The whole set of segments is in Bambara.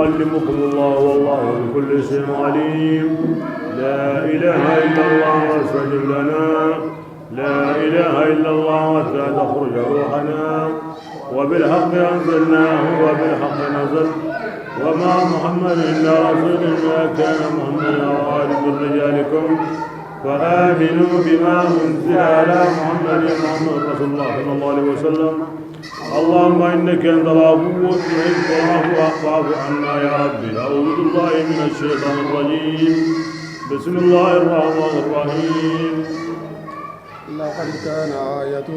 ويعلمكم الله والله بكل شيء عليم. لا إله إلا الله واستجب لنا. لا إله إلا الله حتى تخرج روحنا. وبالحق أنزلناه وبالحق نزل. وما محمد إلا رسول، ما كان محمد أحد من رجالكم. فآمنوا بما أنزل على محمد، محمد رسول الله صلى الله عليه وسلم. اللهم إنك أنت العفو تحب العفو فاعف عنا يا ربي. أعوذ بالله من الشيطان الرجيم. بسم الله الرحمن الرحيم. لقد كان آية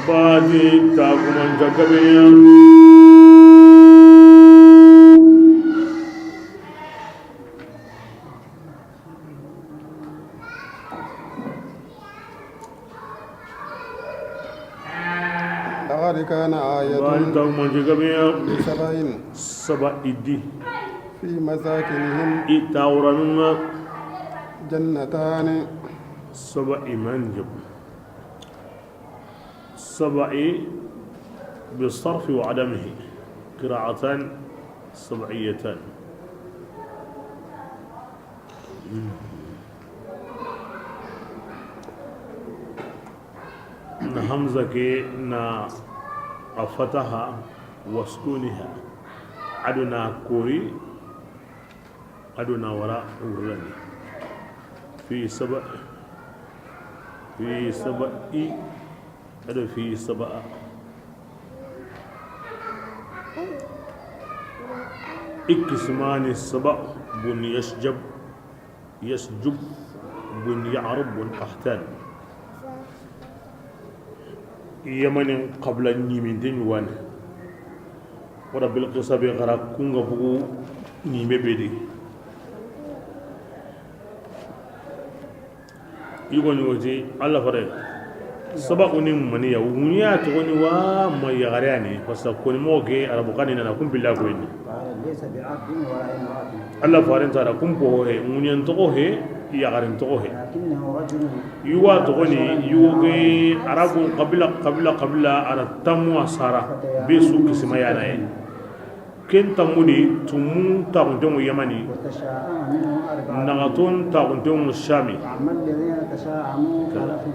Baji takuman jakabiya. لقد كان آية Baji takuman jakabiya. لسبإ Saba idi. في مساكنهم Itawranunga. جنتان. Saba iman jab. سبع بالصرف وعدمه قراءتان سبعيتان. Na hamza ke na afataha wasukuniha aduna kori aduna wara urlani في سبع في سبع ado في سبع ikismani سبع بن يشجب يسجب بن يعرب بن قحطان يمن قبل نيمين وان ورا بالقصة بغرا كونغا بوغو نيمي بيدي yugo ñogoti alla fare sabaku ni maniya ŋuniya togoni wa ma yagareyani parce que koni mogo ke arabu kani nana kun billa koyini. ليس بعبد ولا امرأة. Alla faren tara kun poho he ŋuniyan togo he yagaren togo he. لكنه رجل. Yuwa togoni yugo ke arabu kabila kabila kabila ara tamu a sara be su kisima yana ye ken tamuni tumu taxuntenŋo yamani. وتشاءم منه أربعة. Naxaton taxuntenŋo shami. وأما الذين تشاءموا فلهم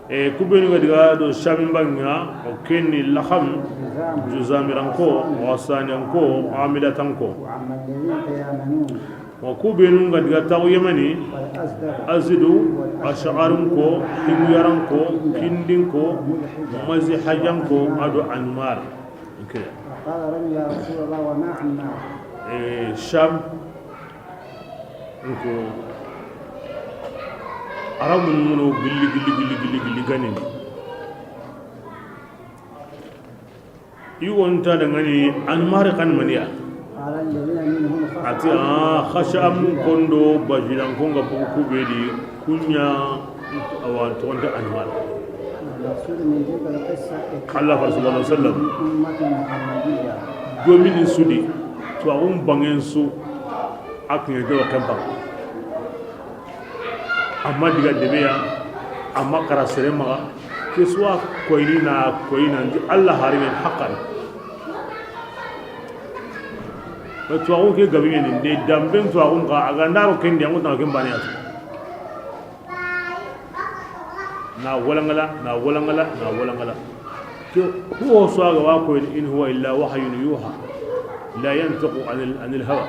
E kubenu ga diga do shami banga o kenni laham. جزام. Juzamiranko wasaniyanko amilatanko. وأما الذين تيامنون Wa kubenu ga diga taxu yamani فالأزدر azidu ash'arunko himuyaranko kindinko mazihajanko ado anmar okay. فقال رجل يا رسول الله وما عمار؟ E sham nko arabu nuno gilli gilli gilli gilli gilli ganini iwonta da ngani anmar kan maniya. قال الذين منهم Ati a khasha am kondo bajilan konga bugu kubedi kunya awa togonta anmar. المقصود من تلك القصة Allah subhanahu wa sallam. الأمة المحمدية. Domini sudi to agun bangen su akin do kempa amma diga debeya amma kara sere maga ke suwa koyni na koyina ndi Allah harimen haqqan ba to agun ke gabi ni de damben to agun ka aga ndaro kendi angu tan ken bani atu na walangala na walangala na walangala ke huwa suwa ga wa koyni in huwa illa wahyun yuha la yantiqu anil hawa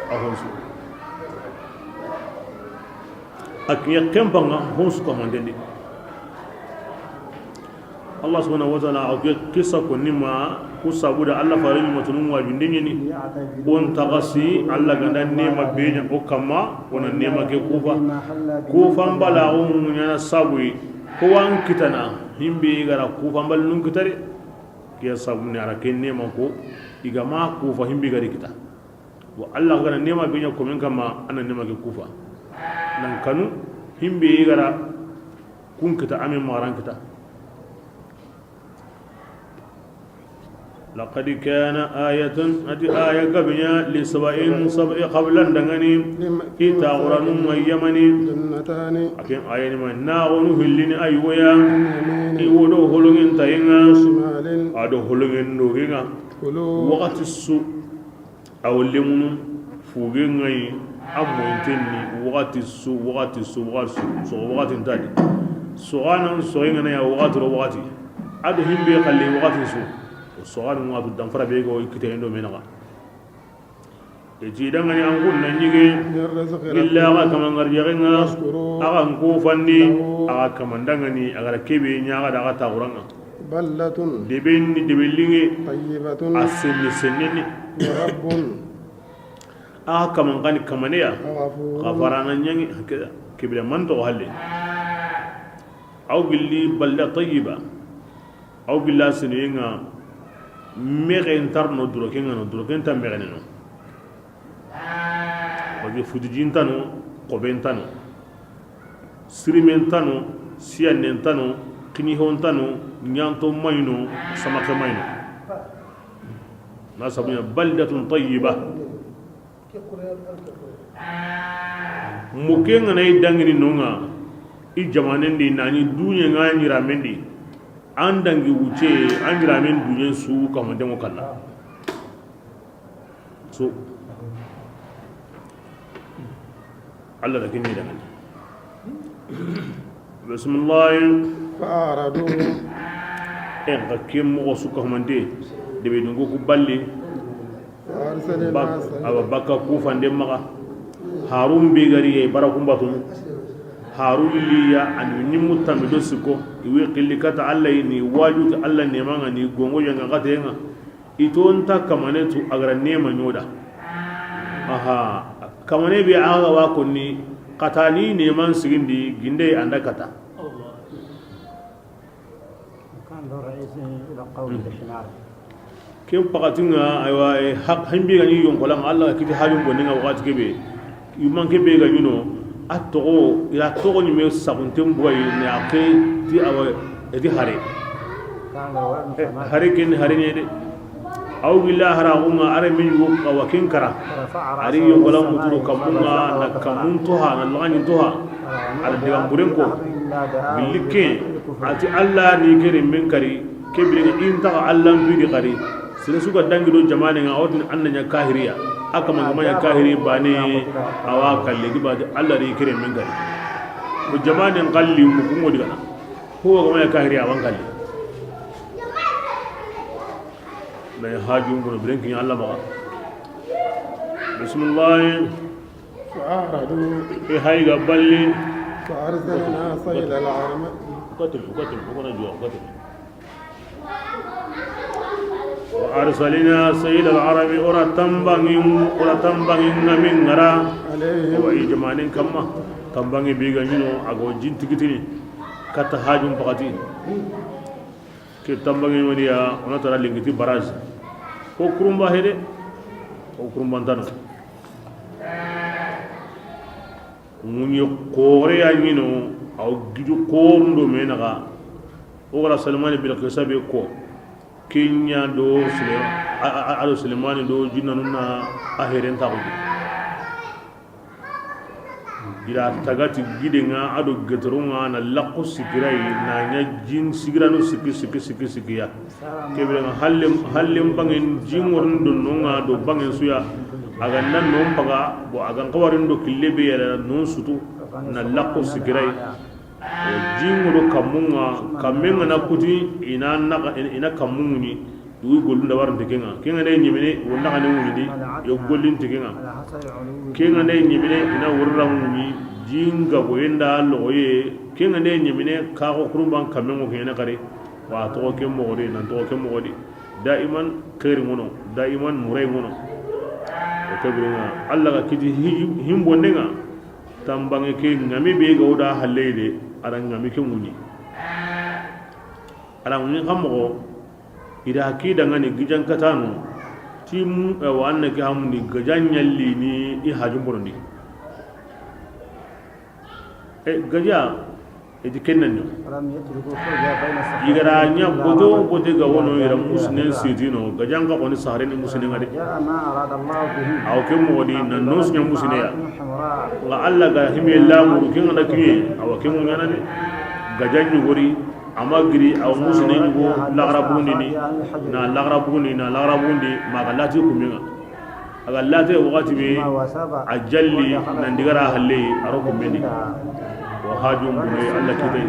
ahon su akiya kempanga hon su kamandende Allah subhanahu wa ta'ala ake kisa ko nima ku sabuda Allah farin mutunun wajunde ni ليعتبروا on tagasi Allah ganda nema benya o kama ona nema ke kufa بما حل بهم. Kufan bala o ñana sabu ko wan kitana himbe gara kufan bal nun kitare ke sabu ni ara ke nema ko iga ma kufa himbe gari kita wa Allah gana nema benya ko min kama ana nema ke kufa nan kanu himbe gara kun kita amin maran kita. لقد كان آية أتي آية قبنيا لسبعين سبع قبلا دغني إتاغران يمني جنتان أكين آية ما ناغنو هلين أيويا عن يمين إيودو هلوغين تاينغا وشمال أدو هلوغين نوغينغا كلوا وقت السوء أو الليمون فوغينغاي أموينتني وقت السوء وقت السوء وقت السوء وقت انتادي سوغانا سوغينغا يا وقت وقت أدو هم بيقلي وقت السوء السوغان وقت الدنفرة بيغو يكتين دو منغا يجي دنغني أنقول ننجي من رزق إلا ربهم أغا كمان غرجغنغا واشكروا أغا نكوفني له أغا كمان دنغني أغا كيبي نياغا داغا تاغرانغا بلة دبني دبليني طيبة أسني سنني ورب أغا كمان غني كمانيا غفور غفرانا نياني هكذا كبيرا من تو هالي أو قل لي بلة طيبة أو قل لا سنينغا ميغن ترنو دروكين نو دروكين تا ميغن نو وجي فوتجين تانو قوبين تانو سريمين تانو سيانين تانو كنيهون تانو نيانتو ماينو سمك ماينو ما سبنا بلدة طيبة muke ngana i dangini nonga i jamanen di nani dunye nga nyiramen di an dangi wuce an nyiramen dunye su kamadengo kanna so Allah da kinni dangani bismillah فأعرضوا en ka kem mo su kamande de be dungo ku balli فأرسلنا bak سيل aba bakka kufande maga harun be gari e barakum batum harun liya an ni mutambe do siko iwe qilli kata alla ni waju ta alla ne manga ni gongo yanga kata yanga iton ta kamane tu agra nema nyoda aha kamane bi aga wa konni katani ne man sigindi ginde anda kata وكان ذو رئيس إلى قول الحمار kem pakatinga aywa hak himbi gani yonkolan alla kiti hajum boninga wakati kebe yuman kebe ga yuno a togo ila togo ni me sagunten boy ne ake ti awa edi hare كان له ولد فمات hare ken hare ne de aw billah hara unga are min yu kawakin kara فرفع ari رأسه إلى yonkolan السماء muturo kamunga فبزقه na وكفر kamun toha na lagani toha ala diga buren ko أرض إلا دعاه bilike بالكفر ati alla ni kere min kari kebiringa inta alla mbidi kari sine suka dangi do jamane nga awtin anna nya kahiriya aka man ma nya kahiri bane awa kalle gi baade alla ni kere min kari mo jamane ngalli mo kungo digana ko ga ma nya kahiriya wan kalle la haju ngono birenki alla ma bismillah فأعرضوا e hayga balli فأرسلنا سيل العرم قتل قتل وكنا جوا قتل وأرسلنا سيد العرب أرى تنبغي أرى تنبغي من غرا عليهم وإجمالين كما تنبغي بيغا ينو أغو جين تكتني كتا هاجم بغتي كي تنبغي ونيا ونترى لنجتي براز هو كرومبا هيدي هو كرومبا انتانو mun ye koore ya ñino aw giju koorundo me naxa wo gara salimani bilkisa be ko kenya do ado sulemani do jinnanu na a heren taxudu ira tagati gidenga ado getorunga na lakko sigirai na nya jin sigiranu siki siki siki sikiya kebirenga hallem hallem bangen jin worun do nonga do bangen suya aga nan non paga bo aga kawarin do kille be yara non sutu na lakko sigirai jin woro kamunga kamenga na kuti ina na ina kamunguni dugu gollu da waran tekenga kenga ne nyimene wonna kana wuni yo gollin tekenga kenga ne nyimene ina wurra wuni jinga goyenda loye kenga ne nyimene ka ko kurumban kamengo kena kare wa to ke mogori nan to ke mogori daiman khair ngono daiman murai ngono o kebiringa alla ga kiti himbo nenga tambange ke ngami be gawda halleide ara ngami ke nguni ara nguni kammo ida hakida ngani gijan katano ti mu wa anna ke hamni gajan yalli ni i hajum borondi e gaja Iti kennan ولم يتركوا فرجة بين الصخرتين Igara nya إلا goto رمت gote ga wono إلى ira جانبها musnen حجرا. sitino gajan ka koni sahare ni musne ngade. جاء ما أراد الله به. Aw ke mo di na nos nya musne ya. فعرة حمراء. Nga alla ga hime lamuru ken ngana kinye awa ke mo ngana de gajan nyugori ama giri aw musne nyugo lagara bugundi ni na lagara bugundi na lagara bugundi ma ga lati kuminga aga lati wakati be ثم وسب a jalli ودخل nan digara halle aro kumbindi عندها. Wa hajum bune alla kitai.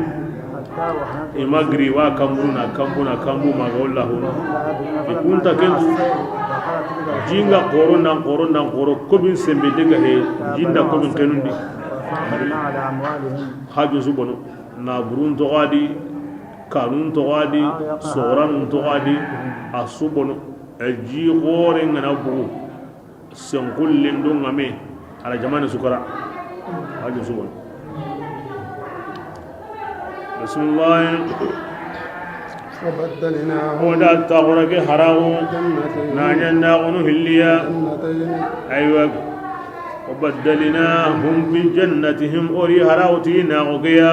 حتى وحنت Ima giri wa kambu na kambu na kambu ma ga wallahu وهم لا يدرون. فلما Ikunta جاء kentu. السيل دخلت تلك الحجرة. Jinga koro nan koro nan koro kobin sembe daga he jinda تابعوا kobin السيل kenundi. وفاض الماء على أموالهم. Haju su bono na burun togadi kanun togadi soran togadi a su bono ji gore ngana bugu senkullen do ngame ala jamane sukara haju su bono. Bismillah. وبدلناهم Oda tagora ke haragu جنتين na nyanda onu hilliya. جنتين. أيوة، وبدلناهم بجنتهم أوري هراوتي ناغوكيا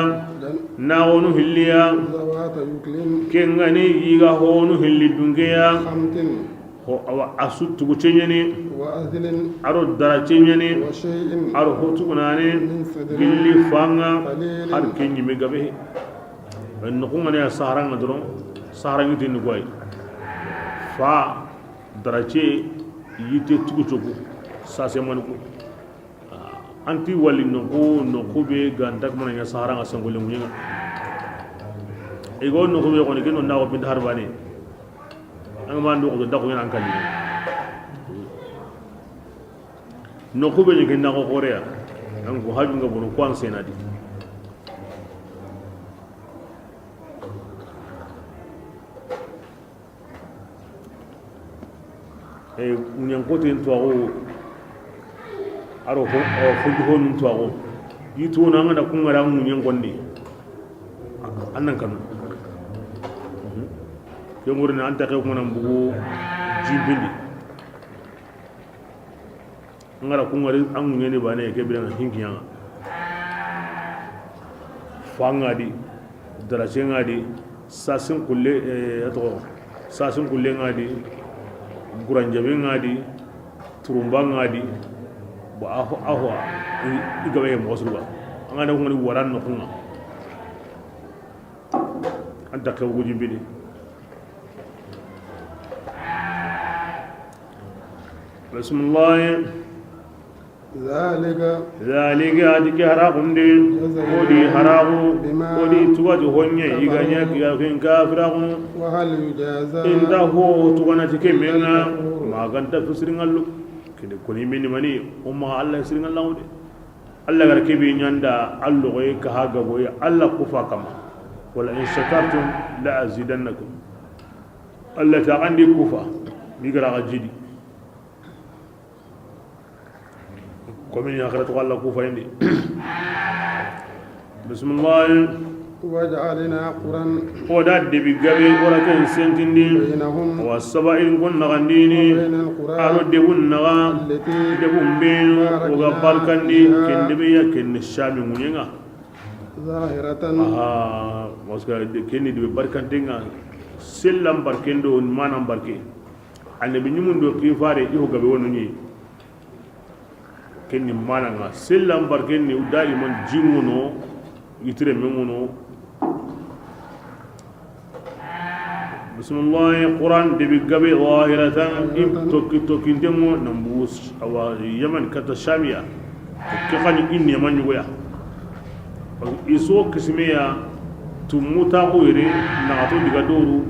ناغونو هليا. ذوات أكل كنغني يغا هونو هلي دونكيا. خمط هو أو أسو تغوچيني. وأثل. أرو درچيني. وشيء أرو هوتوغناني من سدر gilli fanga. قليل. Har kenyi me gabe nokungani a sahara dɔrɔn sahara ŋi ni goy fa darace yite tugu cogo sase maniku anti wali noko noko be ganta kuma nya sahara nga sangole munyanga igo noko be koni keno nawo bin harbani an ma ndo ko da ko an kalli noko be ngi na ko korea an ko haju nga bono ko an senadi e ñankote tuwaxu aro fojuho nun tuwaxu yituwona an gana kungara an ŋuñenkondi an nan kanu ke ŋurina an taxe kuŋanan bugu jimpindi an gara kungari an ŋuñeni bane ke birenga hinkiñanga fa ŋadi darase ŋadi sasin kulle a toxo sasin kulle ŋadi guranjabe ŋadi turumba ŋadi bo aho aho i gabe ye moxo suruba an gana kungani wara noxunga an taxe wugu jimpindi. Bismillah. ذلك ذلك adike haraxundi odi haraxu odi tugati honye igaña kigaken kafiraxu. وهل يجازى Inta ho tuganati ke menga maganta fisiringallu kede koni meni mani o maxa alla siringallangu de alla gara kebe ñanda alloxoye kaha gaboye alla kufa kama wala in shakartum la azidannakum alla taxandi kufa mi garaxa jidi komin akhiratu alla kufa indi. Bismillah. وجعلنا قرى Oda debi gabe ora ken sentindi. بينهم Wa saba'in kun naxandini. وبين القرى Aro debun naxa التي debun benu oga barkandi ken debe ya ken shami ŋuɲenga. ظاهرة. Aha, parce que kenni debe barkantenga sellan barkendo manan barke annabi ñumun do kifare iho gabe wono ñi kenni mananga sellan barkenni daiman jinŋono yitire meŋono. Bismillah. Quran debi gabe zahiratan i tokki tokkintenŋo nambu awa yaman kata shamiya ke xani i nema ɲugoya iso kisimeya tumutaxu yere naxato diga doru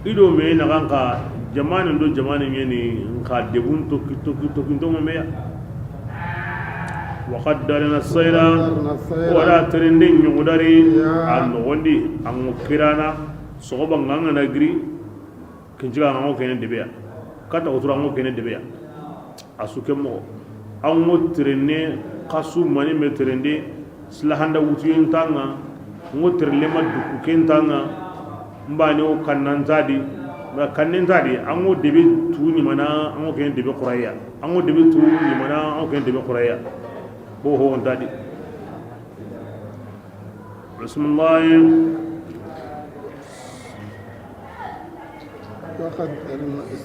ido me naxan xa jamanen do jamanen ŋeni xa debun tokki tokki tokkintenŋo meya wa qaddarna sayra. قدرنا السير. Wala terende ɲugudari a noxondi a ŋo kirana soxoba nga ngana giri kinciga an ŋo kene debeya kata wotura an ŋo kene debeya a su ke moxo an ŋo terende xasu mani me terende silahanda wutuyen tanga ŋo terelema duku ken tanga nbani wo kannantadi ma kannentadi an ŋo debe tu ɲimana an ŋo kene debe xuraya an ŋo debe tu ɲimana an ŋo kene debe xuraya bo howontadi. بسم الله. وقد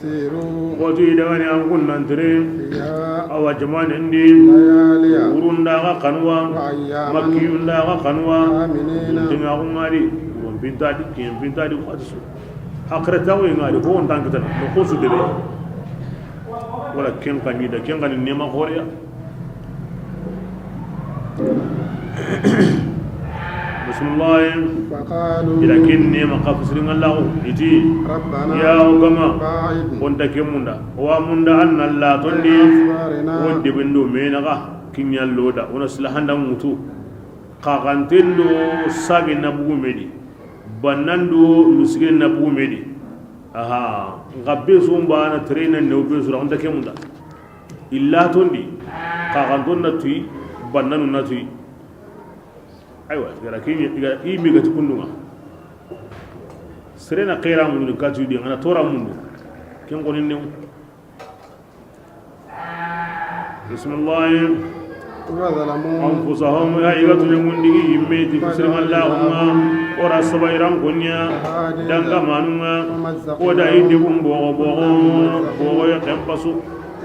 سيروا wati dagani an kunnantire فيها awa jamani indi ليالي urundaga kanwa وأياما makkiyundaga kanwa آمنين dingaxungadi uron pintadi kiyen pintadi xati su akhirataxuye ngadi fo wontan kitana no xusu debe wala ken xañida ken xani nema xoreya. Bismillah. فقالوا ila ken nema xa fisiringallaxu iti ربنا ya o gama باعد wonta ke munda wa munda an nalla tondi أسفارنا won deɓen do menaxa kiñalloda wona silahanda ŋutu xaxanten do sage na bugu medi bannan do misigene na bugu medi aha nxa besu mbana terena new besura wonta ke munda illa tondi xaxanton na tuy bannanu na tuy aywa igara ke i migati kundunga serena xeera mundu katuy di ngana tora mundu ken qonin new. Bismillah. وظلموا أنفسهم يا إيغاتو نموندي يميتي فسرم اللهم ورا سبايران كونيا دانغا مانوما ودا يدبون بوغو بوغو بوغو يقنبسو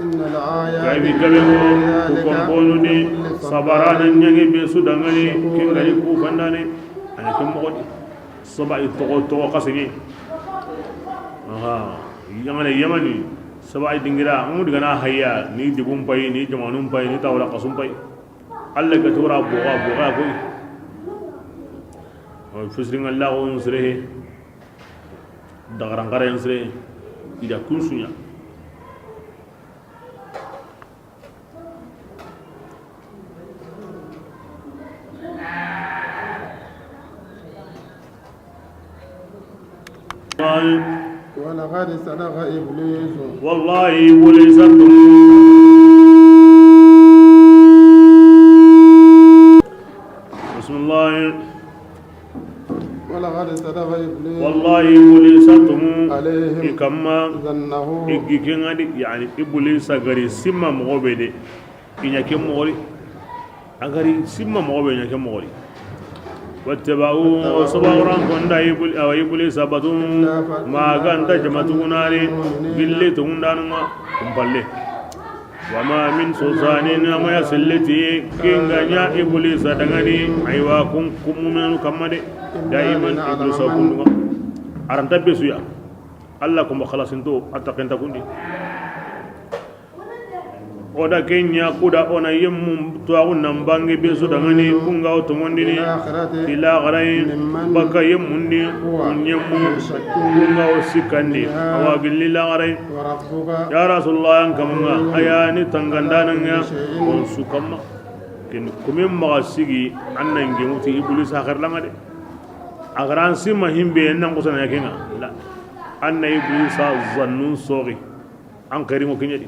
إن الآيات كايبي كبيرو ذلك كوكونوني لكل صبرانا نيغي بيسو دانغاني كينغاري كوفانداني أنا كم مغودي سبا يتوغو توغو قاسني aha yamane yamani سبا دينغرا أمود غنا هيا ني دبون باي ني جمانون باي ني تاولا قسم باي alla ga tora boga boga koy fusrin Allah on srehe dagaran gara en srehe ida kunsunya. ولقد صدق إبليس والله وليستم. بسم الله. ولقد صدق إبليس والله وليستم عليهم ikama ظنه igikengadi yani iblisa gari simma mogobe de inya ke mogori agari simma mogobe inya ke mogori wattaba'u sabawran konda ibul aw iblisa batun ma ganta jamatugunani gille tundanuma kumpalle wama min sultanin ama yasillati kinganya iblisa dangani aywa kun kumumenu kamade daiman iblisa kunduma aranta besuya alla kuma khalasinto ataqenta kundi oda kenya kuda ona yemmum tuwagu nambange besu dangani kunga o tomondini الآخرة ila garai baka yemmundi kunyemmu kunga o sikandi awa gilli la garai وربك ya rasulullah yan kamanga ayani tangandananga on sukamma ken kumin maga sigi annan gemuti iblis akhir langa de agaran simma himbe nan kusana yakenga la anna iblisa zannun sogi an karimo kenyadi.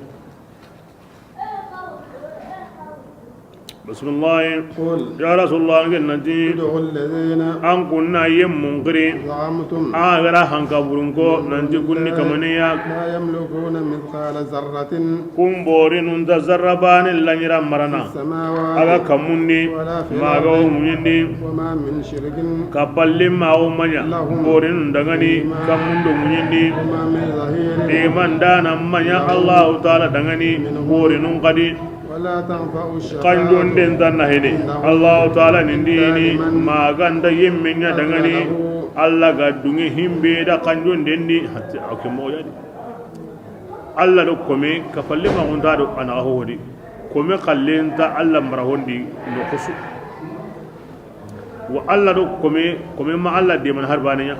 بسم الله. قل يا رسول الله nanti ادعوا الذين an kunna yemmun giri زعمتم agara hankaburunko nanti kunni kamaniya لا يملكون مثقال ذرة kumbori nunta zarrabani lanyira في marana aga السماوات kamundi ولا في maga o الأرض muñindi وما من شرك ka palle mawo maña bori nun dangani kamundo muñindi وما من ظهير imandana maña allahu taala dangani bori nun kadi ولا تنفع الشفاعة kanjonden tan nahene allahu taala nindini maganda yemmeña dangani alla ga dunge himbe da kanjonden di hatta ake moyadi alla do kome ka palle magunta do anaga hohodi kome kallenta alla marahondi no kusu wa alla do kome kome ma alla de man harbanenya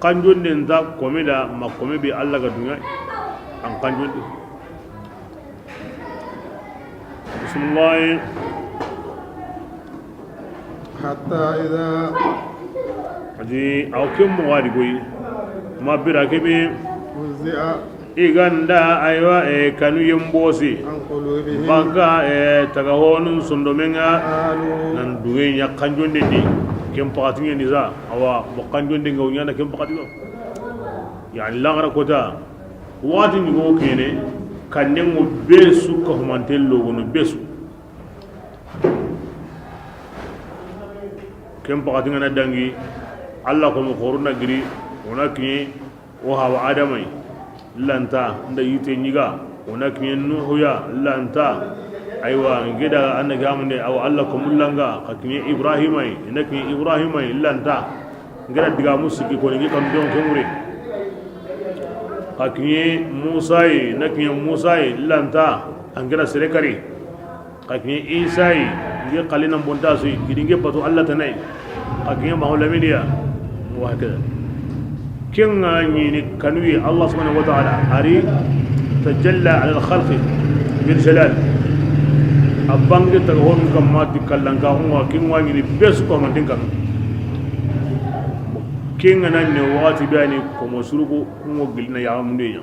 kanjonden ta kome da ma kome be alla ga dunga an kanjondi. Bismillah. حتى إذا aji aw kem mo wadi goy ma bira kebe وزع iganda aywa e kanu yembosi عن قلوبهم baka e taga honun sondomenga قالوا nan duwe nya kanjonde di kem pakati ni za awa mo kanjonde ngaw nya na kem pakati go yani lagara kota wati ni go kene kannengo besu ka humantello gono besu. Ken pakati ngana dangi alla ko mo khoruna giri ona kinye o hawa adamai lanta nda yite nyiga ona kinye nuhu ya lanta aywa ngida anna gamne aw alla ko mullanga ka kinye ibrahimai ina kinye ibrahimai lanta ngira diga musiki ko ngi kam don kemure ka kinye musa na kinye musa lanta angira serekari ka kinye isa ngi qalina bontasu gidinge batu alla tanai ka kinye mahulaminia wa hakada كن يعني كانوا الله سبحانه وتعالى أري تجلى على الخلق بالجلال أبانج تغون كما تكلم كهم كن واني بس كم تكلم كن أنا نواتي بيني كم سرقو كم قلنا يا منيا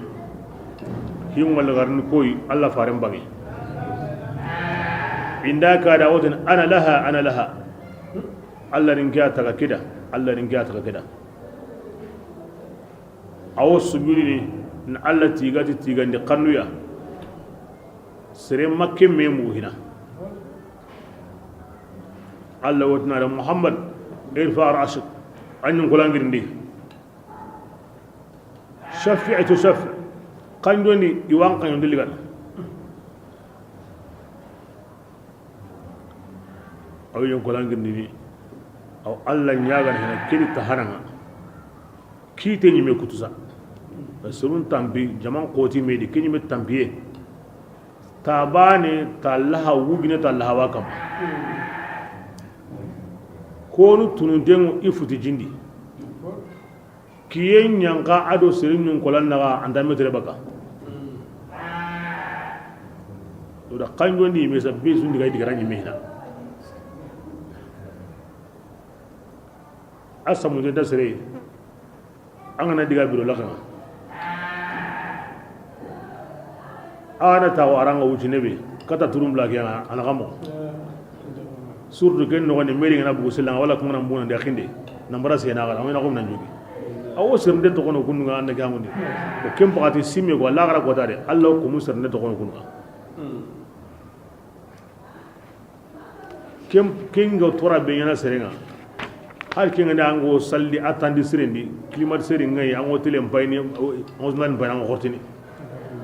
هم ولا غرن كوي الله فارم بقي عندك دعوة أنا لها أنا لها الله رنجاتك كده الله رنجاتك كده awo sujudi ni alla tigati tigandi kanuya sere makke me muhina alla wotna da muhammad irfa ra'sak annun kulangirndi shafi'atu shaf kandoni iwan kan diligan aw yon kulangirndi ni aw alla nyaagan hina kiri taharanga kiite ñime kutusa surun tampi jaman koti medi ke ñime tampiye tabane ta laha wugine ta lahawa kam konu tununtengu i futi jindi kiye ñanka ado serin ñun kolan naxa anta metere baka oda kanjondi yime sa be sundiga i digara ñime hina a samunte da sere an kana diga biro lakanga ana tawo aranga wuci nebe kata turum la ke ana kamo surtout ken no ni meri ngana bugu silanga wala ko ngana mbuna ndi khinde nambara sena gara ngana ko nan jogi awo sirnde to kono kunu nga anda gamundi ko kem pakati simme ko la gara ko tare Allah ko mu sirnde to kono kunu kem kingo tora be yana serenga har kinga da ango salli atandi sirendi climat seri ngai ango tele mpayni ango nan bayna ango hortini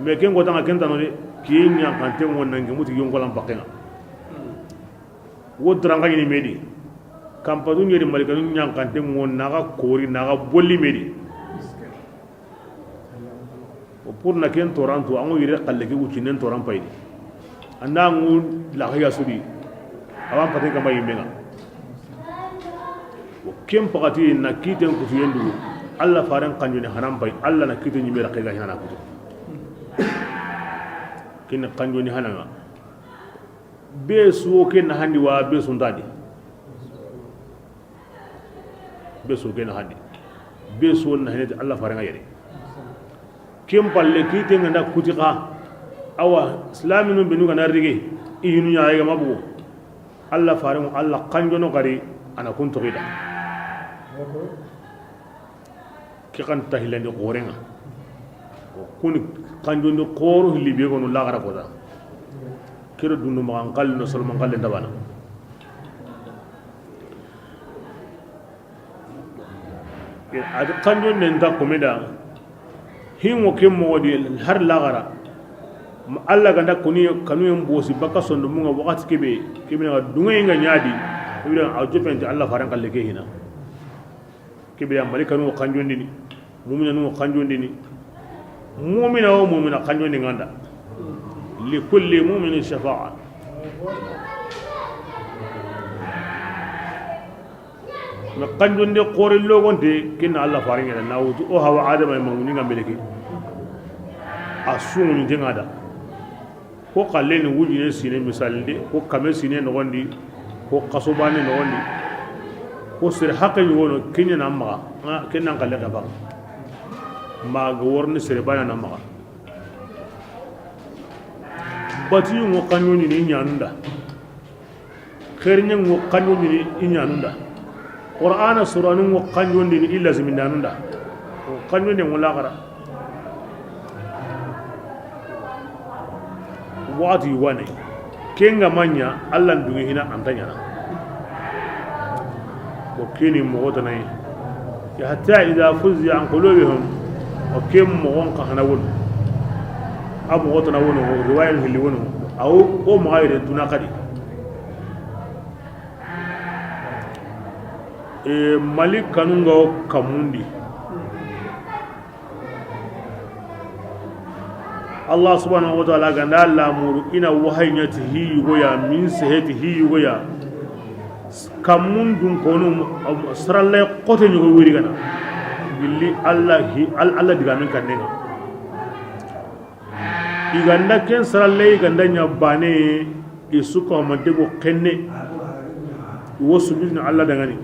mais ken ko tanga kenta no de kinya kante won nangi muti yongolam pakenga wo dranga ni medi kampadu ngeri malika nu nyang kante won naga kori naga bolli medi o pour na ken toranto ango yire kalle ke wuci nen toran paydi anda ngu la khaya sudi awan pate kama yimbenga o kem pakati na kiten kutu yendu alla faran kanjuni haram pay alla na kiten nyimera kega hana kutu kin kanjuni hananga be suwo ke na handi wa be sundadi be suwo ke na handi be suwo na haneti alla faran yere kem palle kiten nganda kutika awa islaminu benu kana rige iyunu nya ayga mabu alla faran alla kanjono gari ana kun togida ki kan tahilandi qorenga o kun kanjondi qoro hilli be gono la gara kota kero dundu ma anqal no solman qalle ndabana ad kanjondi nda komeda hingo kemmo wodi har la gara alla ganda kuni kanu en bosi baka sondo munga wakati kebe kebe na dunga inga nyaadi kebe a jofente alla faran kalle ke hina kebe ya malika nu kanjondi ni mu'mina nu kanjondi ni mu'mina o mu'mina kanjondi nganda li kulli mu'minin shafa'a ma kanjondi qori logonte kinna alla faran ngada nawutu o hawa adama manguni ngambeleke asungu ni ngada ko kalle ni wujine sine misalinde ko kame sine nogondi ko kasobane nogondi ko sir hakke wono kinya na ma kennan kalle ka ba ma go worni sir bana na ma bati ngo kanyoni ni nyanunda khernya ngo kanyoni ni nyanunda qur'ana suranu ngo kanyoni ni illa zimindanunda ko kanyoni ngo lagara wati wane kenga manya alla ndungi hina antanya na O kini mogo tanayi hatta idha fuzzi'a an qulubihim o kem mogon ka hana won a mogo tana won o riwaya hilli won aw o maayre duna kadi e Mali kanunga o kamundi Allah subhanahu wa ta'ala ganda lamuru ina wahaynyati hiyugoya min seheti hiyugoya kamun dun kono saralle qote nyugo wiri gana gilli Allah hi Allah diga min kannenga iganda ken saralle iganda nya bane isuko ma dego kenne wosu bin Allah dangani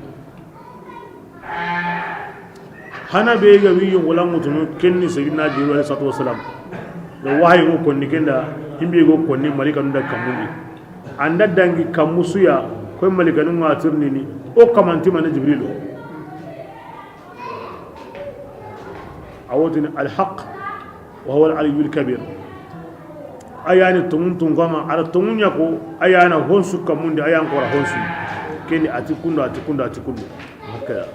hana be ga wi yola mutunu kenni sayyidina Jibril alayhi salatu wassalam da wahayi ko konni kenda himbe go konni malika nda kamundi anda dangi kamusuya ko malika nu ngatirni ni o kamanti man Jibril awodin alhaq wa huwa aliyul kabir ayani tungun tungama ala tungunya ko ayana honsu kamundi ayan ko ra honsu keni atikundu atikundu atikundu haka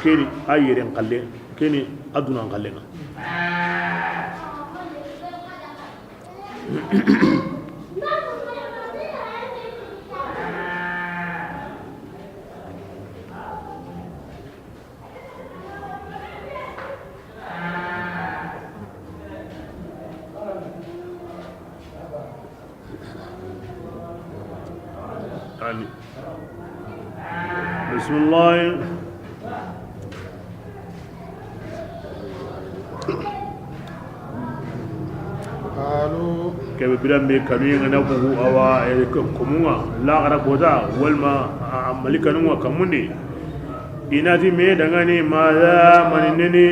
keni ayeren qalle keni aduna qallenga يعني بسم الله قالوا كيف بلان بي كانوا نبغو أوا كمونا لا غرق ودا والما ملك نوا كموني إناتي مي دغاني ماذا مننني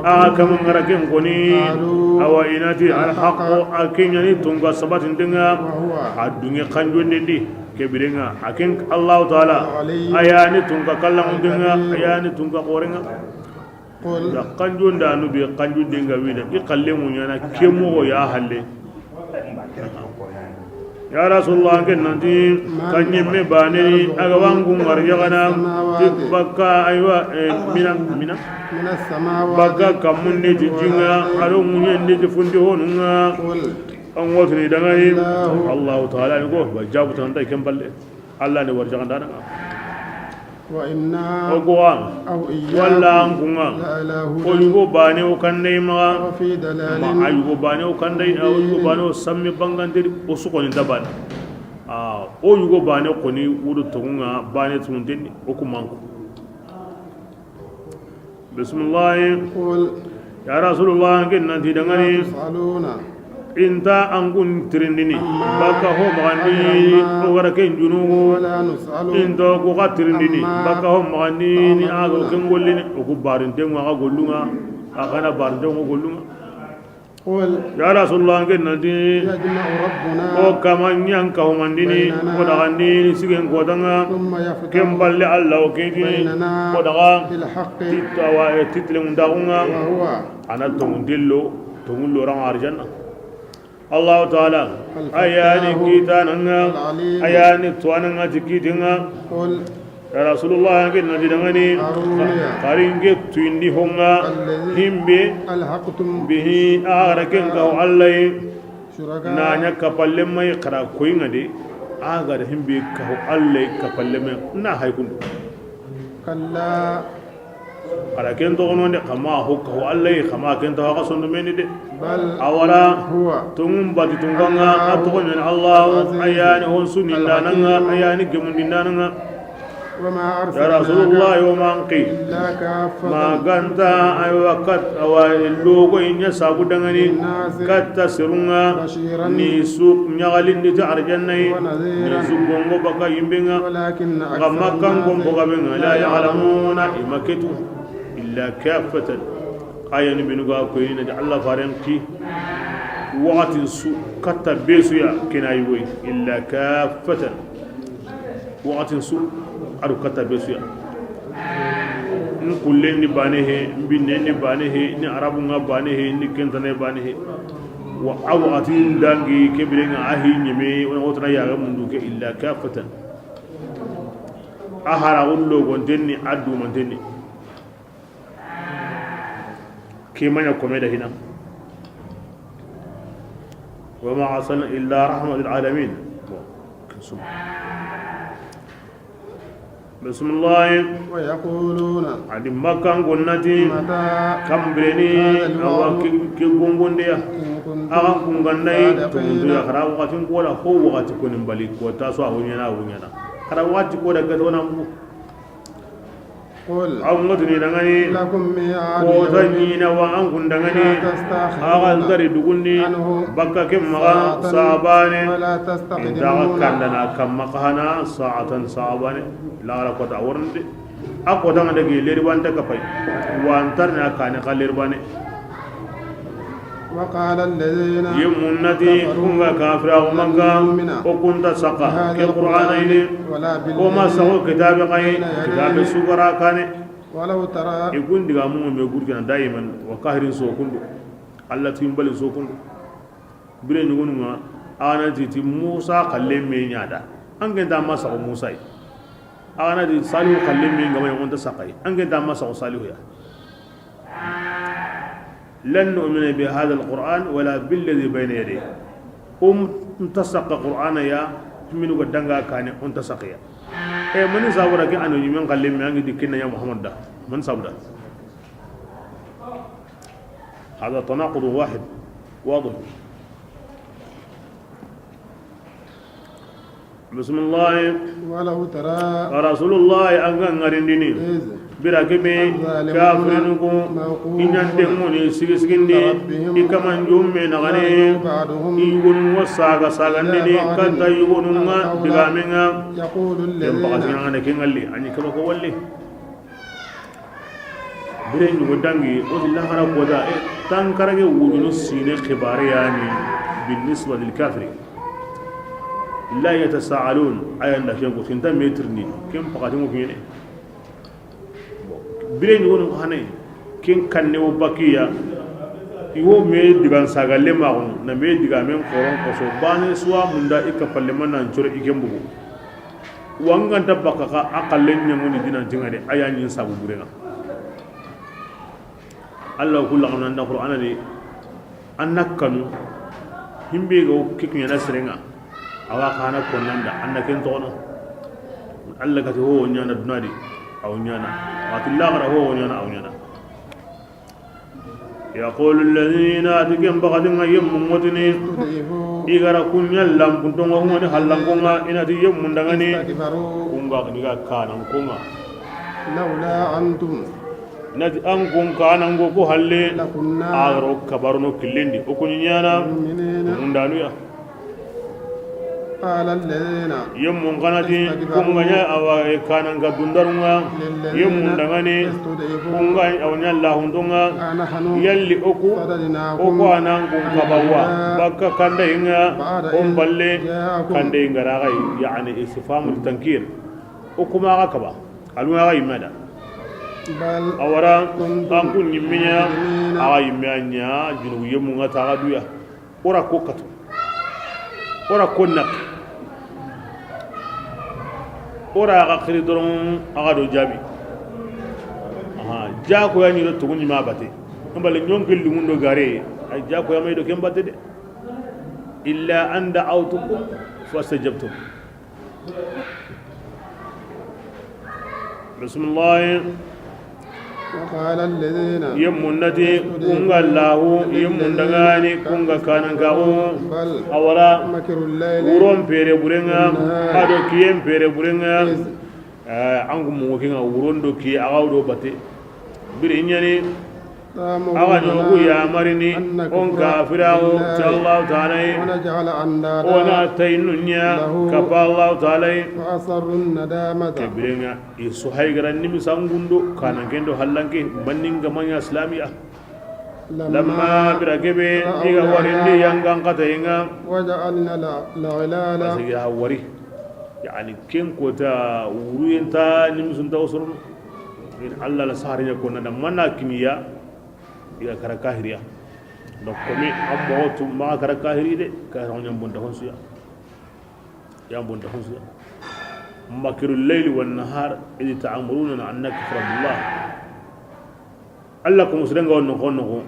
أكم غرقين كوني أو إناتي الحق أكين تونغا سبات دنگا أدوني خنجون دي كبيرنا أكين الله تعالى أياني تونغا كلام دنگا أياني تونغا قورنگا da kanjun da nubi kanjun dinga wida ikalle mun yana kemo ya halle ya rasulullah ken nanti kanye me bane aga wangu ngarjagana bakka aywa mina mina mina samawati bakka kamunne jinga aro munye ne fundi honunga an wotni dangani Allah ta'ala ni ko ba jabu tan dai ken balle Allah ne warjaganda daga wa inna ogowa aw walla ngunga o yugo bane o kanne ma fi dalalin ma ayugo bane o kande o yugo bane o sammi bangandiri o sukoni dabane ah o yugo bane ko ni wudu tunga bane tunde o ko manko bismillah qul ya rasulullah kin nanti dangani saluna inta angun tirindini baka ho magani o gara ken junugo wala nusalu inta ko ga tirindini baka ho magani ni aga ken gollini o ko barinte aga gollunga aga na barinte ngo gollunga qul ya rasulullah ken nanti yajma'u rabbuna o kama nyan ka ho mandini ko daga ni sigen ko danga thumma yaftahu ken balle Allah o kedini bainana ko daga bil haqqi titawa title ngundagunga wa huwa ana tongundillo tongullo ran arjanna Allah ta'ala ayani kitananga ayani tuananga tikitinga qul ya rasulullah kin nadidangani qaringe tuindi honga himbe alhaqtum bihi araken ka Allah shuraka na nya kapalle mai qara koyinga de aga da himbe ka Allah kapalle mai na haykundu kalla qara ken to gono de kama hokka Allah kama ken to ha sonno meni de bal awara huwa tungun bati tunganga atogon Allah ayani hon sunindananga ayani gemundindananga wama ya arsalnaka rasulullah wa manqi illa kaffatan ma ganta ay waqat awa logo inya sabu dangani katta sirunga bashiran ni su nyagalin ni ta arjannai wa ni nadhiran su gongo baka yimbenga walakinna gamma akthara kan an-nasi gombo gabenga la ya'lamuna imaketu illa kaffatan ayani binuga ko ina da Allah faran ki waqatin su katta besu ya kina yiwai illa kaffatan waqatin su aru katta besu ya n kulle ni bane he n binne ni bane he ni arabu nga bane he ni kentane bane he wa awqatin dangi kebirenga ahi nyime wona wotana ya ga mundu ke illa kaffatan A haraxun logontenni, a dumantenni, kemaña kome da hina. وما عصلنا إلا رحمة للعالمين. بسم الله. ويقولون adi makkan gonnati متى kambreni awa ke gongondeya إن كنتم agan kungandai tumunduya صادقين. Kara wakatin kola ho wakati konin bali ko ta so a hunyana a hunyana kara wakati ko da gata wana mu. قل Aw ngatuni dangani لكم ميعاد ko ta يوم ñina wa an kundangani لا agan تستأخرون tari dugundi عنه bakka ke maga ساعة sabane ولا indaga تستقدمون. Kandana kamma kahana sa'atan sabane lara kota wornde a kota ngada ge leribante ka pay wantarna kane ka leribane. وقال الذين Yemunnati kunga kafira manka o kunta saka بهذا ke qur'ana ini ولا o ma بالذي sago kitabe kay kitabe sugara kane. ولو ترى Ikun diga mu me gurkina daiman wa kahirin so kundu alla tin bali so kundu bire nyugunu ma ana titi Musa kalle me nyaada an genta ma sago Musa yi ana di Salihu kalle me ngama yonta sakai an genta ma sago Salihu ya. لن نؤمن بهذا القرآن ولا بالذي بين يديه. انتسق قرآن يا من قدنغا كان انتسق يا e من سابورا كي انو يمن قال لي مانغي دي كنا يا محمد دا من سابورا. هذا تناقض واحد واضح. بسم الله. ولو ترى رسول الله أنغان غرندني إذ birakebe الظالمون kafirin موقوفون iñantemuni sigisigindi ربهم ikaman jumme naxane يرجو بعضهم yugonungo saga sagandini إلى بعض kanta yugonunga القول digamenga يقول ken الذين baxatinangane ke ngalli añi kaba ko walle bire ñugo dangi oti laxara kota tankarage wujunu sine xibareyani بالنسبة للكافر لا يتساءلون ayanda ken ko tinta metrni ken paxatingo kene bire ñugono xane ken kanne wo bakiya iwo me digan sagalle maxunu na me digamen xoron koso bane suwa munda i kapalle ma nan coro i ken bugu wanganta bakka xa a xalle ñangoni dinantinga de a ya ñin sabu burenga Allah ku laxamnanda qur'ana de an na kanu himbe ga wo ke kuñana serenga awa xana konnanda an na ken toxono Allah kati ho ñana duna de aw ñana wati laxara ho ñana aw ñana. يقول الذين أتكم بغدن يمون استضعفوا igara kunya lampuntonga ngoni hallankonga inati yemmundangani استكبروا kunga niga kanan kunga لولا أنتم nati an kun kanan go ko halle لكنا agaro kabaruno killendi o ko nyana مؤمنين. mundanuya. قال الذين Yemmun kanati kunga nya awa kanan ga dundarunga للذين yemmundangani استضعفوا kunga aw nya lahuntunga أنحن yalli oku صددناكم oku anan kun عن kabawa الهدى bakka kanda inga بعد on إذ balle جاءكم. kanda inga ragai yani istifhamu tankir okuma ga kaba alunga ga yimada بل awara كنتم an kun yimminya مجرمين. Aga yimme nya junubu yemunga taga duya ora ko katu ora ko nak ora aga khiri doron aga do jabi aha ja ko ya ni do tugun ma bate ambale nyonkel lungundo gare ay ja ko ya may do kem bate de illa an da'awtukum fastajabtum. Bismillah. وقال الذين Yemmunnati kunga lahu yemmundangani kunga kanankaxu بل awara مكر الليل wuron pere burenga ado kiyen pere burenga إذ an ko mogo kenga wuron do kiye axaw do bate bire ñani axa ñogu تأمروننا yamarini أن on نكفر kafiraxu ti بالله Allahu taala ونجعل أندادا ona tayinunya له kapa Allahu taala. وأسروا الندامة Ke birenga i sohaygara nimisangundo kanankendo hallanke manningamanya islamiya lamma لما bira kebe رأوا iga warindi العذاب yangan katayenga. وجعلنا الأغلال Parce que a wari yani ken kota wuruyenta nimisunta wo sorono in Alla la sahariña ko nanda manna kimiya iga kara kahiriya donc komi an moxo tu maxa kara kahiri de kahiraxo ñam bonta fon suya yam bonta fon suya. Makru al-layli wan nahar idh ta'muruna an nakfura billah. Allah ko musrenga on no no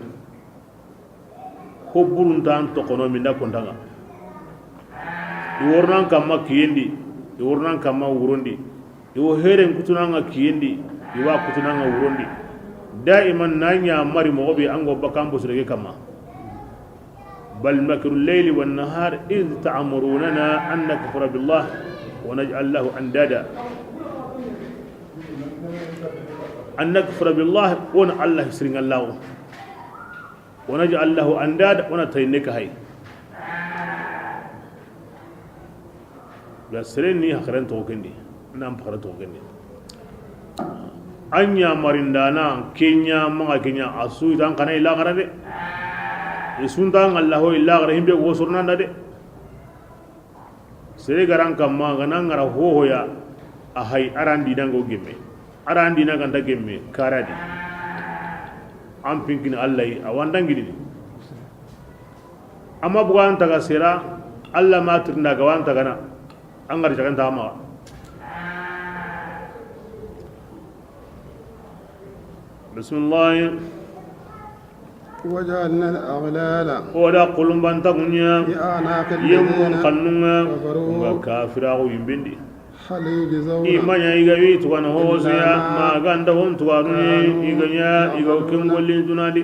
ko buruntan to kono min da kontanga i wornan kamma kiyendi i wornan kamma wurundi i wo heren kutunanga kiyendi i wa kutunanga wurundi daiman nanya mari mogo be ango bakambo sirege kama bal makru al-layli wan nahar idh ta'murunana an nakfura billah wa naj'al lahu andada an nakfura billah wa Allah siringa Allah wa naj'al lahu andada wa nataynaka hay la sereni hakaren to kendi nam pakara to kendi anya marindana kenya manga kenya asu tan kana ila garade isunta Allahu illa gara himbe go sornanda de sere garan kamma ganan gara hohoya ahai arandi dango gemme arandi na ganta gemme karadi am pinkin Allah awandangidi amma bugan taga sera Allah matirna gawan tagana angar jagan tama bismillah وجعلنا الأغلال ولا قلوب تغنيا في أعناق يمون الذين قنونا كفروا كافرا يمبندي هل يجزون imanya igawi tuwana hosiya ma ganda hon tuwanuni iganya igaw kengolin tunadi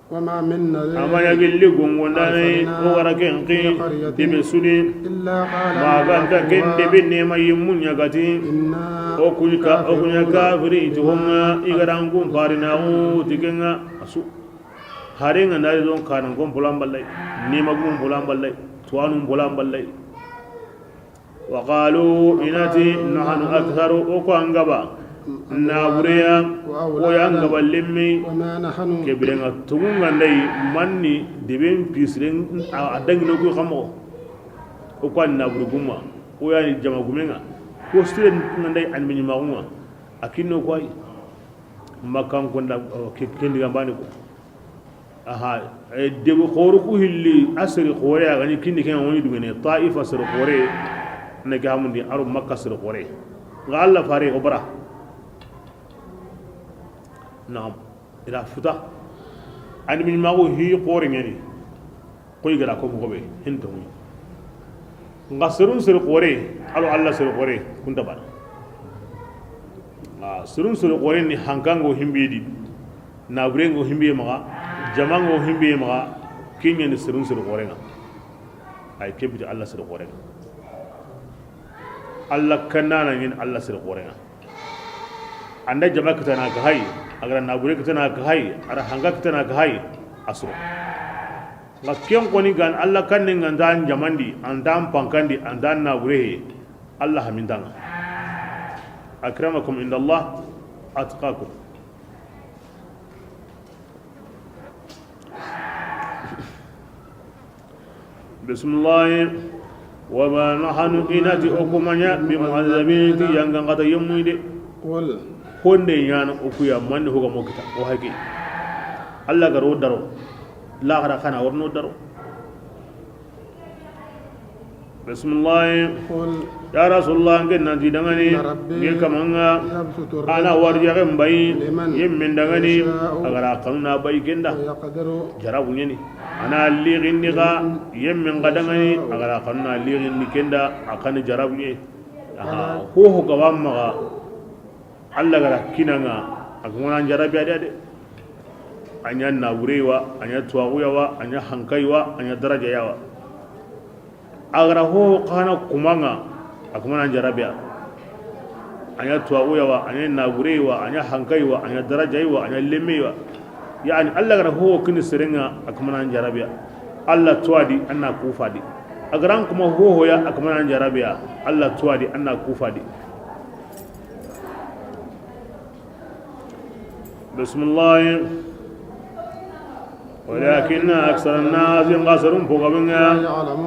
وما من نذير amanya gilli gongondane o gara kenki dibe sudi إلا قال ma ganda kende binne ma yimunya gati إنا o kunya o kunya kafiri ituhonga igarangun parina o tikenga asu harenga ndari don kanan gon bulan ballai nema gun bulan ballai tuwanun bulan ballai wa qalu inati nahnu aktharu o ko angaba nabureya o yangaba lemmi وما نحن kebirenga tugunga ndai manni deben pisren a dangino ko xamo o ko naburu gumma o yani jama gumenga ko sire ndai an min magunga akinno ko ay makkan ko nda kendi gambani ko aha debo khoru ku hilli asri khore aga ni kindi ken woni dugene taifa asri khore ne gamundi aru makka asri khore ga alla fare obra naam ila futa an min mago hi khore ngani koy gara ko mo be hinta wi nga serun sir khore alu alla sir khore kunta bana ah serun sir khore ni hankango himbedi nabrengo himbe maga jamango himbe maga kinya ni serun sir khore nga ay kebiti alla sir khore nga alla kanana ngin alla sir khore nga anda jama kitana ka hay agar nabure kitana ka hay ara hanga kitana ka hay asro nga ken koni gan alla kanne ngan jamandi andan pankandi andan nabure alla hamindanga akramakum indallah atqakum bismillah wa ma nahnu inati okumanya bi mu'azzabin ti yanga ngata yemuide قل honde nyana okuya manni hoga mokita o haki alla garo daro la gara kana warno daro bismillah قل ya rasulullah ngen nanti dangani Rabbi nge kamanga يبسط ana الرزق warja mbayi liman yemmen dangani yasha'u. agara kanuna bayi kenda ويقدر jarabu nyeni ana liginni ga yemmen ga dangani agara kanuna liginni kenda akani jarabu nye aha ho ho gawamma ga alla gara kinanga agona jarabi ade ade anya nawurewa anya tuwaguyawa anya hankaiwa anya daraja yawa agara ho kana kumanga akumana jarabiya anya tuwaguyawa anya nawurewa anya hankaiwa anya darajaiwa anya lemewa yani alla gara ho kini serenga akumana jarabiya alla tuwadi anna kufadi agaran kuma ho ho ya akumana jarabiya alla tuwadi anna kufadi بسم الله ولكن أكثر الناس قصرون فوقبنا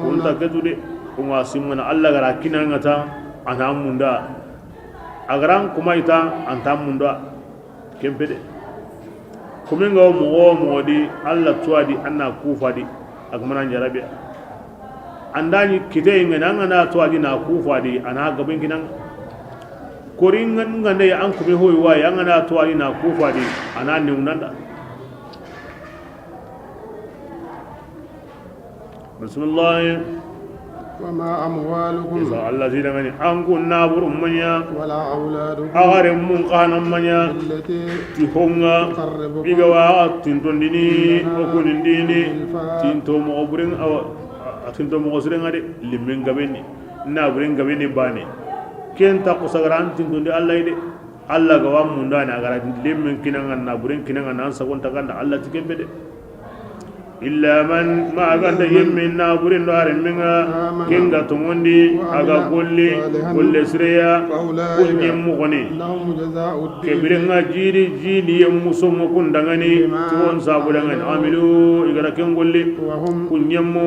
كنت كتولي كما سيمنا الله غرا كنا نتا أنا موندا أغران كما يتا أنت موندا كم بده كمين غو مو مودي الله توادي أنا كوفادي أكمنا جربي Andani kite ngana ngana to adi na kufa di ana gabin kinan korin ngana ya an kume hoyi wa ya ngana to adi na kufa di ana niunanda. Bismillah. وما أموالكم إذا الذين من أنكم نابر منيا ولا أولادكم أغرم من قانا منيا التي تهونغا تقربكم إيغوا تنتنديني وكوننديني تنتو مغبرين أو تنتو مغسرين غادي لمن غبني نابرين غبني باني كين تاكو سغران تنتندي الله يدي الله غوا موندانا غara لمن كينغا نابرين كينغا نان سغون تاغان الله تكبده إلا من ما أغنى يمين نابرين دارين منها كينغا تموندي أغا كل كل سريا كل يمغني كبيرنا جيري جيلي يمسو مكون دغني تون سابو دغني عملو إغرا كينغولي كل يمو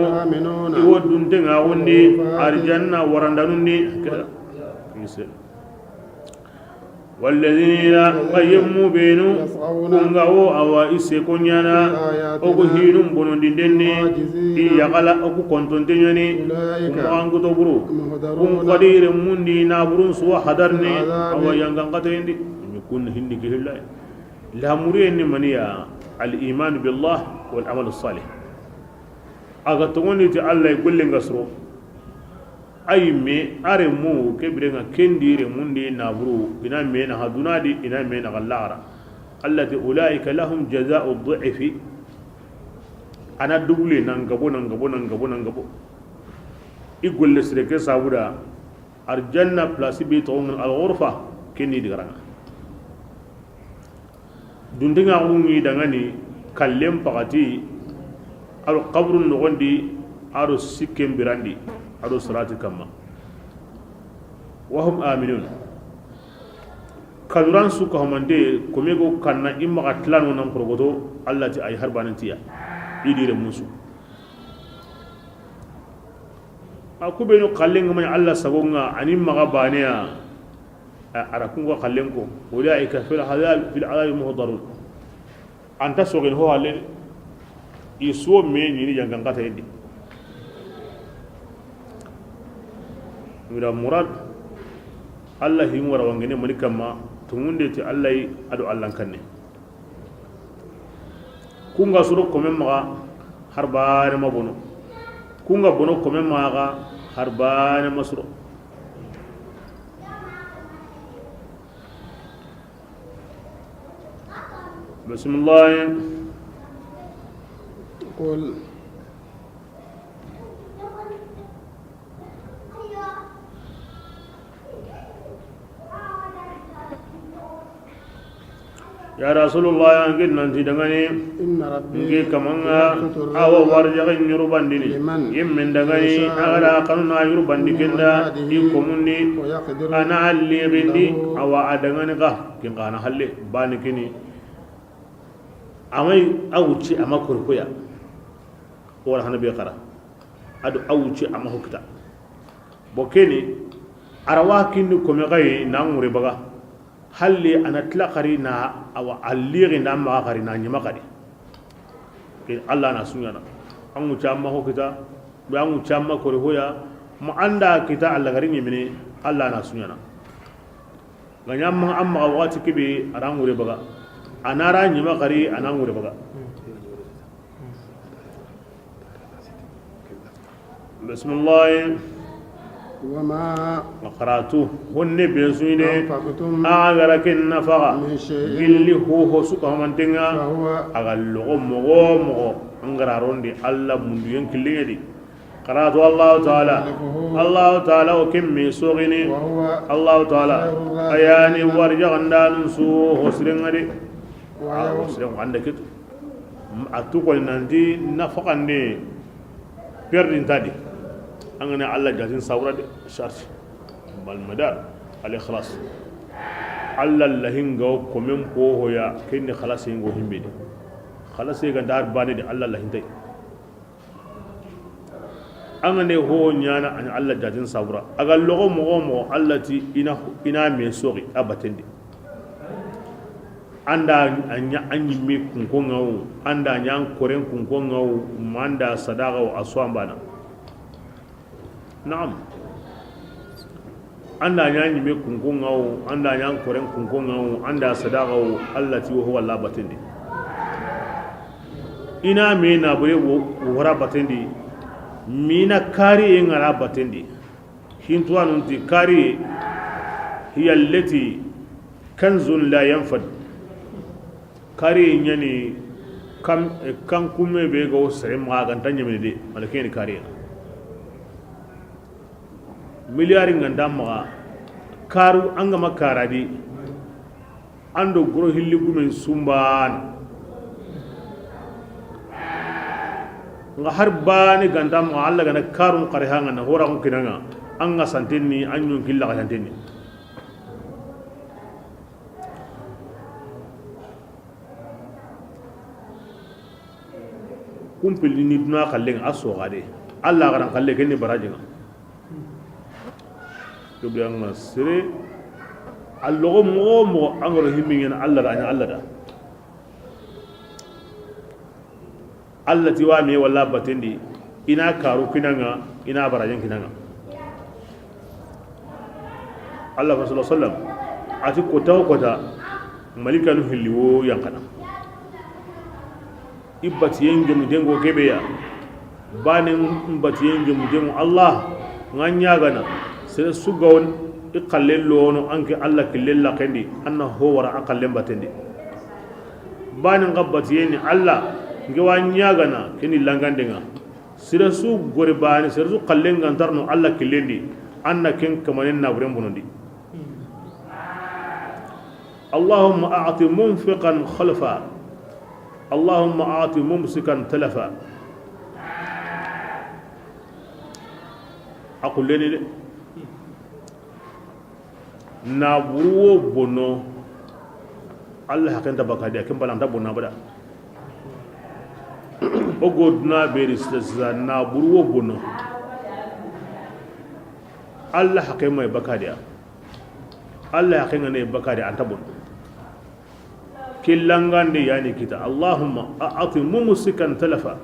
يودون تنغا وندي أرجنا ورندانوني والذين قيموا بينو كونغاو أوا إسكونيانا أكو هينم بنونديني إيغالا أكو كونتونتيني كونغو تبرو كون قدير مندي نابرون سوا حضرني أوا يانغانغاتيندي يكون هندي كهلا لا مرين منيا الإيمان بالله والعمل الصالح أغتوني الله يقول لنغسرو ay me are mu kebirenga kendire mundi naburu ina me na hadunadi ina me na gallara allati ulaika lahum jazaa'u dhi'fi ana duble nan gabo nan gabo nan gabo nan gabo igolle sireke sabuda arjanna place bi to al ghurfa kenni digaranga dundinga ngi dangani kallem pagati al qabru nogondi aro sikkem birandi ado salati kama wahum aminun kaduran su ko hamande komego kanna imma atlano nan progoto allati ay harbanantiya idire musu akubenu kallenga man alla sagonga ani maga banea arakungo kallenko ulaika fil hadab fil adab muhdarun anta sogin ho halle iso me ni jangangata edi wila murad Allah him wara wangene malikama tumunde ti Allah ado Allah kanne kunga suru kome maga harbane mabono kunga bono kome maga harbane masuro bismillah. قل يا رسول الله أنجل نانتي دعاني إن ربي نجي كمانا أو وارجع يربانديني يمن دعاني أغرا كانوا يرباندي كندا يكموني أنا اللي بندي أو أدعاني كه كن كأنا هلي بانكني أمي أوتشي أما كركويا ولا هنا بيقرأ أدو أوتشي أما هكذا بكني أرواكين كمغاي نعمري بقى halli ana tila kari na awa alliri na ma kari na nyima kari ke Allah na sunyana an wuce amma ko kita ba an wuce amma ko hoya mu anda kita Allah gari nyimine Allah na sunyana ganya amma amma wati kibe aran wure baga anara nyima kari anan wure baga bismillah. وما قرأته هن بيسوين أغرك النفقة اللي هو هو سوق من تنا أغلق مغو مغو أنغرارون دي الله مندين كلية دي قرأت الله تعالى الله تعالى وكم ميسوغني الله تعالى أياني ورجع عندنا سو هسرين دي هسرين عندك أتوقع نندي نفقة دي بيردين تادي أنا الله جالسين صورة شرط بالمدار الإخلاص الله اللهين جو كميم كوه يا كن خلاص ينجو هم بيد خلاص يعند دار باني الله اللهين تي أنا هو نيانا أن الله جالسين صورة أقول لهم مو الله تي إنا إنا مسوري أبتندي anda anya anyi kunkonga anda nyan koren kunkonga manda sadaqa aswambana Naam, anda nya nyime kunko ngawo, anda nya koren kunko ngawo, anda sadaqa wo Allah ti wo walla batindi. Ina me na bure wo wara batindi, mina kari ngara batindi. Hintuwa nunti kari hiya allati kanzun la yanfad. Kari nyani kam kan kume be go sere ma gan tanye me de malakeni kari. Miliari nganda ma karu anga makaradi ando gro hilli gumen sumban nga har bani ganda ma alla gana karun qare hanga na hora ko kinanga anga santenni anyun killa ga santenni. Kumpil ni duna kallen aso gade alla garan kalle kenni barajinga dobi anga sere allogo mo mo angoro himmingen alla da anya alla da alla ti wa me walla batendi ina karu kinanga ina barajen kinanga. Allah sallallahu alaihi wasallam ati kota kota malika nu hilliwo yankana ibati yenge mudengo kebeya banin ibati yenge mudengo Allah nganya gana sere sugawon iqallel lono anke Allah killella kendi anna ho wara aqallem batendi banin gabbati yeni Allah ngewa nyagana keni langandenga sere su gore bani sere su qallen gantarno Allah killendi anna ken kamanen na buren bonondi. Allahumma a'ti munfiqan khalfa, Allahumma a'ti mumsikan talafa. Aqul leni na buruwo bono Allah hakenta bakadi akem balanta bonna bada ogo duna beri sisa na buruwo bono Allah hakema bakadi Allah hakenga ne bakadi anta bono killangande yani kita Allahumma a'ti mumsikan talafa.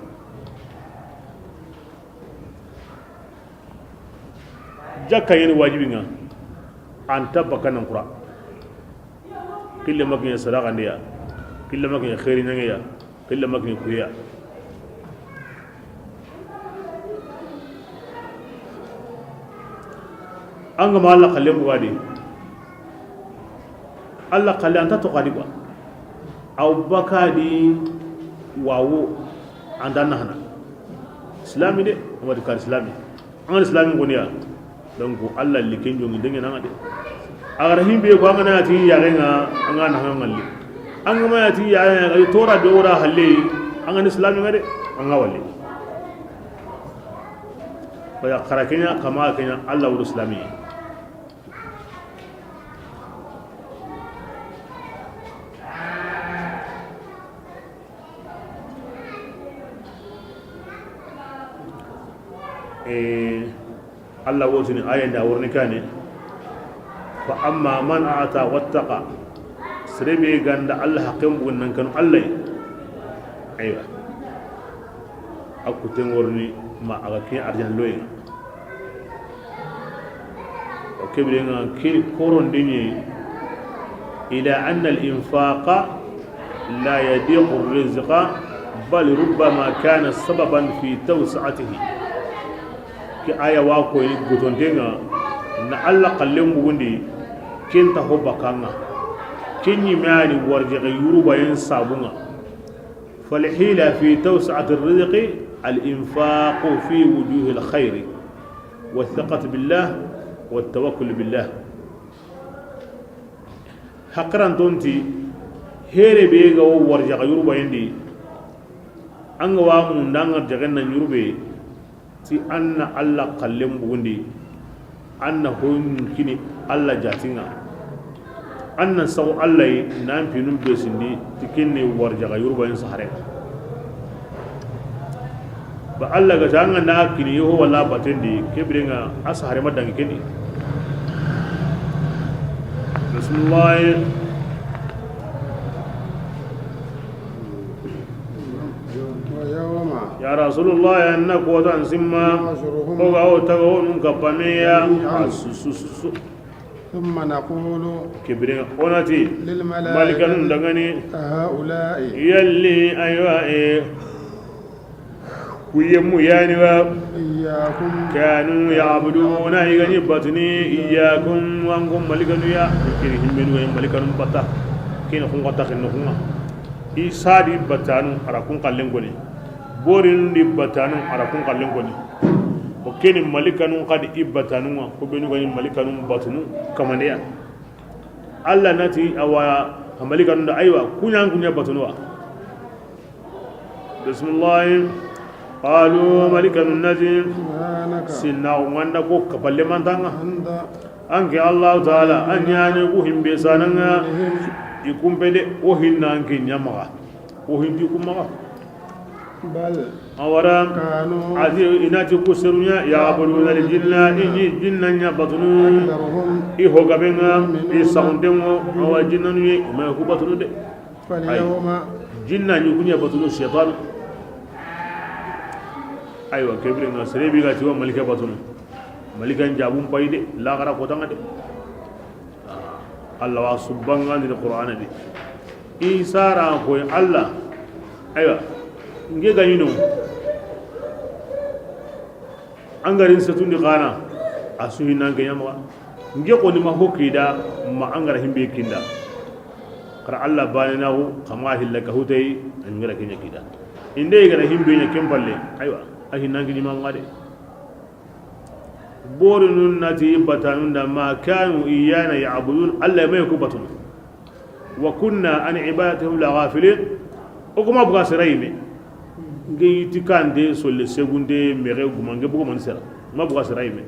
Jakka yeni wajibinga anta bakanan qura kille makinya sadaqa ndiya kille makinya khairi nyangeya kille makinya kuya. Anga ma Allah kalle mugadi Allah kalle anta to kadi kwa aw bakadi wawo anda nahana islami de wadi kar islami an islami ngoniya. Donc Allah liken jongi denge nanga de agara himbe ko anga ti yarenga anga nahanga ngalli anga ma ti yarenga ay tora be wora halle anga islami ngade anga walli baya karakenya kama kenya Allah wul islami. Allah wotini aya da wurni kane fa amma man a'ta wattaqa sirebe ganda Allah hakim bunnan kan Allah aywa akuten worni ma aga ke arjan loy o kebre nga ke koron dinyi ila anna al infaqa la yadiqu ar-rizqa bal rubbama kana sababan fi tawsa'atihi. Ke aya wa ko ni gotondenga na Allah kallem bugundi kenta ho bakanga kinyi mani warje yuruba yin sabunga falhila fi tawsa'ati ar-rizqi al-infaq fi wujuh al-khair wa thiqat billah wa tawakkul billah. Hakran tonti here be ga wo warje yuruba yindi anga wa mun danga jaganna yurube ti anna Allah kallem bugundi anna hon kini Allah jatinga anna saw Allah nan pinum besindi tikinne warjaga yoruba en sahare ba Allah ga tanga na kini yo wala batendi kebrenga asahare madangi kini bismillah. Wa yawma Ya Rasulullah anna ko tan simma نحشرهم o ga o taga o nun kapameya su ثم نقول kibrin onati malikanun للملائكة dangani هؤلاء yalli aywa e kuyemu yani wa إياكم kanu ya'buduna igani batni iyyakum wa ankum malikanu ya kini himmenu ga malikanu bata kini kun qata kin kunga isa di batanu ara kun kallen goni borin di batanu ara kun kallen goni o kini malikanu qad ibatanu wa ko benu ga malikanu batunu kamandeya alla nati awa malikanu da aywa kunya kunya batunu wa bismillah qalu malikanu nati سبحانك sinna wanda ko kapalle mantanga أنت anke allah taala an ñane ku himbe sananga i kumpede o hinna anke ñamaxa o hindi kumaxa بل awara كانوا ati inati ku seruña yabuduna ljinna iñi jinna ña batunu أكثرهم i hogabenga i saxuntengo awa jinnanuye ima ku batunu de فاليوم jinna ñi kuña batunu shaitan aywa kebirenga serebi ga tiwa malika batunu malika njabum payi de laxara kotanga de allah wa subbangandi qur'ana de isara koy allah aywa nge gañino angarin setundi xana a suhinanke ñamaxa nge koni ma ho kida ma angara himbe kinda xara allah banenaxu xama hilla ka hutey angara keña kida inde gara himbe ña ken palle aywa a hinnanke ñimanga de bori nun nati batanun da ma kanu iyana ya'budun alla may ku batun wa kunna an ibadatihim la ghafilin o kuma buga sirayme nge yiti kande solle segunde mere guma nge bugo man sera ma buga sirayme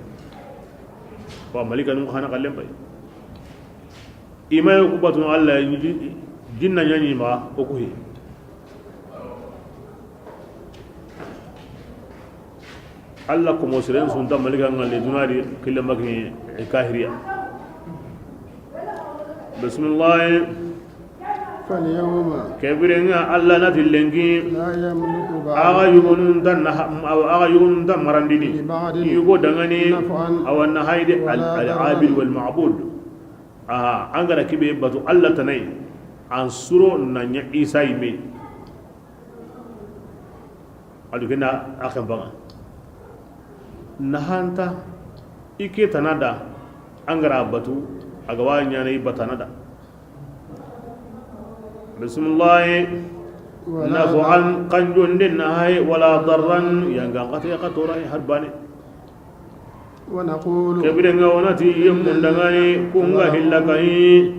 wa malika nun khana kalem bay ima ku batun alla jinna nyani ma o ku hi alla ko mosiren sunta malika ngalle dunari kille magni kahiriya bismillah فاليوم kebirenga alla nati lengi لا يملك aga بعض yugonun tan aga yugonun tan marandini لبعض yugo dangani نفعا awanna hayde ولا al abid wal ma'bud aha angara kibe batu alla tanai an suro nanya isa ime adu kena akan banga nahanta ike tanada angara batu agawa nyana ibatanada bismillah ولا naf'an kanjon den nahay wala darran yanga qati qatora harbane ونقول kebirenga wonati yemmundangani kunga hillakayi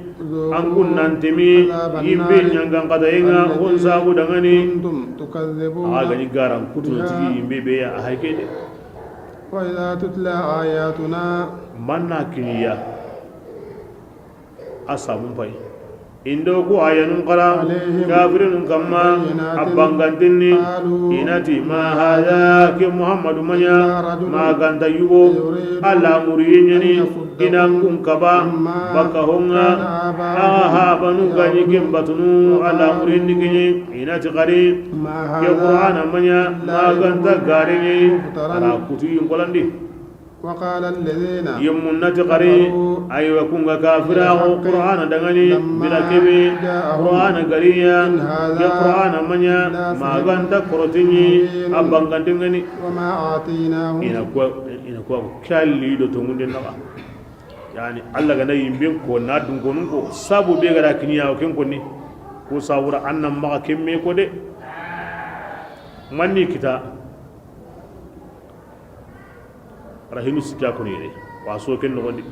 an kunnantemi yimbe ñangankatayenga on sagu dangani كنتم تكذبون axa gani garan kutunotigi yimbe be a hayke de وإذا تتلى آياتنا manna kiniya a sabun pay indo ku ayanun qara عليهم kafirinun kamma بينات a bangantinni قالوا inati ma hada ke muhammadu maña إلا رجل ma ganta yugo يريد alla muriye ñani أن يصدكم inan kun kaba مما bakka honga كان آباؤكم aga habanu gañi ken batunu alla muriyindi keñe inati xari ما ke هذا qur'ana maña إلا ma ganta gareñe مفترا ara kutuyin kolandi وقال الذين yemmunnati xari كفروا aywa kunga kafiraxo بالحق qur'ana dangani لما bila kebe جاءهم qur'ana gariya إن هذا ke qur'ana maña إلا ma سحر ganta korotiñi مبين a bangantengani وما آتيناهم ina kuwa ina kuwa kalli do tongunde naxa yani alla gana yimben ko na dunkonun ko sabu be gara kiniya o ken konni ko sawura annan maxa kemme ko de manni kita rahinu sikya koni yere wa so ken nogondi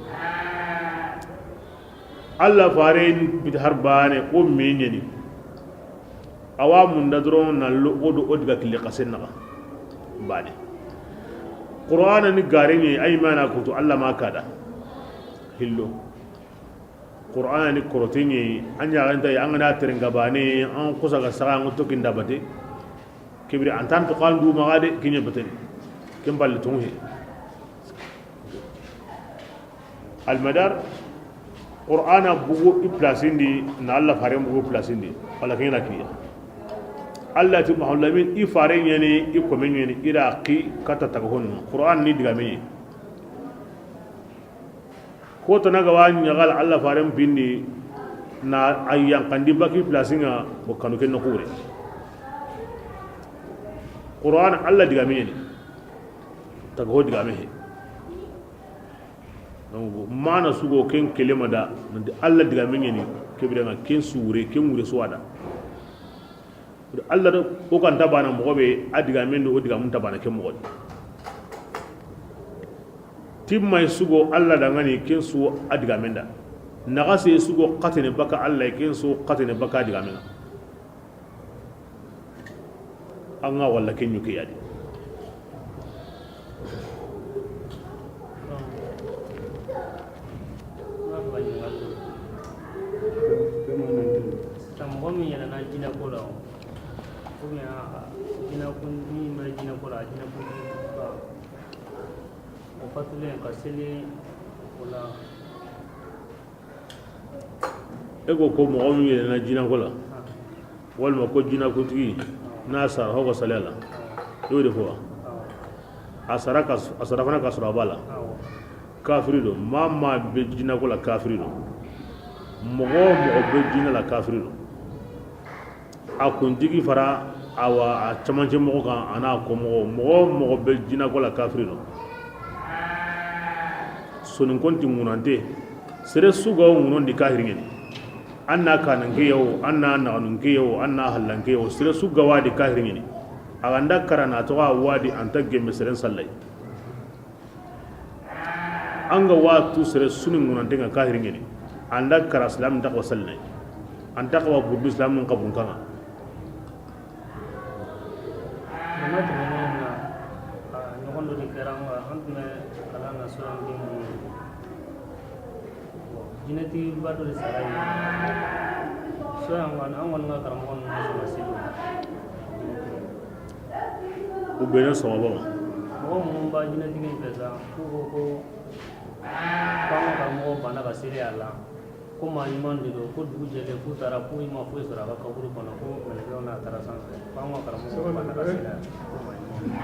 alla fare bit har bane ko meñeni awa munda doron na lo odo odiga kille kasen naxa bane qur'ana ni gare ni ay mana kutu alla ma kada hillo qur'ana ni korote ni an ñaxenta an gana terenga bane an kusaga saxa an tokin dabate kebiri an tan to kan du maxa de kiña bateni ken balle tonguhe almadar qur'ana bugu i placindi na alla faren bugu placindi wala kengena kiniya Allah ti Muhammad Lamin i fare ɲani i kɔmɛ ɲani i ra ki kata taga honnu Qur'an ni diga me ko to naga wa ɲagal Allah fare bindi na ayyan kandi baki plasinga bo kanu ken no kure Qur'an Allah diga me ni taga ho diga me he donc mana sugo ken kelema da nanti Allah diga me ni kebire nga ken suure ken wure suwada Allah o kan tabana mogo be a diga men do o diga mun tabana ken mogo timmay sugo Allah da ngani ken su a diga men da naga se sugo qatene baka Allah ken su qatene baka diga men anga walla ken yuke yadi Mɔgɔ min yɛlɛnna jinɛko la ou bien jinɛko min bɛ jinɛko la jinɛko ba o fatulen ka seli o la. E ko ko mɔgɔ min yɛlɛnna jinɛko la walima ko jinɛkotigi n'a sara aw ka saliya la i y'o de fɔ wa? A sara fana ka sɔrɔ a b'a la kafiri don. Maa bɛ jinɛko la kafiri don. Mɔgɔ o mɔgɔ bɛ jinɛ la kafiri don. A kuntigi fara awa a camancɛ mɔgɔ kan a n'a kɔmɔgɔ mɔgɔ o mɔgɔ bɛ jinɛko la kafiri don. Soninko ti ŋunante sere sugaw ŋunon di kafiri ŋeni an n'a kananke yo an n'a naganunke yo an n'a hallanke yo sere sugawa di kafiri ŋeni a ganda karana tɔgɔ a wadi an ta gembe seren sallai an ga watu sere suni ŋunante ŋa kafiri ŋeni an da kara silam ta ko sallai an ta ko burdu islam nun kabun kanga Jama tɛmɛnen na a ɲɔgɔn dɔ de kɛra an kan an tun bɛ kalan na so an den minnu ye jinɛtigiba dɔ de sara yen so yan kɔni an kɔni ka karamɔgɔ ninnu ma sɔn ka seli o ma. U bɛnna sawaba ma. Mɔgɔ minnu b'a jinɛtigi in fɛ sa k'u ko ko k'an ka karamɔgɔ banna ka seli a la ko maa ɲuman de don ko dugu jɛlen k'u taara k'u ma foyi sɔrɔ a ka kaburu kɔnɔ ko mɛlɛkɛw n'a taara sanfɛ k'an ka karamɔgɔ banna ka seli a la ko maa ɲuman don.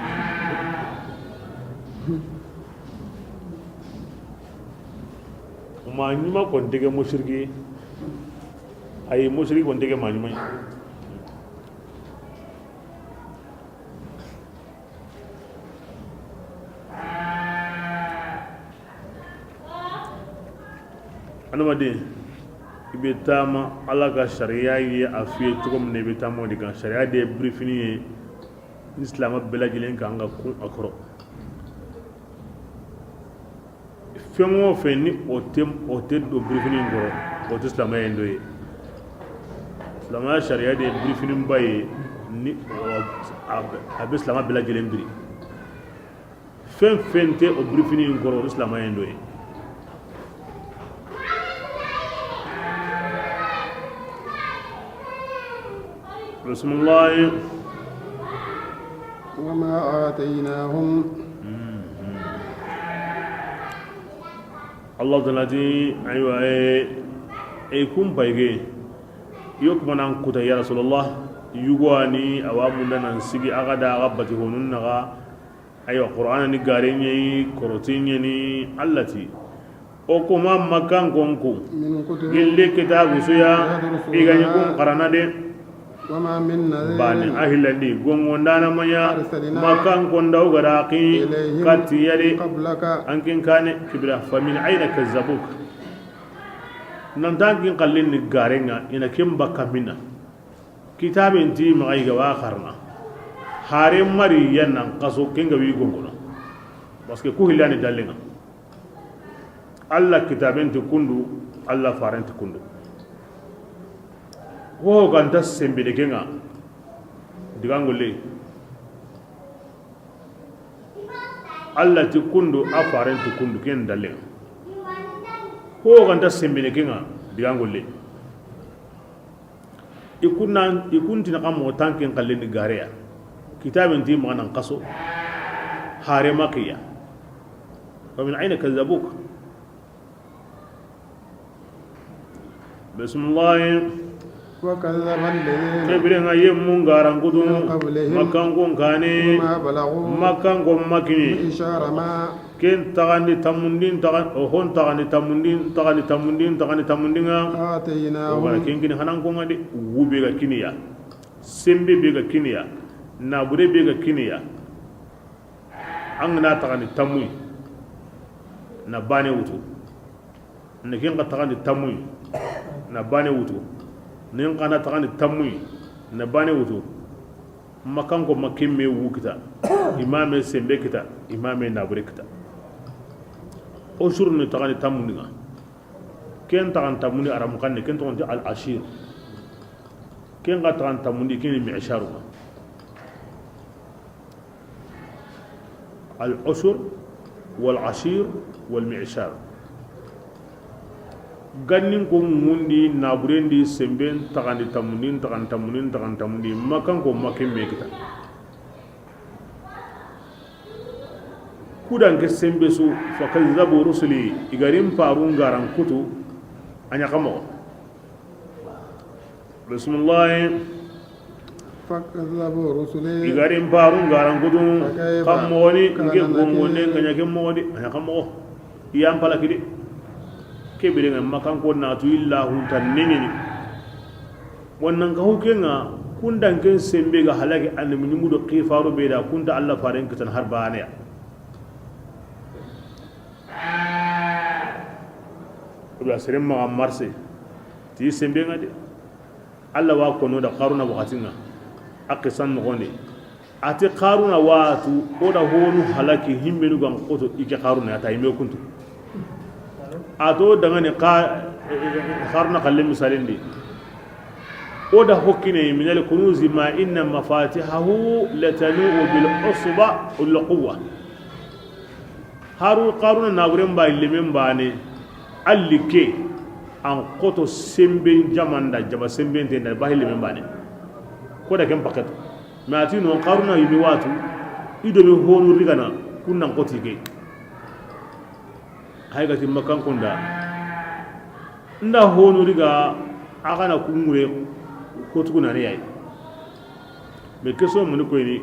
Maa ɲuman kɔni tɛ kɛ musiriki ye. Ayi, musiriki kɔni tɛ kɛ maa ɲuman ye. Adamaden i bɛ taama Ala ka sariya ye a f'i ye cogo min na i bɛ taama o de kan. Sariya de ye birifini ye ni silamɛ bɛɛ lajɛlen kan ka kun a kɔrɔ. Fɛn o fɛn ni o tɛ don birifini in kɔrɔ o tɛ silamɛya in dɔ ye. Silamɛya sariya de ye birifiniba ye ni a bɛ silamɛ bɛɛ lajɛlen biri. Fɛn fɛn tɛ o birifini in kɔrɔ o tɛ silamɛya in dɔ ye. Bisimilahi. وما آتيناهم Allah tanati ayiwa e kun payge yo kuma nan kuta ya Rasulullah yugwani awa munda nan sigi aga da aga bati honun naga ayiwa Qur'an ni gare ɲɛ kɔrɔti ɲɛ ni allati o kuma makan konku من كتب gille kitabu suya iga ɲɛ karana de وما من bani نذير ahilandi gongo ndana manya makan kondaw gara qi إليهم katiyari قبلك ankin kane kibra famin aina kazzabuk nan tankin kallin ni garenga ina kimba kamina kitabin ti magai ga wa karna hare mari yannan kaso kinga wi gongono parce que ku hilani dallinga alla kitabin ti kundu alla faran ti kundu wo ganta sembede kenga digangolle alla ti kundu a faran ti kundu ken dallinga wo ganta sembede kenga digangolle ikunna ikuntina kam mo tanken kallin gareya kitabin ti magana kaso hare makiya wa min aina kazzabuk bismillah. وكذب الذين Kebire nga ye mun garan kudu من قبلهم makan ko kane وما بلغوا makan ko makini إشار ما ken tagandi tamundin tagan o hon tagandi tamundin tagandi tamundin tagandi tamundinga o wala آتيناهم ken kini hanan ko ngadi wube ga kiniya sembe be ga kiniya nabure be ga kiniya an gana tagandi tamui na bane wutu ne ken ka tagandi tamui na bane wutu nin kana tagandi tamui na bane wutu makan ko makimme wu kita imame sembe kita imame nabure kita o surni tagandi tamundinga ken tagan tamundi aramu kanne ken togonti al ashir ken ga tagan tamundi ken mi'sharu al usur wal ashir wal mi'shar Gannin ko mundi naburendi semben tagandi tamundi tagan tamundi tagan tamundi makan ko makin me kita kudan ke sembe su fakazzabu rusuli igarin farun garan kutu anya kamo bismillah فكذبوا رسلي igarin farun garan kutu Fakaifa kamoni nge kana gongone nakir. nganya ke modi anya kamo iyam pala kidi kebire nga makan ko natu illa huntan nini wannan ka hukenga kundan ken sembe ga halaki annabi nyumu do qifaru be da kunda Allah farin kitan har bane ya ibla sere ma marse ti sembe nga de Allah wa kono da qaruna wakatinga aqisan no gonde ati qaruna watu oda honu halaki himmenu gan koto ike qaruna ta ime kuntu ato dangane ka qaruna kalle misalin di oda hokkine min al kunuzi ma inna mafatihahu latanu bil usba wal quwwa haru qaruna nawren ba limen bane allike an koto semben jamanda jaba semben te na bahile men bane ko da ken paket ma ati no qaruna yimi watu ido mi honu rigana kunnan koti ge hay gati makan kunda nda honu riga agana kungure ko tuguna ne yayi me keso mun ko ni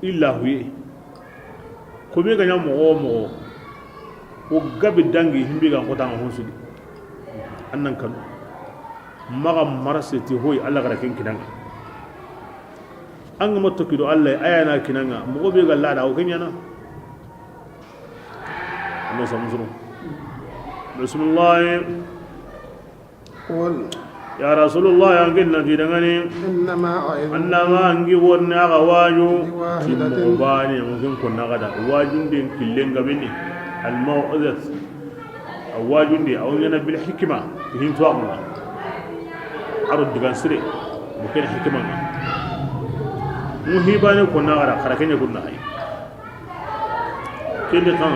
illa huye ko me ganya mo mo o gabi dangi himbe ga ko tan honsudi annan kanu maga marase ti hoy alla gara ken kinanga an ma tokido alla ayana kinanga mo be ga lada o kenyana Allah samzuru bismillah قل ya rasulullah an ginna ti dangani إنما أعظكم annama angi wonna aga waju Wahidatin. bani mungkin kunna gada wajun din killen gabini al mau'izat wajun di awnyana bil hikma hin to amma aro digan sire mungkin hikma muhibane kunna gada karakenya kunna hay kende kan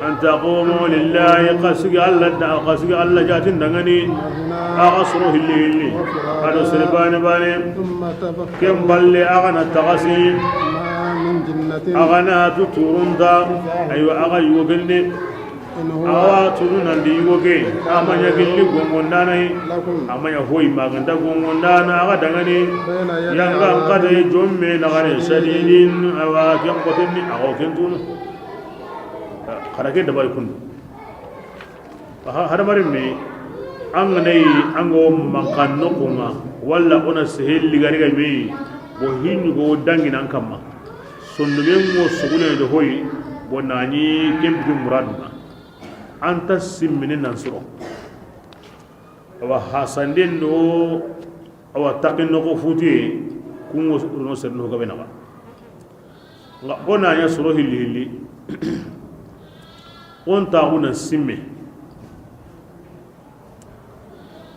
an taqumu lillahi qasigi alla da qasigi alla jatin dangani مثنى aga suru hilli hilli ado sire bane bane ثم تفكروا kem balle aga na tagasi ما من جنة aga na tuturunda aywa aga yugende إن هو awa turuna ndi yugoge amanya gilli gongondana لكم amanya hoy maganda gongondana aga dangani بين يدي yanga عذاب kade jomme nagare shadidin awa ken kotenni aga ken tunu karake dabari kundu aha hadamari me an ganai an go mankan nokunga walla ona sehel ligari ga me bo hinnu go dangina an kamma sondume ngo sugule do hoy bo nani kempi muradu anta simmini nan suro awa hasanden do awa takin no ko futi kungo no serno gabe na nga ona nya suro hilli hilli on ta una simme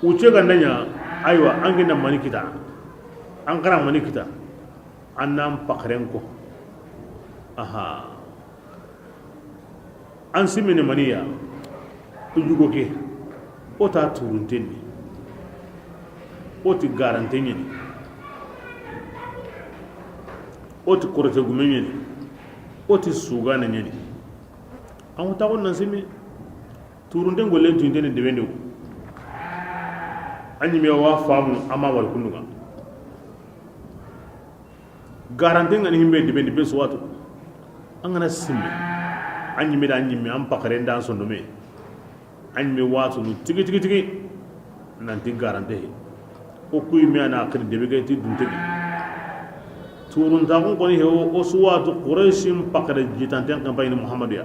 uche gandanya aywa an gina manikita an kara manikita annam pakren ko aha an simmini maniya ujugo ke o ta turuntenni o ti garante ñini o ti korote gume ñini o ti sugane ñini an taxon nan simi turunten gollen tuyinteni debendewu An ɲimme wa faamu ama wal kununga garanti ngani himbe dibe dibe suwatu an gana simme an ɲimme da an ɲimme an pakare dan sondome an ɲimme watu nu tigi tigi tigi nanti garante he o kuy me ana akhir debe ke ti duntegi turunta kun koni he o suwatu quraishim pakare jitanten campagne Muhammadu ya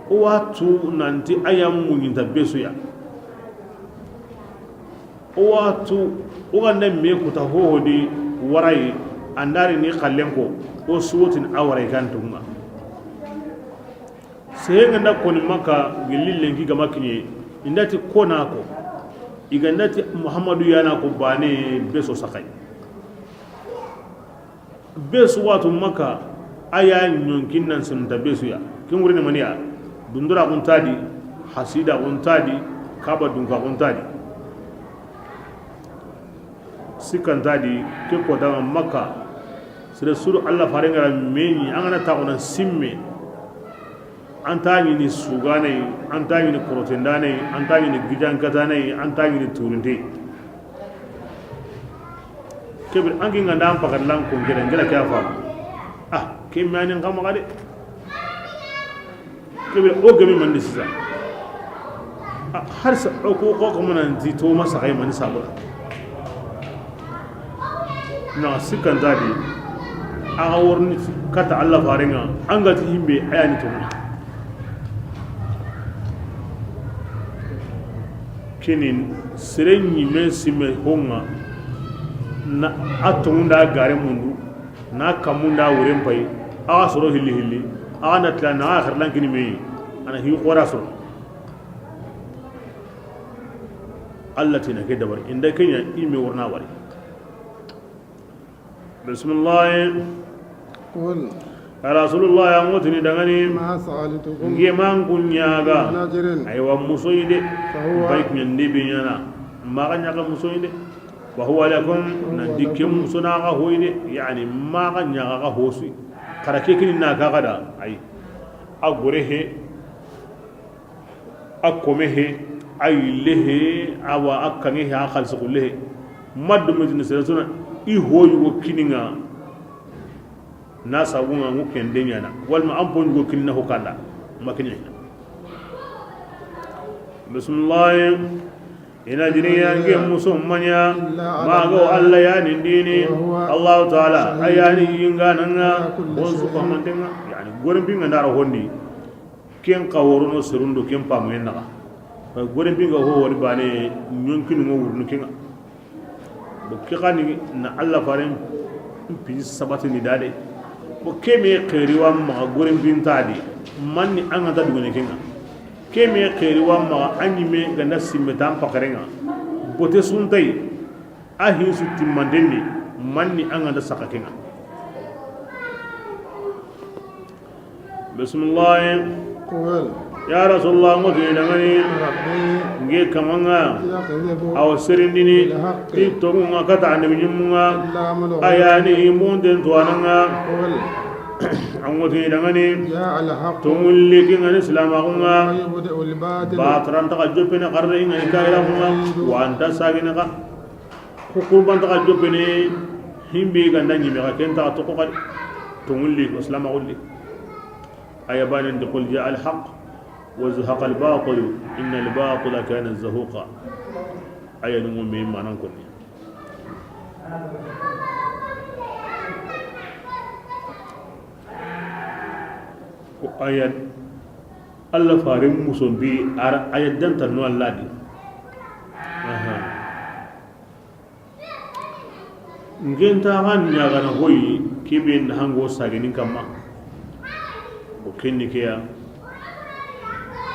o watu nanti ayam muñinta besu ya o watu o ganda me kuta hohodi warai andari ni khallen ko o suwotin awara kan tunga sey nganda koni maka gilli lenki gama kinye indati kona ko igandati Muhammadu yana ko bane beso sakai beso watu maka aya nyonkin nan sunta beso ya kin wurin maniya dundura kun tadi hasida kun tadi kaba dunka kun tadi sikan tadi ke ko da maka sire suru Allah faringara meni an gana ta ona simme an ta ni sugane an ta ni korotendane an ta ni gijankatane an ta ni turunte kebir an ki nganda an pakarlan ko ngela ngela ka fa ah ke mani ngam ga de kebir o gemi man de sisa har sa ko ko ko man ti to masa kai man sabura na sikan tadi aga worni kata Allah faringa an ga ti himbe ayani to kinin sere ɲime sime honga na a tongunda gare mundu na kamunda wuren pay aga soro hilli hilli aga na tla na akhir kini me ana hi qora soro Allah tina ke dabar inda kenya ime wurna wari bismillah qul Rasulullah ya ngotini dangani ma sa'altukum ngeman kunyaga aywa musoyinde bay kunyande be nyana ma ga nyaga musoyinde wa huwa lakum nadikum musona ga hoyinde yani ma ga nyaga ga hosi karake kini na ka gada ay agore he akome he aylehe awa akange he akhalsu kullehe maddu mutini sesuna i hoyu kininga na sabunga ngu kende nyana walma am pon go kinna hokanda makini bismillah ina jiriya nge musumanya ma go alla ya nindini Allah taala ayani yinga nanga bonsu ko mantenga yani goren binga ndara hondi ken kaworono serundo ken pamu en naga goren binga ho wori bane nyonkini ngo wurnu kenga bo kikani na alla faren pi sabati ni dade bo keme kheriwa ma goren bintadi manni an ga dugune kenga keme kheriwa ma anyime ganda simetan pakarenga bote suntai ahi su timmandendi manni an ga saka kenga bismillah qul ya rasulullah ngoti dangani nge kamanga aw serindini ti tonga kata annabi nyumunga ayani munden tuananga angoti dangani tongulli kinga islam agunga batran ta jopene qarre inga kaira kunga wa anta sagina ka hukurban ta jopene himbe ganda nyime ka kenta to ko tongulli islam agulli ayaban qul ja al haqq وزهق الباطل إن الباطل كان زهوقا أي نمو مما ننكر أي الله فارم مسلم بي أي دنت نوع الله دي ngenta gan nyaga na hoyi kebe na hango sagini kama o kenni keya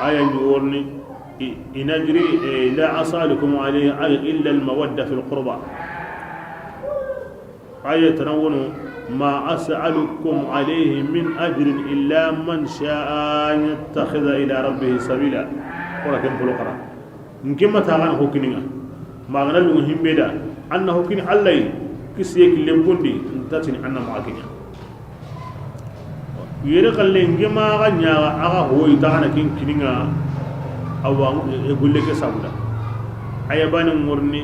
آية يورني إن أجري لا أسألكم عليه إلا المودة في القربى آية تنون ما أسألكم عليه من أجر إلا من شاء أن يتخذ إلى ربه سبيلا ولكن في القرآن نكما تاغان هوكينيغا ما غنا المهم بيدا أن هوكين الله كسيك لمبوندي انتاتني أنا معاكينيا yere kalle ngema ga nya aga hoyi ta ana kin kininga awa gulle ke sabuda Ayabani ngorni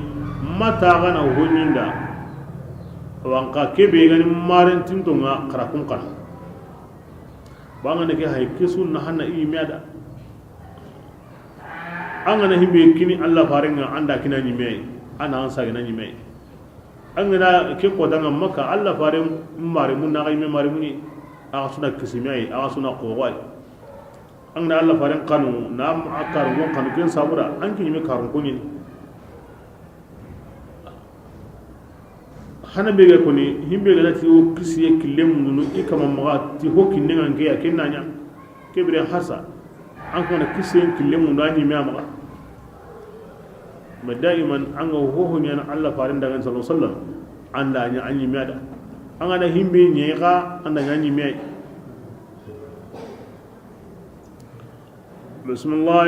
mata gana hunyinda wanka kebe gani maren tintonga karakun kana banga ne ke hay kisu na hanna imiada angana himbe kini alla farenga anda kina nyime ana ansa gina nyime angana ke ko danga makka alla fare mare mun na ga mare muni aga suna kisimai aga suna qowai angana alla fare kanu na akar gon kanu ken sabura anki nyime karun ko ni hana be ga koni himbe ga ti o kisiye kille mun i kama maga ti ho kinne ngange ya kenanya kebre hasa an kana kisiye kille mun da nyime amaga ma daiman an ga ho nyana Allah farin daga sallallahu alaihi wasallam anda nya anyi miada an ana himbe nyega anda nya anyi miai bismillah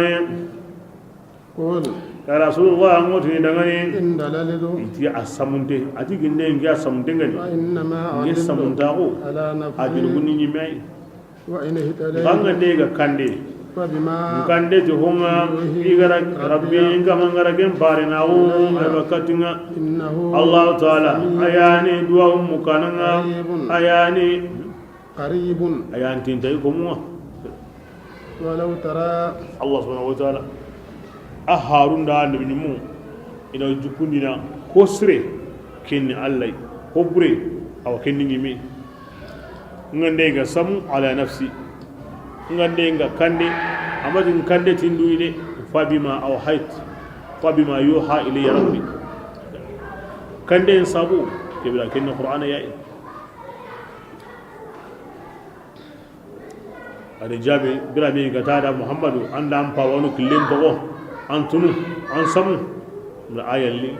qul ya rasulullah an woti dangani in dalalidu iti asamunte ati ginne ngi asamunte ngani innama ngi samuntago ala nafsi ajuruguni nyimai wa in hitala banga de ga kande fa bima kande ti honga igara rabbi inga mangara gen bare na wo abakatinga innahu allah taala ayani duwa mukananga ayani qaribun ayan tintai ko mu walau tara allah subhanahu wa taala a harun da annabi mu ina jukundina ko sire kenni allah ko bure aw kenni ngimi ngande ga samu ala nafsi ngande nga kande amadin kande tinduile fabima aw hayt fabima yuha ilayya rabbi kande en sabu kebla kenni qur'ana ya ade jabi birami gatada muhammadu anda am pawanu killen togo antunu an samu na ayalli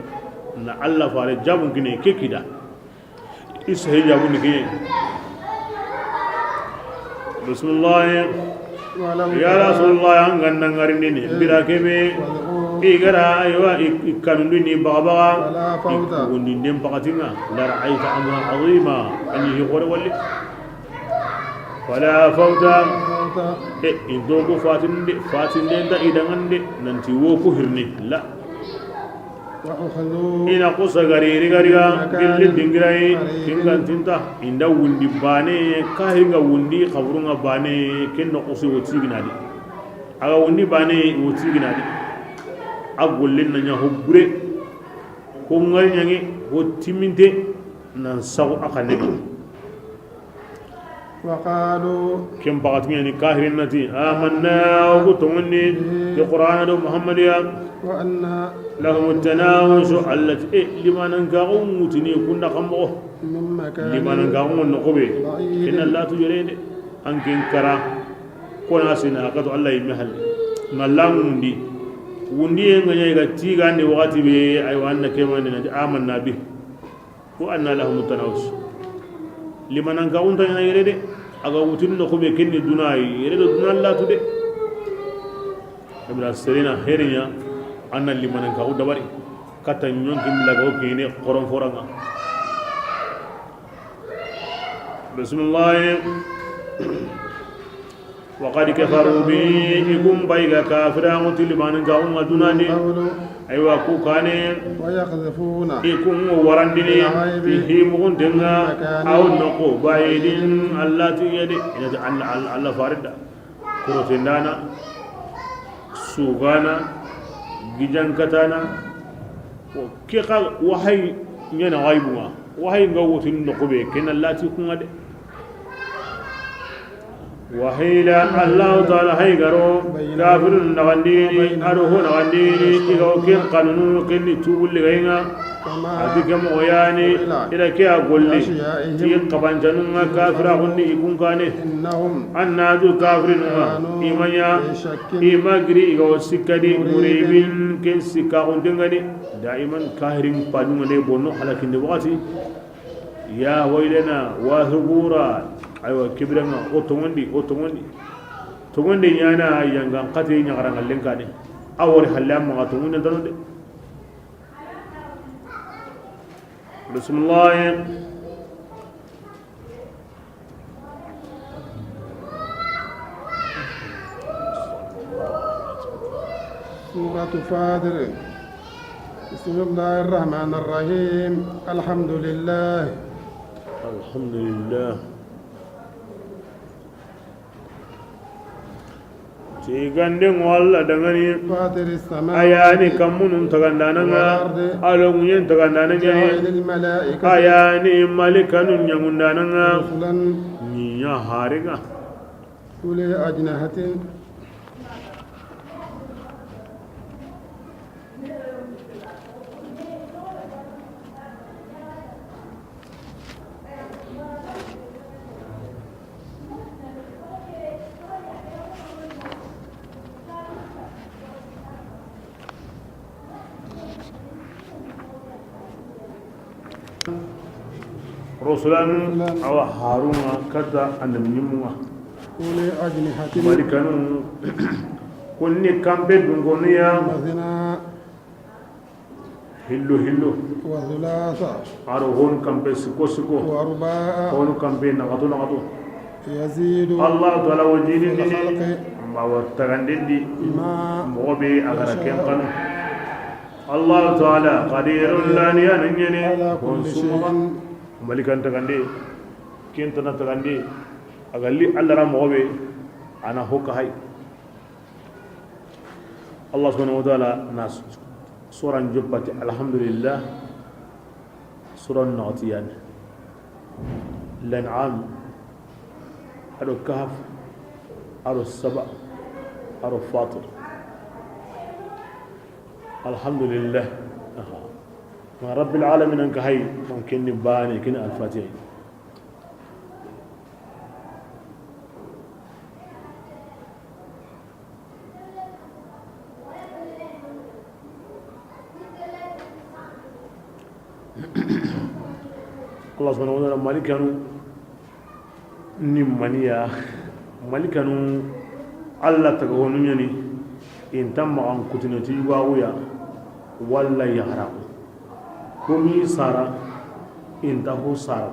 na alla fare jabun kine kekida isa jabun kine bismillah ya rasulullah an ganna ngarindi ni birakebe igara aywa ikanundi ni baba igundi dem pakatinga la ra'aita amran azima an yi gore walli wala fawta indogo fatinde fatinde da idangande nanti wo ko hirni la ina kusa gari riga gilli dingirai kingantinta inda wundi bane kahinga wundi khabrunga bane kenno kusi wotiginadi aga wundi bane wotiginadi agollin na nya hobbure ko ngal nyangi ho timinte nan sago akane وقالوا كم بغتني كاهرين نتي آمنا وقتوني بقرآن محمد يا وأن لهم التناوش التي لما ننكرون متني كنا خمره لما ننكرون النقبة إن الله تجرين أنك إنكرا كنا سنا قد الله يمهل نلام وندي وندي إنغني كتيجان وقتي به أيوة أن كمان آمنا به وأن لهم التناوش لمن أنكرون تنا يريد أقوتين نخبة كني دناي يريد دنا الله تدي أبلا سرينا هيريا أن لمن أنكرون دبري كتنيون كم لقوا كيني قرن فرنا بسم الله وقد كفروا به يكون بايغا كافرا لمن أنكرون دناني أيوة كوكاني ويقذفون يكون ورندني فيه مغندنا أو نقو بعيدين التي يدي إن الله فارد كروتندانا سوغانا جيجان كتانا وكيقا وحي ينا غيبوا وحي نقوت النقبة كنا التي يكون هذا وحيلا الله تعالى هيغرو كافر نغنديني أروه نغنديني إذا كان قانون كن تقول لغينا أتيك مغياني إذا كي أقول لي تي قبان جنونا كافر أغني يكون كاني أن دو كافر إيمانيا إيماغري إذا سكدي مريبين كن سكا غندنغني دائما كاهرين بانون بونو على كندواتي يا ويلنا وثبورا أيوة كبرنا أوتومندي أوتومندي تومندي يانا يانغان قتي نغران لينكاني أول حلام ما تومندي دندي بسم الله سورة فاطر. بسم الله الرحمن الرحيم الحمد لله الحمد لله tigandengo alla dangani فاطر السماء ayani kammunun tagandananga alonguyen tagandananga جاعل الملائكة ayani malikanun ñagundananga رسلا ñiña harenga أولي أجنحة Rusulan awa harunga kada annabi ñimmunga أولي أجنحة malikanu kunni kampe dungoniya مثنى hillo hillo وثلاث aro honu kampe siko siko ورباع honu kampe nagato nagato يزيد Allah taala wo jini في الخلق mawa tagandindi ما mogo be agara ken kanu Allah taala qadirun laniya ñene على hon كل sumaga شيء malikan tagandi kentana tagandi agalli Allah ra mogo be ana hokka hay Allah subhanahu wa ta'ala na suran joppati alhamdulillah suran natiyan lan'am ado kahf ado saba ado fatir alhamdulillah aha ma rabbil alamin anka hay man kenni bani kin al-fatiha Allah subhanahu wa ta'ala malikanu ni maniya malikanu Allah taga honu ñani inta maxan kutineti yugaxuya walla yaxaraxu komi sara inta ho sara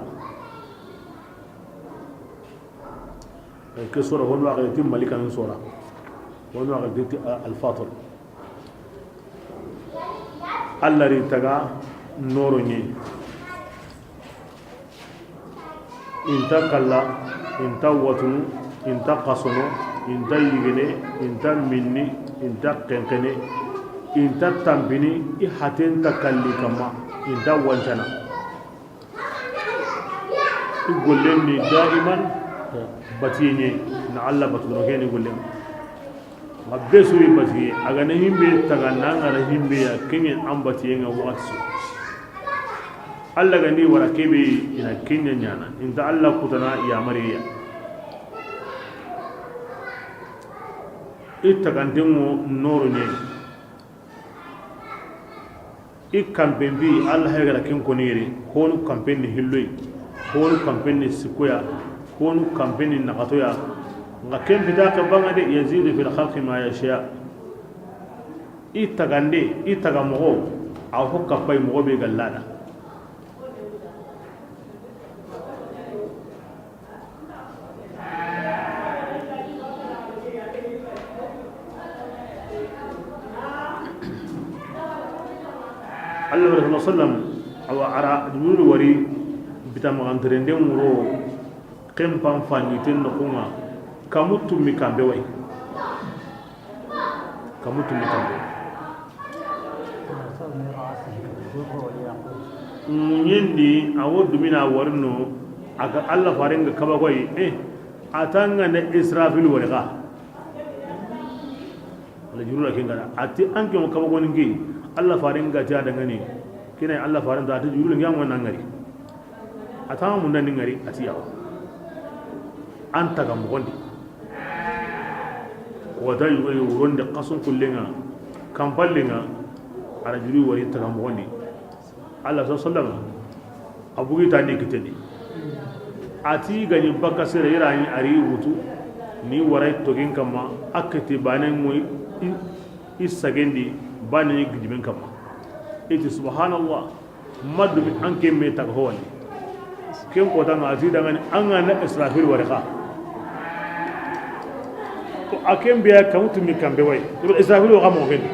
ke sora honu waxete ti malikanu sora honu waxete ti alfatir Allah ri taga noro ñe inta kalla inta watunu inta kasono inta yigene inta minni inta kenkene inta tampini i hatenta kalli kama inta wancana i gollen ni daiman batiye ñe na alla batudono keni gollen nka bee suri batiye agana himbe taga nangara himbe ya keñe an batiye nga wakati su alla gani wara kebe ina kenya ñana inta alla kutana yamariya i tagantenŋo noro ñe i kampen bi alla haygara ken koniyere honu kampen ni hilloyi honu kampen ni sikoya honu kampen ni nakatoya nka ken fita ke banga de yazidu fil khalqi ma yasha i tagandi i taga mogo a ho kapay mogo be gallada Allah sallallahu alaihi wasallam awa ara jibril wari bitamaganterende wuro kempan fanyiten no kunga kamutu mikambe way kamutu mikambe munyendi awo dumina warno aga Allah faringa kabagoy atanga ne Israfil wari ga Allah jibril kenga ati anke mo kabago ngi Allah faringa ta dangane kina Allah faringa ati jibril ngi amon ngari atama mun dan ngari ati yawo anta ga mogondi wada yugo wuronde qasun kullenga kampallenga ara juri wari taga mogondi Allah sallallahu abugi tani kiteni ati gani bakka sere irani ari wutu ni waray togin kama akati banen mo isagendi bane gijiben kama iti subhanallah maddu mi anke me taga howani ken ko tan ati dangani anga na Israfil warqa ko akem biya kamutu mi kambe way Israfil wa mo hen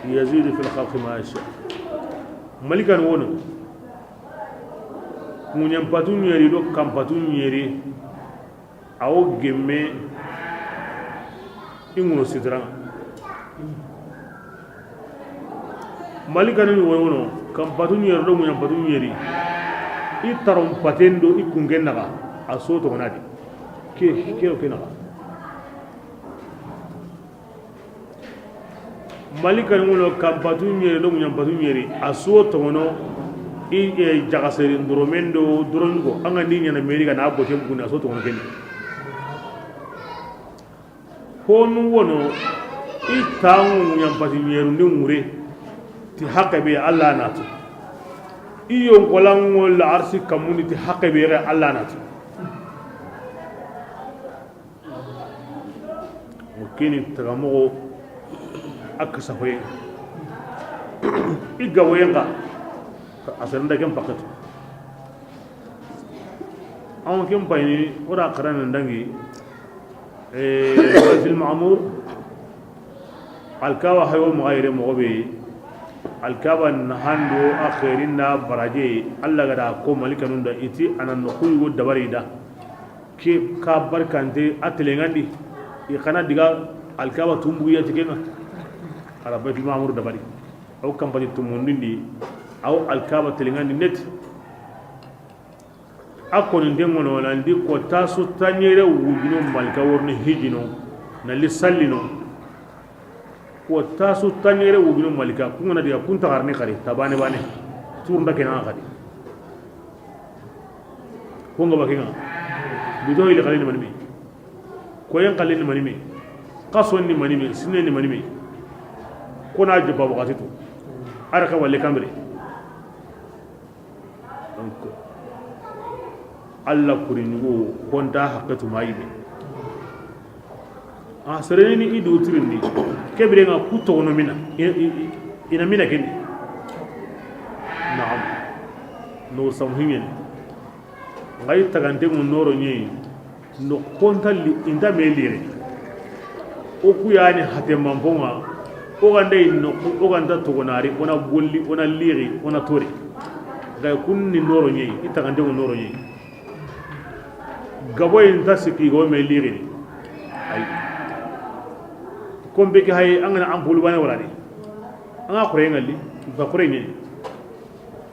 Yazidu fil khalqi ma yasha. Malikan wono ŋuɲanpatu ɲeri do kanpatu ɲeri awo gemme i ŋuno sitiranga. Malikanu wono kanpatu ɲeri do ŋuɲanpatu ɲeri i taron paten do i kungen naga a so togonadi ke ke o ke naga. Malikanu wono kanpatu ɲeri do ŋuɲanpatu ɲeri a so togono i jagaseri ndoromen do dorongo an ga ni ɲana meri ka na bote buguni a so togono keni honu wono i tangu ŋuɲanpatu ɲeru ndi ŋure ti hakke be Allah natu i yonkolanŋo la arsi kamuni ti hakke be Allah natu o kini tagamogo a kasafoye i gawoyenga a serenda ken paketu an ken payini ora karanan dangi fil ma'mur alkawa hayo magayre mogo be alkaba nahando akhirin na baraje Allah gada ko malika nun da iti anan no kuyu dabari da ke ka barkante atelengandi i kana diga alkaba tumbu ya tikenga ala baytul ma'mur dabari aw kampati tumundindi aw alkaba telengandi net akon ndengono landi ko tasu tanyere wujino malika worni hijino na lisallino ko tasu tanyere wujino malika kungana diga kunta garni khari tabane bane turunda kena khari konga bakinga bido ile khali ni manimi ko yen khali ni manimi qason ni manimi sinne ni manimi ko na jibba wakati to araka walle kambre. Donc alla kurinugo konta hakatu mayibe a sereni i do tirindi kebire nga ku togono mina ina mina keni naam no samhimen ngai tagantemu noro nyi no konta li inda melire o ku yani hate mamponga o ganda no o ganda togonari ona golli ona liri ona tori ngai kunni noro nyi itagante mu noro nyi gaboy nta sikki go melire ay kombe ke hay angana ampulu bane wala di anga khore ngali ba khore ni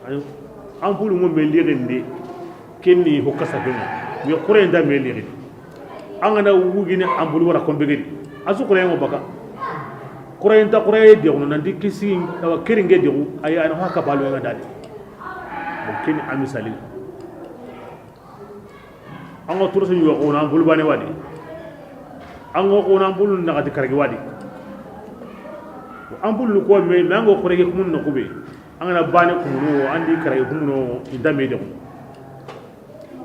ay ampulu mo melire ndi kenni hokasa benga mi khore nda melire angana wugini ampulu wala kombe gedi asu khore ngo baka khore nta khore de gono nandi kisi awa keringe de ay ana haka balu nga dadi mo kenni amisali anga turso yu ko na ampulu bane wadi ango ko na ampulu na kati kargi wadi ampulu ko me nango khore ke kumun no kube angana bane kumuno andi kargi kumuno indame de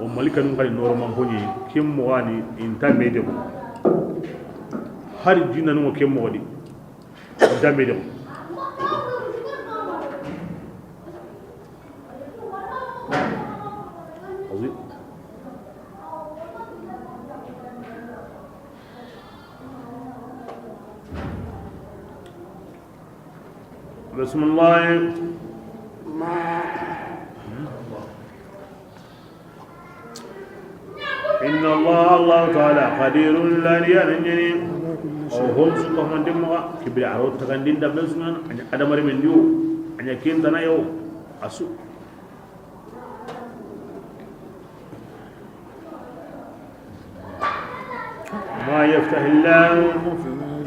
o malika nun kali noro man koni kim mo wani indame de har jinna no kem mo di indame de بسم الله ما إن الله الله تعالى قدير لا ينجني أو هم سكهم دمغا كبير عروض تغندين دبلسنا أن أدم من يو أن يكين تنا يو أسو ما يفتح الله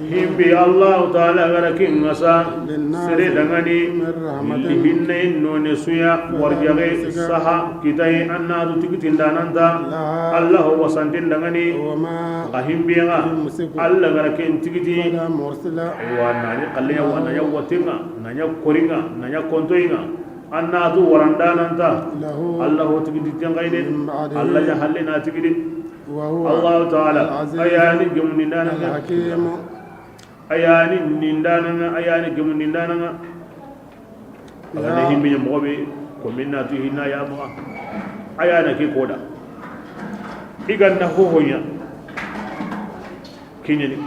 himbi Allah ta'ala garakin ngasa sere dangani hinne none suya warjage saha kitai annadu tikitin dananta Allah wasantin dangani himbi nga Allah garakin tikiti wa nani qalliya wa nanya watinga nanya koringa nanya kontoinga annadu warandananta Allah tikiti tangaide Allah jahallina tikiti Allah ta'ala ayani gumni dananga ayani nindananga ayani gum nindananga agane himbe mogobe ko minna tu hinna ya ma ayana ke koda iganna ho honya kinyani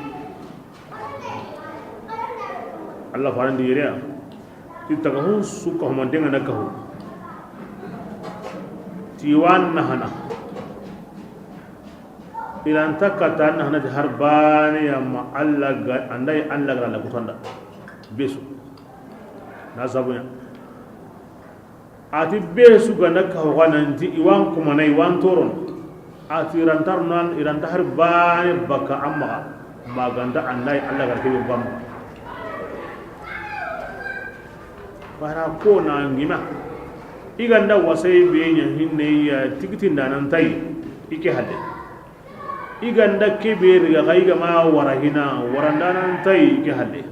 Allah farandi yere ti tagahu su ka humandenga na kahu tiwan nahana iranta kata nahana harbani ya ma Allah ga andai Allah ga la kutanda besu na sabunya ati besu ga na kahu gananti iwan kuma na iwan toron ati irantar nan iranta harbani baka amma maganda andai Allah ga kebe bam bara ko na ngima iganda wasai be nya hinne ya tikitin da nan tai ike hadde iganda kebe riga kai ga ma warahina waranda nan tai ike hadde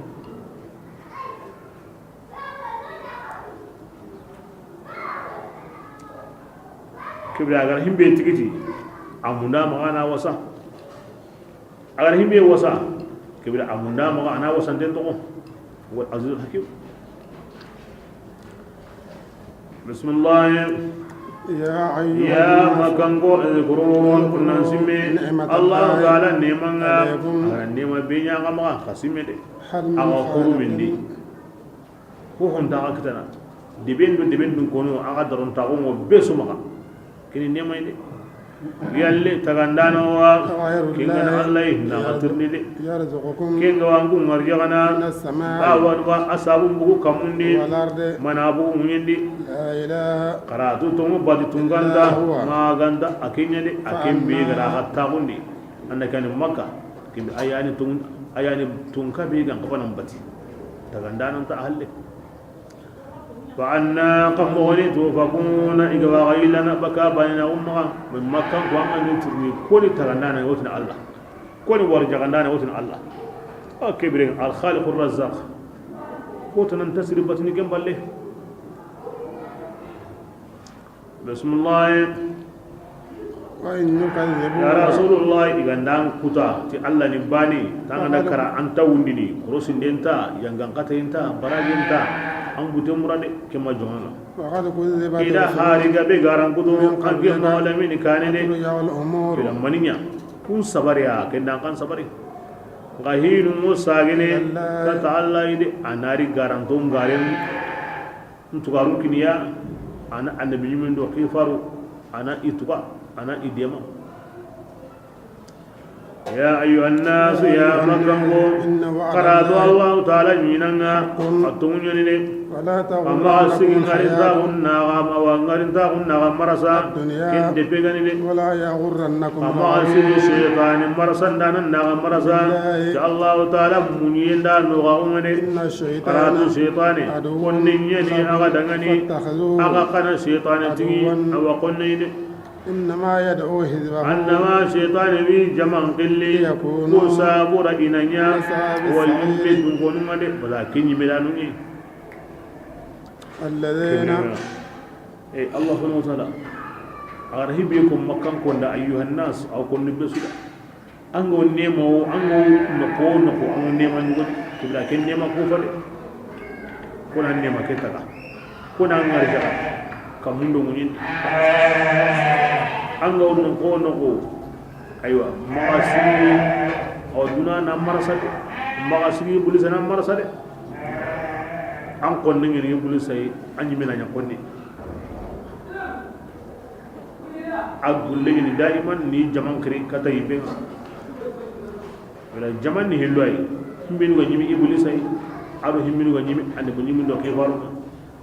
kebe agar himbe tikiti amunda magana wasa agar himbe wasa kebe amunda magana wasa den to wal aziz hakim. بسم الله يا أيها يا مكانكو اذكرون كنا نسمي الله تعالى نعمة نعمة بينيا كما خسمي دي أو خرو من دي هو هم دعاكتنا دبين دون كونو أقدرون تقوم وبسوا مكان كني نعمة دي يالله تغندانو كينغنا الله نغترني دي يرزقكم كينغ وانكو مرجعنا أو أصابو بوكو كموندي منابو ميندي لا إله قراتو تومو بادي تونغاندا ما غاندا أكينيا دي أكيم بيغرا حتى أنا كان مكة كيم أياني تون أياني تونكا بيغان قبنا مبتي تغندانو تأهل فأنا قموني توفقون إجوا غيلنا بكا بين أمها من مكة وأنا نترني كل تغنانا يوتنا الله كل ورجعنا يوتنا الله أكبر الخالق الرزاق كوتنا ننتصر بتني كم بالله. بسم الله يا رسول الله إذا دام كوتا تي الله نباني تانا كرا أنت وندني كروسين دينتا يانغان كاتينتا براجينتا an bute murade kema jona ila hariga be garan kudu ange malamini kanene ila maninya kun sabariya kendan kan sabari ngahinu musagine ta ta'alla ide anari garan ton garen ntugaru kiniya ana annabi min do kifaru ana ituba ana idema يا أيها الناس يا مكانكو قرأت الله تعالى مينانا أتوني أما سكين غريتا نغام أو غريتا نغام مرسا كن دبيغني ولا يغرنكم أما سكين الشيطان مرسا دانا نغام مرسا الله تعالى منين دا نغامني قرأت الشيطان ونيني أغدغني أغقنا الشيطان تي أو قنيني إنما يدعو حزبه إنما شيطان بي جمع قلي وسابور إننيا والمبت قنمد ولكن يملانوني الذين إيه الله سبحانه وتعالى أرهب يكم مكان كنا أيها الناس أو كن بسوا أنغو نيمو أنغو نكو نكو أنغو نيما نقول لكن نيما كفر كنا نيما كتلا كنا نرجع kamundo munin anga on ko no aywa maasiri awduna na marasade maasiri bulisa na marasade an kon ngi ni bulisa yi anyi mena nya konni agulle ni daiman ni jaman kri kata yibe wala jaman ni hello ay himbenu ga nyimi ibulisa yi ado himbenu ga nyimi ande ko nyimi do ke faru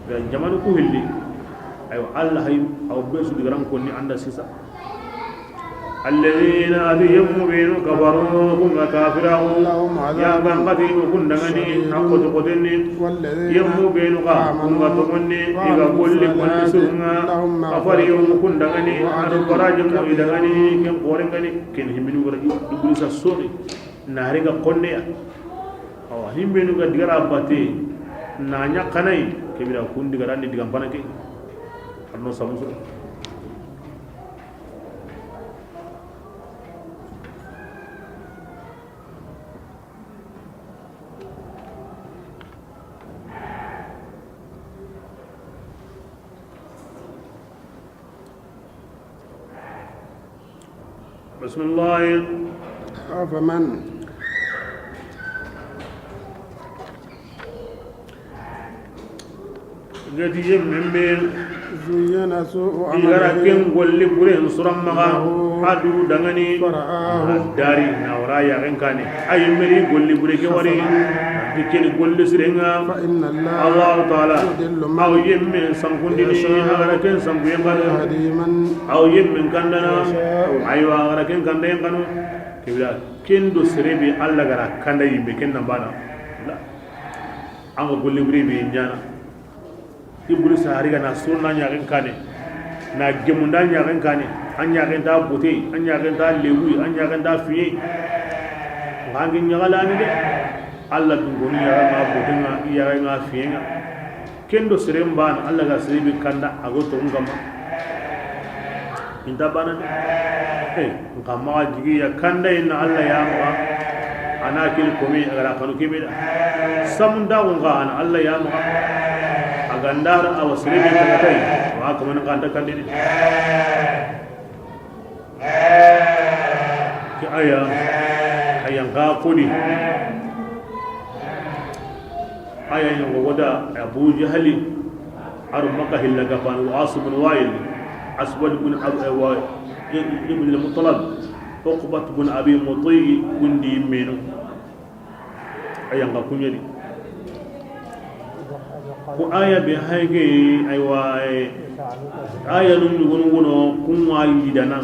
wala jaman ko helli أيوة الله هي أو بيسو دعران كوني عند سيسا الذين أتيهم بين كفروا هم كافرون يا من قتلوا كن دغني أقد قدني يم بين هم قتمني إذا كل كل سرنا كفرهم كن دغني أربراج دغني كم قورنغني كن همنو غري دبليسا سوني نهريغا كوني أو هم بينو دغرا باتي نانيا كناي كبيرا كون دغران دي دغان أنه سامسون بسم الله أفمن Gati yemme be زين سوء igara عمله ken golli bure suran maga adu dangani فرآه dari na wara ya ken kane ay meri golli bure ke wari dikeni golli sirenga فإن الله Allah taala يضل aw من yemme sankundini agara ken sankuyen kanu ويهدي من aw yemme kandana aywa agara ken kandayen kanu kibla ken do serebe alla gara kanda yimbe ken nambana la anga golli bure be nyana iblis hariga na surna nyagen kane na gemunda nyagen kane an nyagen ta bote an nyagen ta lewu an nyagen ta fiye ngangi nyagala ni de alla dungoni yaga ma bote nga yaga nga fiye nga kendo seremba alla ga serebe kanda ago to ngama inta bana de eh ngama jigi ya kanda inna alla ya ma ana kil komi agara kanu kebe da samunda nga ana alla ya ma agandara awa serebe tangatai wa kamana kanta kande de ki aya ayan ka kodi aya yan wada Abu Jahali aru Makkah illa gafan wa As bin Wa'il Aswad bin ibn al-Muttalib Uqbat bin Abi Muti kundi menu ayan ka kunyari ko aya be hayge aywa aya nun gunu gunu kun wa yidana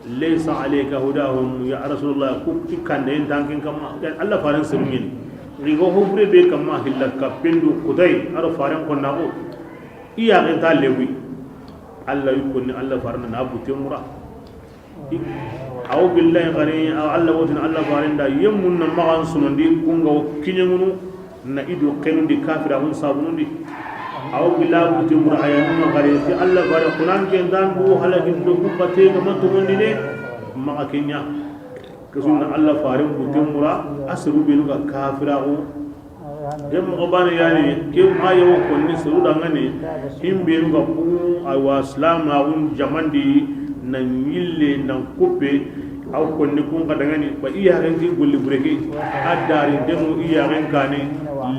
laysa alayka hudahum ya rasulullah ku kande en tankin kama Allah faran sirngin rigo hobre be kama hilla ka pendu kudai aro faran ko nako iya gen ta lewi Allah yukonni Allah faran na bute mura aw billahi qari aw Allah wotin Allah faran da yemmun na magan sunondi kunga kinyangunu na ido kenundi kafira hun sabunundi aw billahi bute mura ayanu qari ti Allah faran kunan ken dan bu halakin do kubate kama tumundi ne maga kenya kasunna Allah faran bute mura asru belu ka kafira o dem mo bani yani ke ma yo ko ni suru dangani himbe ga ku aywa islam na un jamandi na yille na kupe aw ko ni kun ka dangani ba iya ren ti golli bureke adari demu iya ren kane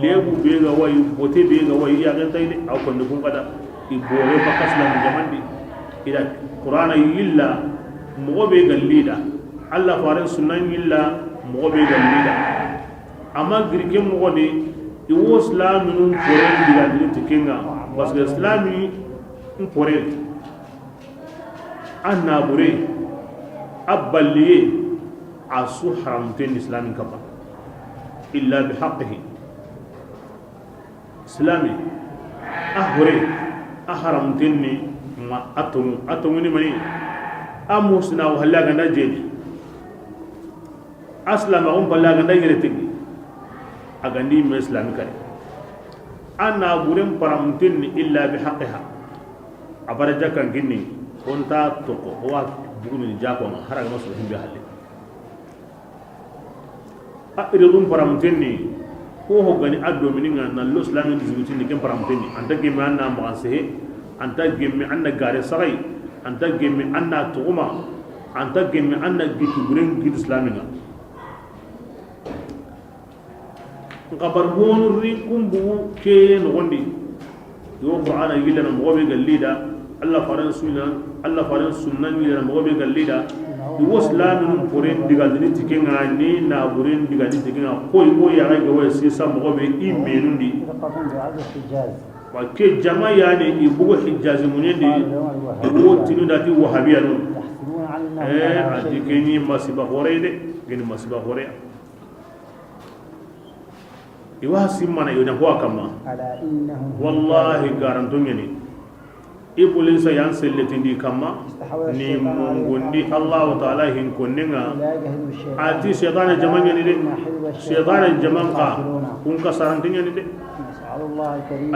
lebu be ga way bote be ga way iya ren tayde aw ko ni kun kada ibore fa kaslam jamandi ila qur'ana yilla mo be ga lida Allah faran sunan yilla mo be ga lida amma girke mo de iwo islam nun poren diga dini tikenga parce que islam n poren an nabure aballiye asu haramten islam kapa illa bihaqqihi islami ahore aharamten ni ma atumu atumu ni mani amusna wa halaga na jeni aslama um balaga na yere agandi me islam kare ana buren paramtin illa bihaqqiha abaraja kan ginni onta toko wa bugumi jako ma haraga maso himbe halle a iridum paramtin ni ko ho gani addo mininga na lo islam ni zugutin ni ken paramtin ni anta gemme anna magansehe anta gemme anna gare sagai anta gemme anna tuguma anta gemme anna gitu buren gid islaminga ngabar honu ri kumbu ke nogondi yo qur'ana yilla na mogobe gallida Allah faran sunna Allah faran sunnan yilla na mogobe gallida yo islam nun poren diga ni tikenga ni na buren diga ni tikenga ko ko ya ga wa si sa mogobe i menundi wa ke jama ya ne ibugo hijazi munende ibugo tinu dati wahabiya non eh adikeni masiba hore de geni masiba hore iwa simmana yona huwa kama wallahi garantungeni ibulisa yan selletindi kama ni mungundi Allah ta'ala hin konninga ati shaytan jamangeni de shaytan jamanka kun ka sarantingeni de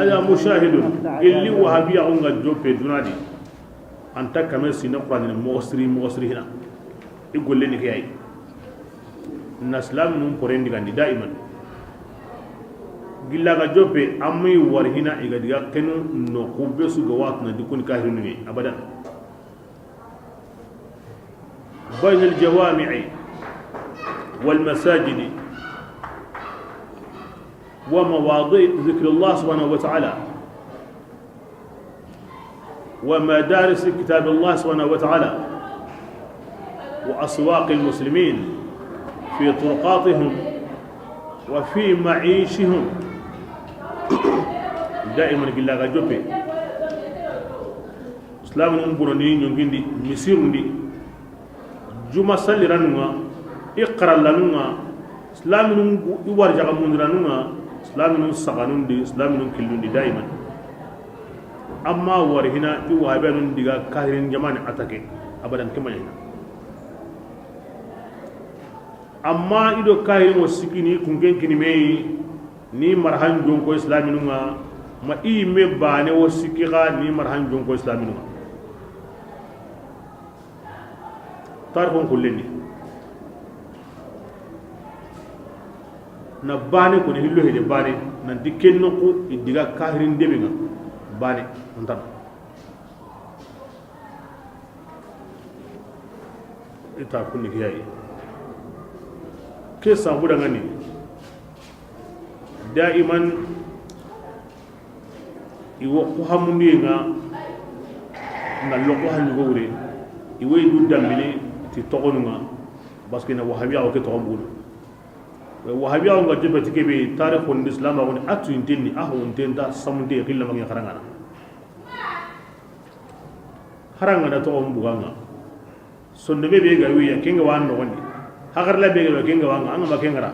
ala mushahidun illi wahabiya unga jope dunadi anta kame sina qur'an mo sri hina igolle ni kay naslam num porendi gandi daiman gilla ga jope ammi war hina iga diga kenu no kubbe su ga watna dikun kahirunu ni abadan bayn al jawami'i wal masajid wa mawadi' dhikr Allah subhanahu wa ta'ala ومدارس كتاب الله سبحانه وتعالى وأسواق المسلمين في طرقاتهم وفي معيشهم دائما قل جوبي اسلام نمبرني نيونغيندي مسيروندي جمع سلرانوا اقرا لنوا اسلام نمبو يوارجا مندرانوا اسلام نم سغانوندي اسلام نم كلوندي دائما اما ورهنا يوهابن ديغا كاهرين جمان اتاكي ابدا كما هنا amma ido kahirin wo sikini kunken kinimei ni marhan jonko islaminunga ma i me bane wo sikiga ni marhan jonko islaminunga tarikon kullendi na bane koni hillo hede bane nanti kenno ku idiga kahirin debenga bane ntan ita kunni kiyayi ke sabu da ngani daiman iwo ko hamundi nga na loko hanyu go wure iwo du dambini ti togonu nga parce que na wahabiya o ke togon bulu wahabiya o nga jebe ti kebe tarikh islam o ni atu intenni ahu intenda samunde khilla mangi harangana harangana togon buganga sonne be be ga wiya kenga wan no gondi hagar la be ga kenga wanga anga ma kengara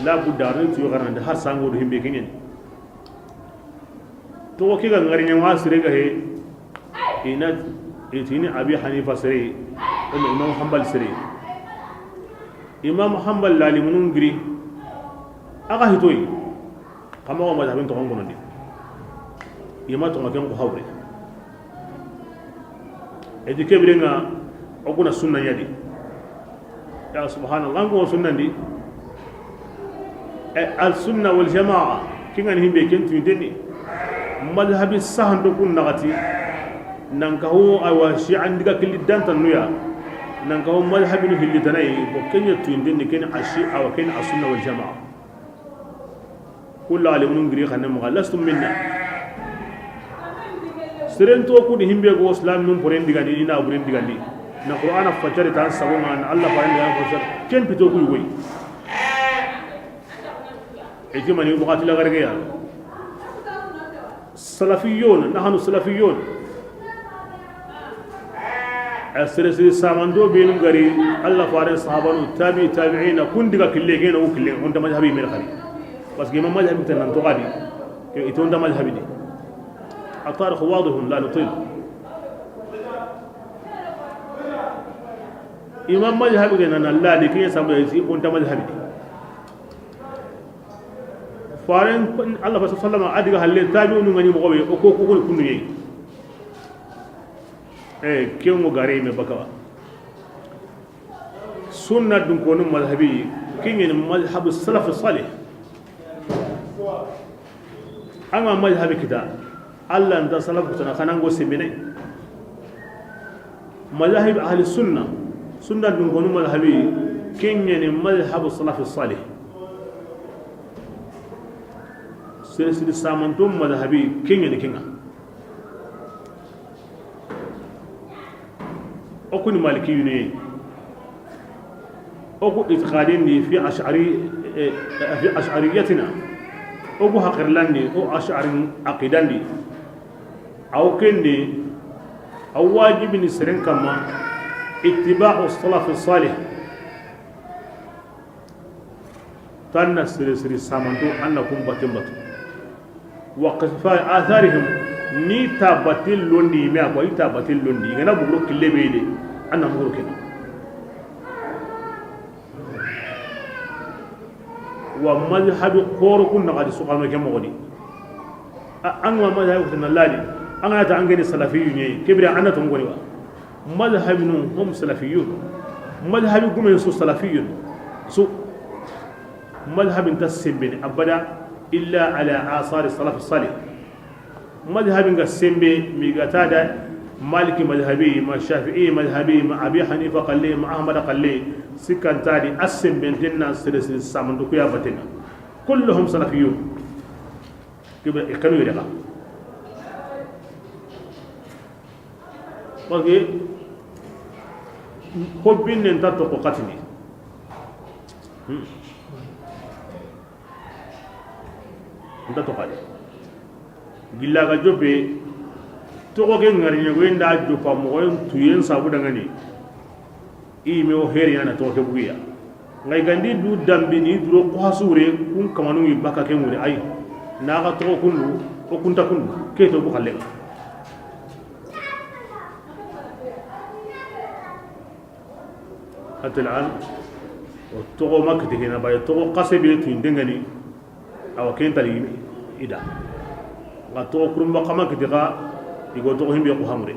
la budda ran tuyo garande har sango do himbe kengen to ko kiga ngari nya sire ga he ina itini Abi Hanifa sire o Imam Hanbal sire Imam Hanbal lali munun giri aga hitoyi kama ko madhabin to ngono ndi yema to ngaken ko hawre e di kebrenga oguna sunna yadi ya subhanallah ko sunna ndi al sunna wal jamaa kingan himbe kentu denni madhhabi sahando kun nagati nanka ho awa shi'an diga killi dantan nuya nanka ho madhhabi no hilli tanai bo kenya tuindenni ken ashi awa ken as sunna wal jamaa kullu alimun gri khanam lastum minna serento ku di himbe go islam num poren diga ni ina buren diga ni na qur'ana fajari tan sabonga na allah faran diga fajar ken pito ku yoy ejima ni buqati la garge ya salafiyun nahnu salafiyun asresi samando benu gari allah faran sahabanu tabi tabi'ina kun diga kille gena u kille on da mazhabi mer khali parce que imam mazhabi tan to gadi ke iton da mazhabi ni التاريخ واضح لا نطيل imam mazhabi de nan Allah de kiye samu yi on ta mazhabi faran Allah fa sallama adiga halle tabi'unu ngani mo be o ko ko kunu yi e kengo gare me bakawa sunna dun ko no mazhabi kingen mazhab salaf salih anga mazhabi kita Allah nda salaf tana kanango semene mazahib ahli sunna sunna dun ko no mazhabi kingen mazhab salaf salih silsil samantum madhhabi kingen kinga okuni malikiyune oku itqadini fi ash'ari fi ash'ariyatina oku haqirlandi o ash'ari aqidandi aw kendi aw wajibini seren kama ittiba'u salaf salih tanna siri samantu annakum batin batu wa qasfa atharihim ni tabatil londi me akwa itabatil londi ngana bugro kille be de anna bugro kene wa madhhabi qoro kun na gadi suqano ke mogodi an wa madhhabi kun ladi an ga ta an gani salafiyyu ne kibra anna to ngoni wa madhhabi nun hum salafiyyun madhhabi gumen su salafiyyun su madhhabin tasbin abada illa ala asar salaf salih madhhabin ga sembe mi gata da maliki madhhabi ma shafi'i madhhabi ma abi hanifa qalli ma ahmad qalli sikanta di asembe tinna sirisi samandu ku ya batina kulluhum salafiyyun kibra ikanu yirga Parce que ko binne ta to ko katini nta to kadi gilla ga jobe togo ke ngari nyego inda jopa mo tuyen sabu dangani i me o heri na to ke buya ngai gandi du dambi ni duro ko hasure kun kamanu yi baka ke mure ay na ga to kundu o kunta kundu ke to bu khalle hatta al'an o to makti hina bay to qasabi tu indengani aw ken tali ida ga to kurumba kama kiti ga igo to himbe ko hamre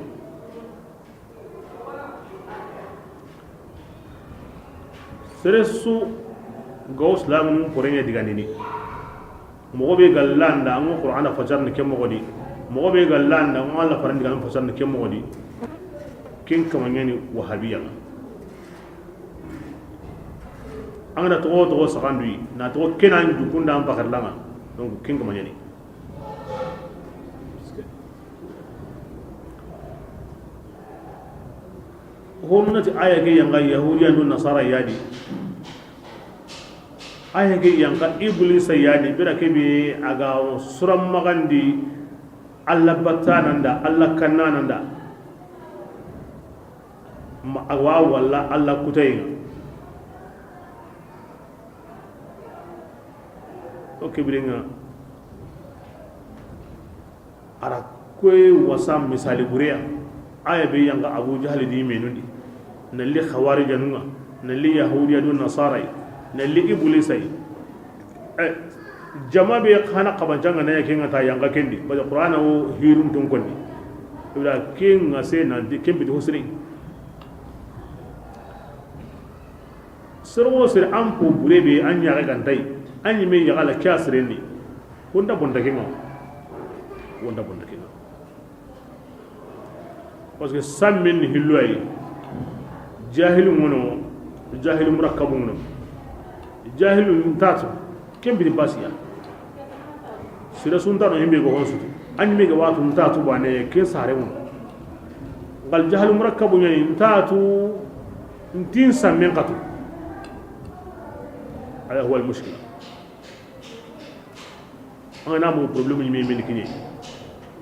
seresu go islam nu porenya diganini mogo be gallanda an qur'ana fajar ni kem mogodi mogo be gallanda an Allah faran digan fajar ni kem mogodi ken kamanyani wahabiya an na to to sakandui na to kenan dukunda an bakarlanga donc ken kamanyani honnati aya ke yanga yahudiya do nasara yadi aya ke yanga iblis yadi bira ke be aga suram magandi alla batananda alla kanananda ma awa walla alla kutayinga o kebirenga ara koy wasa misali bureya aya be yanga abu jahl di menundi nalli khawarij nunga nalli yahudiya do nasara nalli iblisai jama be khana qabajanga na yake ngata yanga kendi ba qur'ana o hirum tun konni ila kin ngase na di kembi husri sirwo sir am ko burebe an yaga gantai an yime yaga la kasreni wonda bonda kenga wonda bonda kenga parce que sammin hilloy jahil ngono jahil murakkab ngono jahil tatu kembi basiya sira sunta no himbe go honsutu an yime ga watu tatu bane ke sare ngono gal jahil murakkab ngani tatu ntin sammin qatu هذا هو المشكلة أنا مو problème ni men kini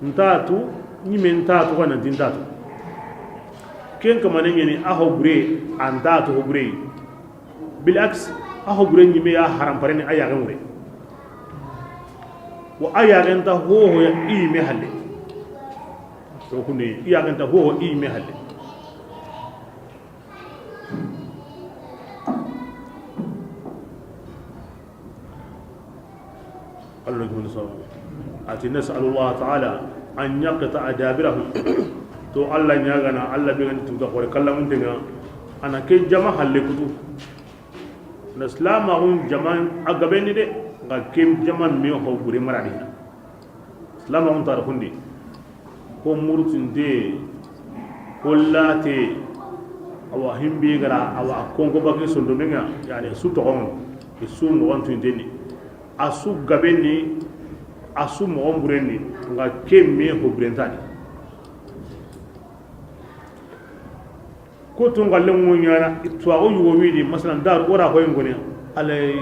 ntatu ni men tatu kana din tatu ken kama ne ni aho bure an tatu ho bure bil aks aho bure ni me ya haram pare ni aya gan wure wa aya gan ta ho ho ya i me halle to kunne iya gan ta ho ho i me halle ati nas'al Allah ta'ala an yaqta adabirahum to Allah nyagana Allah be ngani tuta khore kala muntenga ana ke jama halle kutu na islam hun jama agabeni de ga kem jama me ho gure maradi islam hun tar hundi ko murtinde ko late awa himbe gara awa kongo baki sondomenga yani su to on su mo on tindeni asu gabeni asu mo mbureni nga kemme ho brentani ko to ngalle mo nyana itwa o yugo widi masalan dar ora ho ngone alay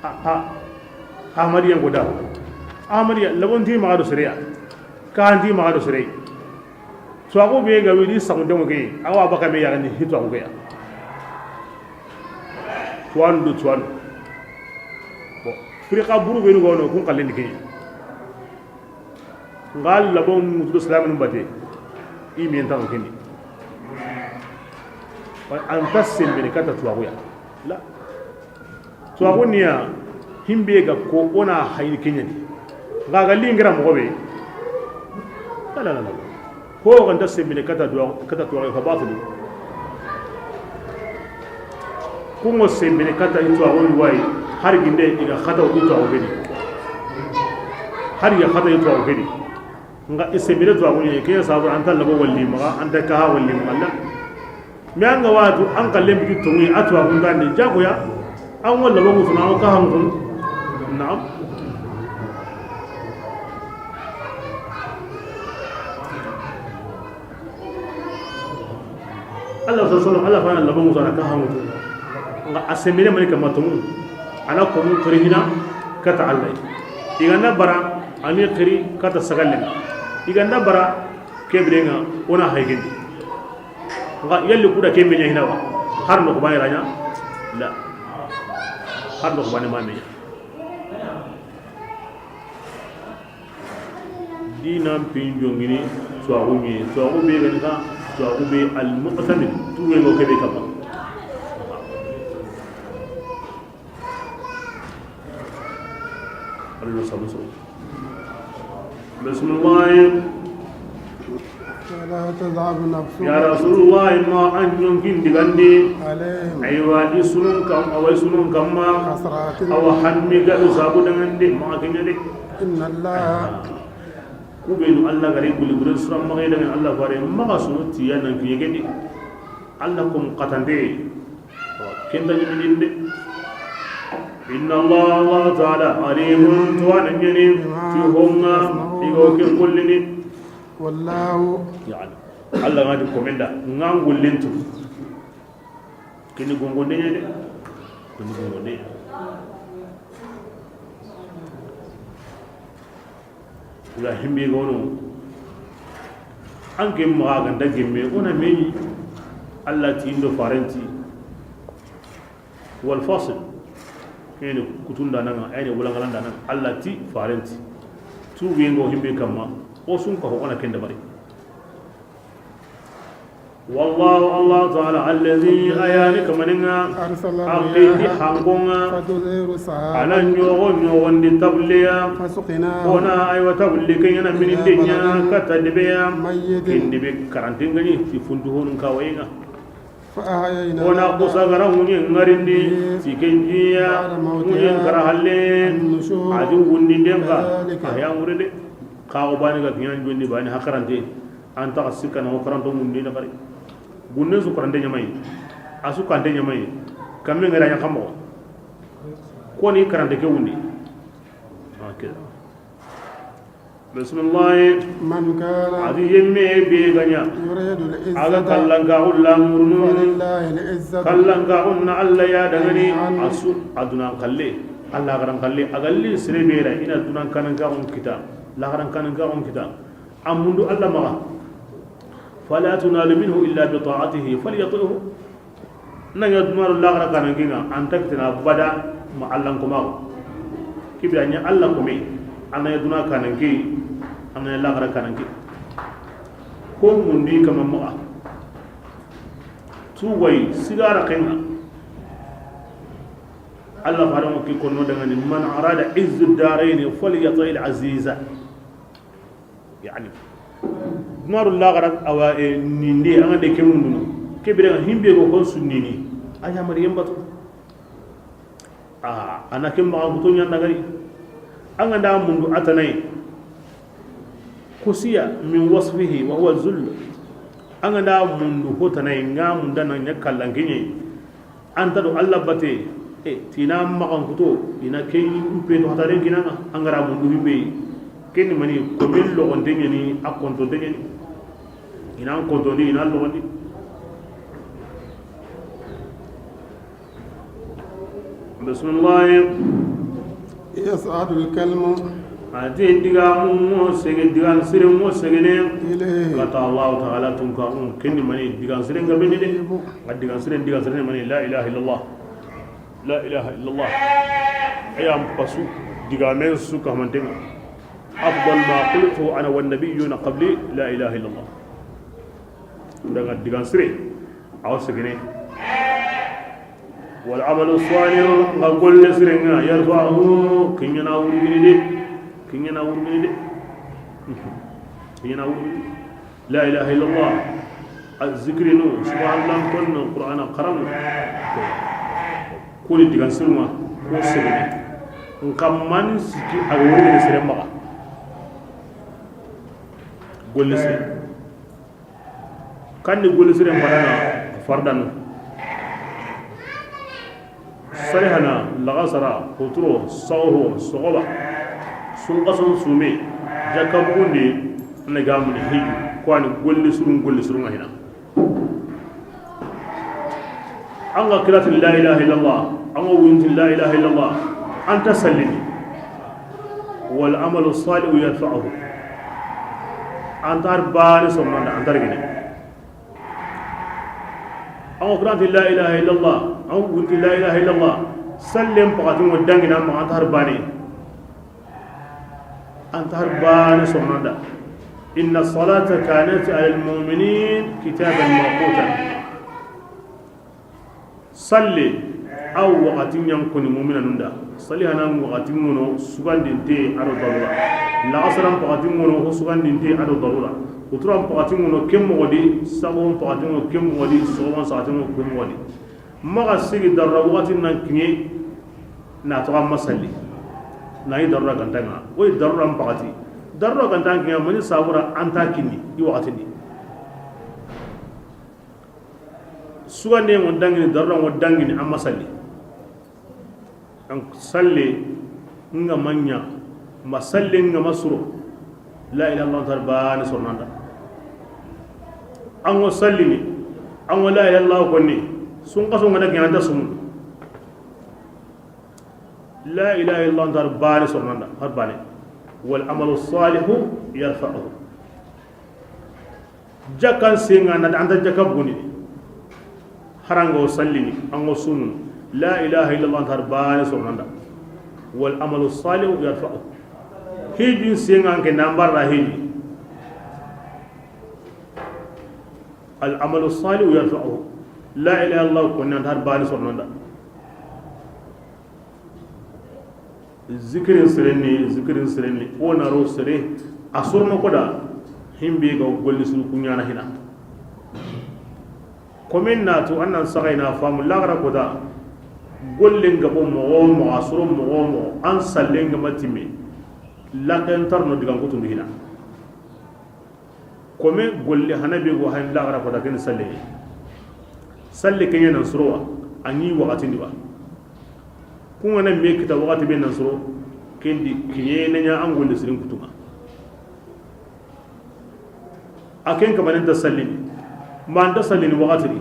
a ahmadiya go dar ahmadiya labonti ma do sariya kandi ma do sariya to ko be ga widi sango ke awa baka me yara ni hitwa ko ya tuan do tuan firqa buru be nugo no kun kallen dike ngal labon mutu islam num bate i men tan kini wa an tasim bi kata tuwaguya la tuwagunya himbe ga ko ona hayni kenya ni ga ga lingira mo be la la la ko kan tasim bi kata duwa kata tuwaguya fa batilu kungo sembe kata tuwagunya wai har ginde iga khata o to o gedi har ya khata to o gedi nga isebire to o ni ke sabu anta labo walli ma anta ka ha walli ma la mi anga watu an kalle bi to ni atwa kun dande jago ya an walla bo mutuna o ka han kun na'am Allah sallallahu Allah fana laban musa ka hamu nga asemire mani kama tomu ala ko mun qirihina kata Allah iganda bara ani qiri kata sagallen iganda bara kebrenga ona haygindi nga yalli kuda kembe nya hinawa har no ko bayra nya la har no ko bane ma me dina pinjongini suwaxu suwaxu be gani ka suwaxu be al muqtamid tuwengo kebe kama Allah sabu sabu bismillah فلا تذهب نفسك يا رسول الله ما أن يمكن دغندي عليهم أيوة إسنون كم أو إسنون كم حسرات أو حنمي قالوا سابو دغندي ما كنيا إن الله kubenu Allah gari guli guri suram magai dengan Allah fare maga sunu tiya nan kiye gedi Allah kum qatande kenda ni de inna Allah Allah ta'ala alimun tuwan nyani fi humma igo ke kullini والله yani Allah ngadi komenda ngangul lentu kini gongonde de kini gongonde ula himbe gono anke maga ganda gemme ona meyi Allah ti indo farenti wal fasil kene kutunda nanga ayne wala ngalanda nanga Allah ti farenti tu wengo himbe kamma o sun ko ona kenda bari والله الله تعالى الذي أيانك مننا أرسل أقيد الرياح حنقنا فتثير سحابا على نيوغو نيوغو تبليا فسقناه ona aywa tabli kenyana min dinya kata dibeya ميت kindi be karantin gani fi fundu honun kawayenga فأحيينا ona الأرض kusagara munye ngarindi fi kenjiya munye karahalle النشور adi wundi denga كذلك. ahya ngurede ka o bani ga kinyan jondi bani hakarante anta asika na karanto mundi na bari gunne su karante nyamai asu kante nyamai kamme ngara nya kamo ko ni karante ke wundi hakeda bismillah من كان adi yemme be ganya يريد aga العزة kallanka ullamurnu فلله العزة kallanka unna alla ya dangani asu aduna kalle alla garan kalle agalli sire bera ina dunan kananka on kita la garan kananka on kita amundu alla maga fala tunalu minhu illa bi ta'atihi falyati'hu nan ya dunar la garan kanankinga antaktina bada ma allan kuma kibira nya alla kome anna ya duna kananki anna ya la garan kananki ko mundi kama maga tuwai sigara kenga Allah faran ki konno daga ni man arada izzu darain falyati al aziza yani naru la gara awa nindi anga de kemundu kebire himbe ko kon sunnini aya mari yembatu ah ana kemba ko to nyanda gari anga da mundu atanai kusiya min wasfihi wa huwa zull anga da mundu hotanai nga munda na nyakalanginye anta do Allah bate e tina makan kuto ina ke mpe to hataren kinanga angara mundu himbe kenni mani ko min logonde ngeni a kontonde ngeni ina kontonde ina logondi bismillah يصعد الكلم ati diga mo sege diga sire mo segene إليه kata Allah ta'ala tunka on kenni mani diga sire ngabeni de diga sire mani la ilaha illallah la ilaha illallah ayam pasu diga men su ka mantenga afdal ma qultu ana wan nabiyyuna qabli la ilaha illallah daga diga sire aw segene wal amalu salih ngol sire nga yarfa'uhu kinyana wurgini de kinyana wurgini de kinyana wurgini la ilaha illallah الذكر نو سبحان الله كن القرآن قرن kuni digan sirma ko segene ngam man siki aga wurgini sire maga golle sire kanni golle sire farana fardanu sarihana lagasara hoturo sawho sogoba sunqason sume jakabugundi na gamuni hiju ko ani golle surun hina An ka kira la ilaha illallah, an ka wunti la ilaha illallah, an ta sallini wal amalu salihu yarfa'uhu. An tar baani somanda an tar gine. An ka kira la ilaha illallah, an wunti la ilaha illallah, sallen pagati ngo dangina ma an tar baani, an tar baani somanda. Inna salata kanat ala almu'minin kitaban mawquta. Salli aw waqati ñankoni mumina nunda salli hana waqati ngono sugandinte ado darura, la asran waqati ngono ho sugandinte ado darura, uturan waqati ngono kem mogodi sago waqati ngono kem mogodi sogon saati ngono kem mogodi maga sigi darura waqati nan kinye na to amma salli na yi darura gantanga o darura waqati darura gantanga kinye mani sabura anta kinni i waqati ni sugande ngo dangini darura ngo dangini amma salli. Donc salli nga manya ma salli nga masuro la ilaha illallah tar baani sornanda an go salli ni an go la ilaha illallah konni sun kaso ngana ki anta sumun la ilaha illallah tar baani sornanda har baani. Wal amalu salihu yarfa'uhu. Jakkan senga na anta jakka buguni harango sallini an go sunun la ilaha illallah tar baani sornanda. Wal amalu salihu yarfa'uhu. Hijin senga ke nambarra hiji al amalu salihu yarfa'uhu. La ilaha illallah konna tar baani sornanda. Zikirin sereni zikirin sereni o naro sere asurno koda himbe ga golli sul kunyana hina komin natu annan sagaina famu lagara koda gollen gabo mogo mo asuro mogo mo an sallen ga matime laken tarno digan ko tundu hina komin golle hanabe go han lagara koda ken salle salle kenya nan surowa ani wakati ni ba kun wana me kita wakati be nan suro kendi kinye nanya an golle sirin kutuma aken kamanen ta sallini ma anta sallini wakati ni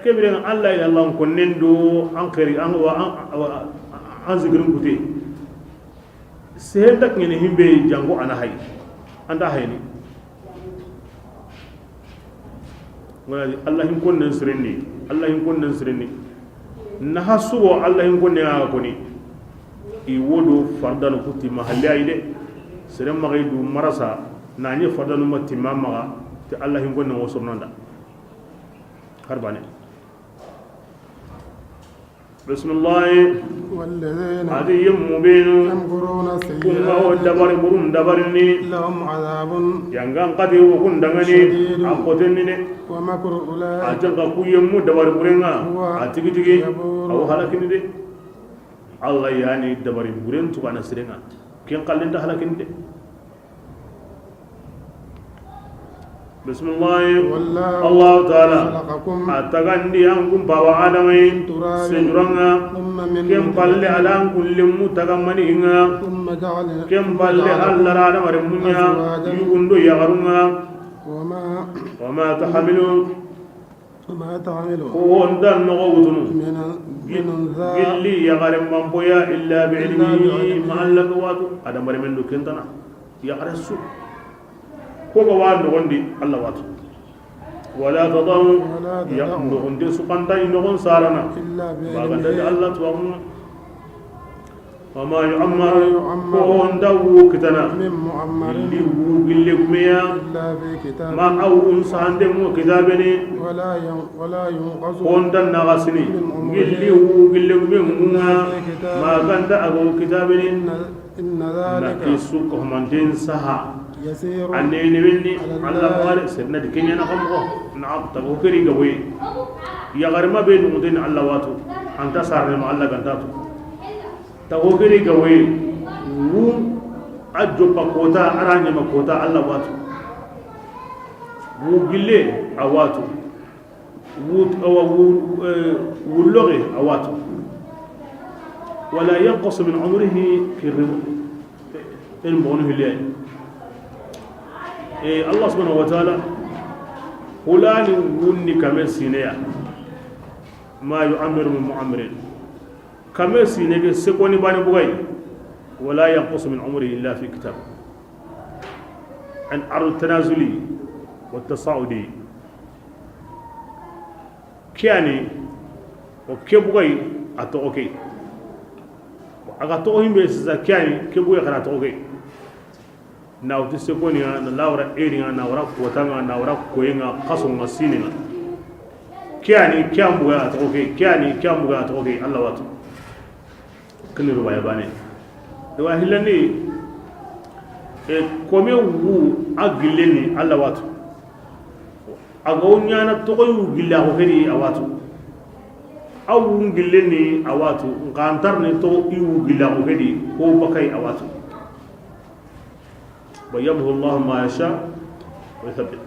kebiren alla ila allah ko nendo an khairi an wa an zikirin kute sehenta ngene himbe jango ana hay anda hayni wala allah hin kon nen sirinni allah hin kon nen sirinni na hasugo allah hin kon ne aga koni i wodo fardanu kuti mahalle ay de sere magay du marasa na ni fardanu matimma maga te allah hin kon ne wosornanda harbane. بسم الله والذين عدي مبين يمكرون كما السيئات دبر برم دبرني لهم عذاب yangan qadi wo kun dangani شديد a kotenni ومكر a أولئك janga ku yemmu dabar burenga هو a tigi tigi يبور. aw halakini de Allah yani dabari buren tukana sirenga ken qallenta halakini de. بسم الله والله الله تعالى خلقكم atagandi an kun bawa adamai من تراب sejuranga ثم من ken palle نطفة ala an kullimmu tagamani inga ثم جعل ken ثم palle جعلكم alla adamare munya أزواجا yugundo yagarunga وما wama tahamilu وما تعمل ko wondan nogo wutunu من من أنثى gilli yagare mamboya illa إلا bi'ilmihi بعلمه ma alla ko watu adamare men do kentana yagare su ko ga wa nogondi alla watu wala tadaw ولا ya تدع nogondi su kanta nogon sarana إلا baganda بعلمه alla tuwamu wama yu'ammar وما يعمر ko wonda wu kitana من معمر gilli wu gilli kumeya إلا في كتاب ma aw un sahande mu kitabeni ولا ولا ينقص ko wonda nagasini من عمره gilli wu gilli kume إلا munga في كتاب ma ganda ago kitabeni إن na ذلك kisu ko manden saha يسير anene wenni على alla الله mare serna de kenya na kam ko na ta ko keri ga boy ya garma be ndu den alla watu anta sarne ma alla ganta to ta ko keri ga boy wu ajo pa kota aranya ma kota alla watu wu gille awatu wu awa wu wu loge awatu ولا ينقص من عمره كرم المغنه اللي الله سبحانه وتعالى فلان وني كمان سينيا Ma yu'ammiru min mu'ammirin kame sinege sekoni bani bugay wala yanqusu min umrihi illa fi kitab an ardu tanazuli wa tasaudi kiani o kebugay atoke aga to himbe sisa kiani kebugay kana toke na uti sekoni na lawra eringa na wara kotanga na wara koyenga kasonga sininga kiani kiambuga atoke kiani kiambuga atoke Allah watu kini ruwaya bane wa hilani e kome wu agileni Allah watu aga nyana tokoyu gilla ko kedi awatu aw ngilleni awatu ngantar ne to iwu gilla ko kedi ko bakay awatu ويمحو الله ما يشاء ويثبت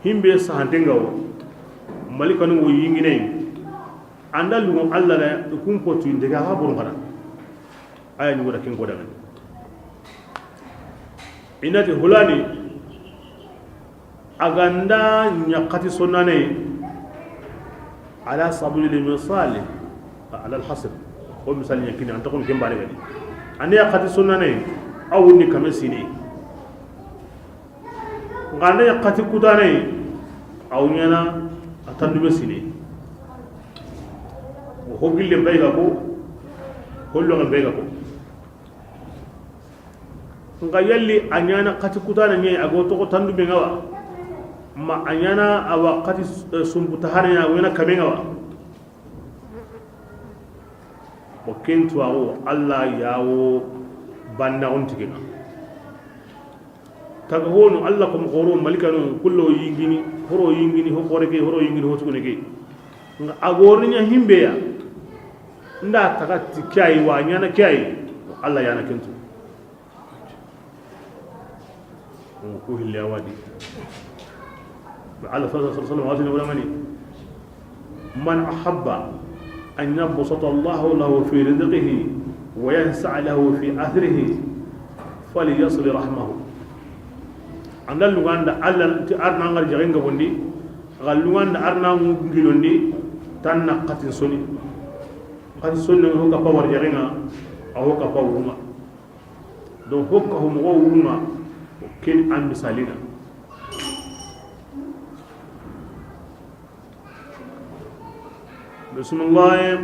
himbe sahantengawo malikanu wo yingine anda lugo alla la kun ko tu ndega ha boron kana aya ni wora ken ko daga inati hulani aganda nyakati sonane ala sabili misali ala alhasr ko misali yakini anta kon ken bare gadi andi yakati sonane aw ni kame sini nganda yakati kutane aw nyana atandu sini o hogille bayga ko hollo bayga ko nga yalli anyana kati kutane nyi ago to ko tandu be ngawa ma anyana awa kati sumbuta hane ya wena kame ngawa o kentu awo alla yawo banna on tigena taga hono alla kom khoro malikanu kullo yingini horo yingini ho koreke horo yingini ho tuguneke nga agornya himbeya nda taga tikai wa nyana kai alla yana kentu ko hille awadi ala sallallahu alaihi wa sallam man ahabba an yabsata Allahu lahu fi rizqihi wa yansa lahu fi athrihi falyasil rahmahu anda luganda alla ti arna ngal jagenga bondi gal luganda arna ngilondi tanna qatin soni qatin soni ho ka pawar jagenga aw ka pawunga donc ho ka ho mo wunga ken an misalina bismillah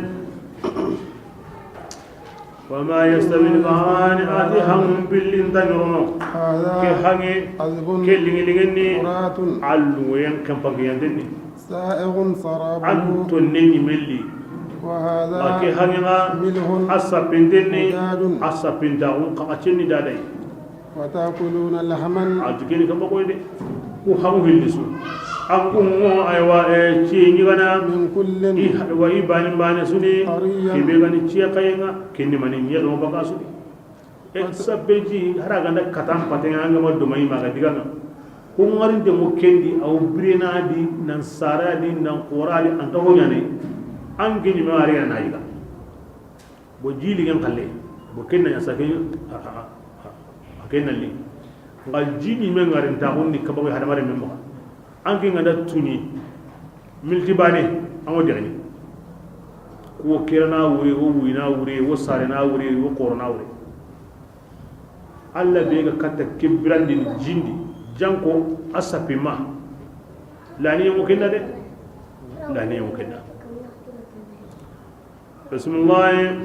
وما يستوي البحران آتيهم بالإنتنرون كهاني كلينغني علوين كم بقيان سائغ سرابه عطنني ملي وهذا كهاني ملح أسبندني أسبنداو قاتشني داداي وتأكلون لحما أتكني كم بقولي وهم هلسو أنكم أيوا تشيني غنا من كل وإي باني باني سوني كيبي غني تشيا كاينغا كيني ماني نيغ بقى سوني سبجي هراغنا كتام باتين أنغما دوماي ما غديغنا كونغارين دمو كندي أو برينا دي نانسارا دي نانقورا دي أنت هو يعني أنكني ما أرينا نايغا بوجيلي كان خلي بوكينا يساكين أكينا لي غالجيني من غارين تاغوني كبوي هدماري من مخا anke ngada tuni miltibane ango degni ko kirana wuri wo wina wuri wo sarena wuri wo korona wuri alla be ga katta kibrandi jindi janko asapima lani mo kenna de lani mo kenna bismillah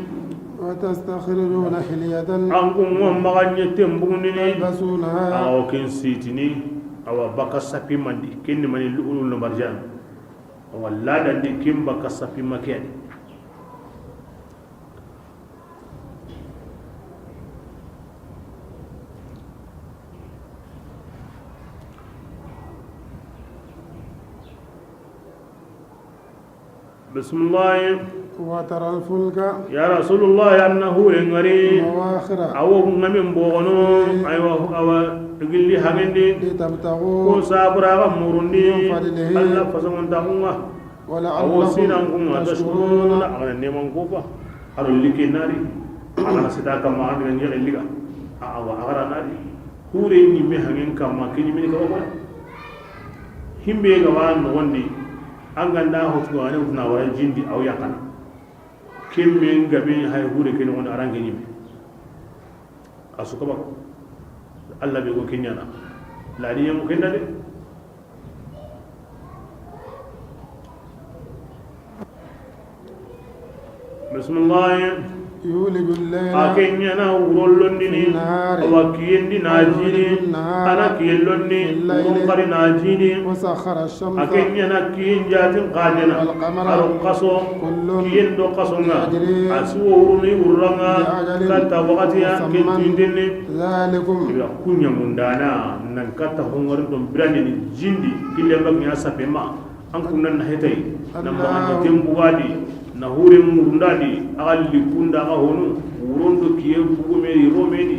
وتستخرجون حلية ankum wa maganye tembugni تلبسونها aw ken sitini awa baka sapi mandi kenni mani lu'ul no marjan awa lada ndi kim baka sapi makeni bismillah وترى الفلك يا رسول الله أنه ينغري مواخر أو غمم بوغنو أيوه أو gilli hangende لتبتغوا ko sabura murundi من فضله alla fasamun takunga awo sinan ولعلكم kunga تشكرون tashkuruna agana neman kofa aro like nari agana sita kama agana nyere liga awa agara nari hure ni me hangen kama kini mini ka ko himbe ga wa no wondi An ganda hotugo ane utuna wara jindi aw yakana kimme ngabe hay hure ken on arange nyime asuka ba Allah be go kenyana la ni yam kenda de bismillah يولج الليل akenyana wurolondini awa kiyendi najini ana kiyelondi wuronkari najini وسخر الشمس akenyana kiyen jatin qajana aro qaso kiyen do qasonga asuwo wuruni wuranga katta wakatiya kentindinni ذلكم ila kunya mundana nan katta hongarin don birane ni jindi kille bagnya sapema an kunnan na hetay nan ba tembugadi na hure murundadi agal likunda aga honu wurondo kiye bugo meri romeni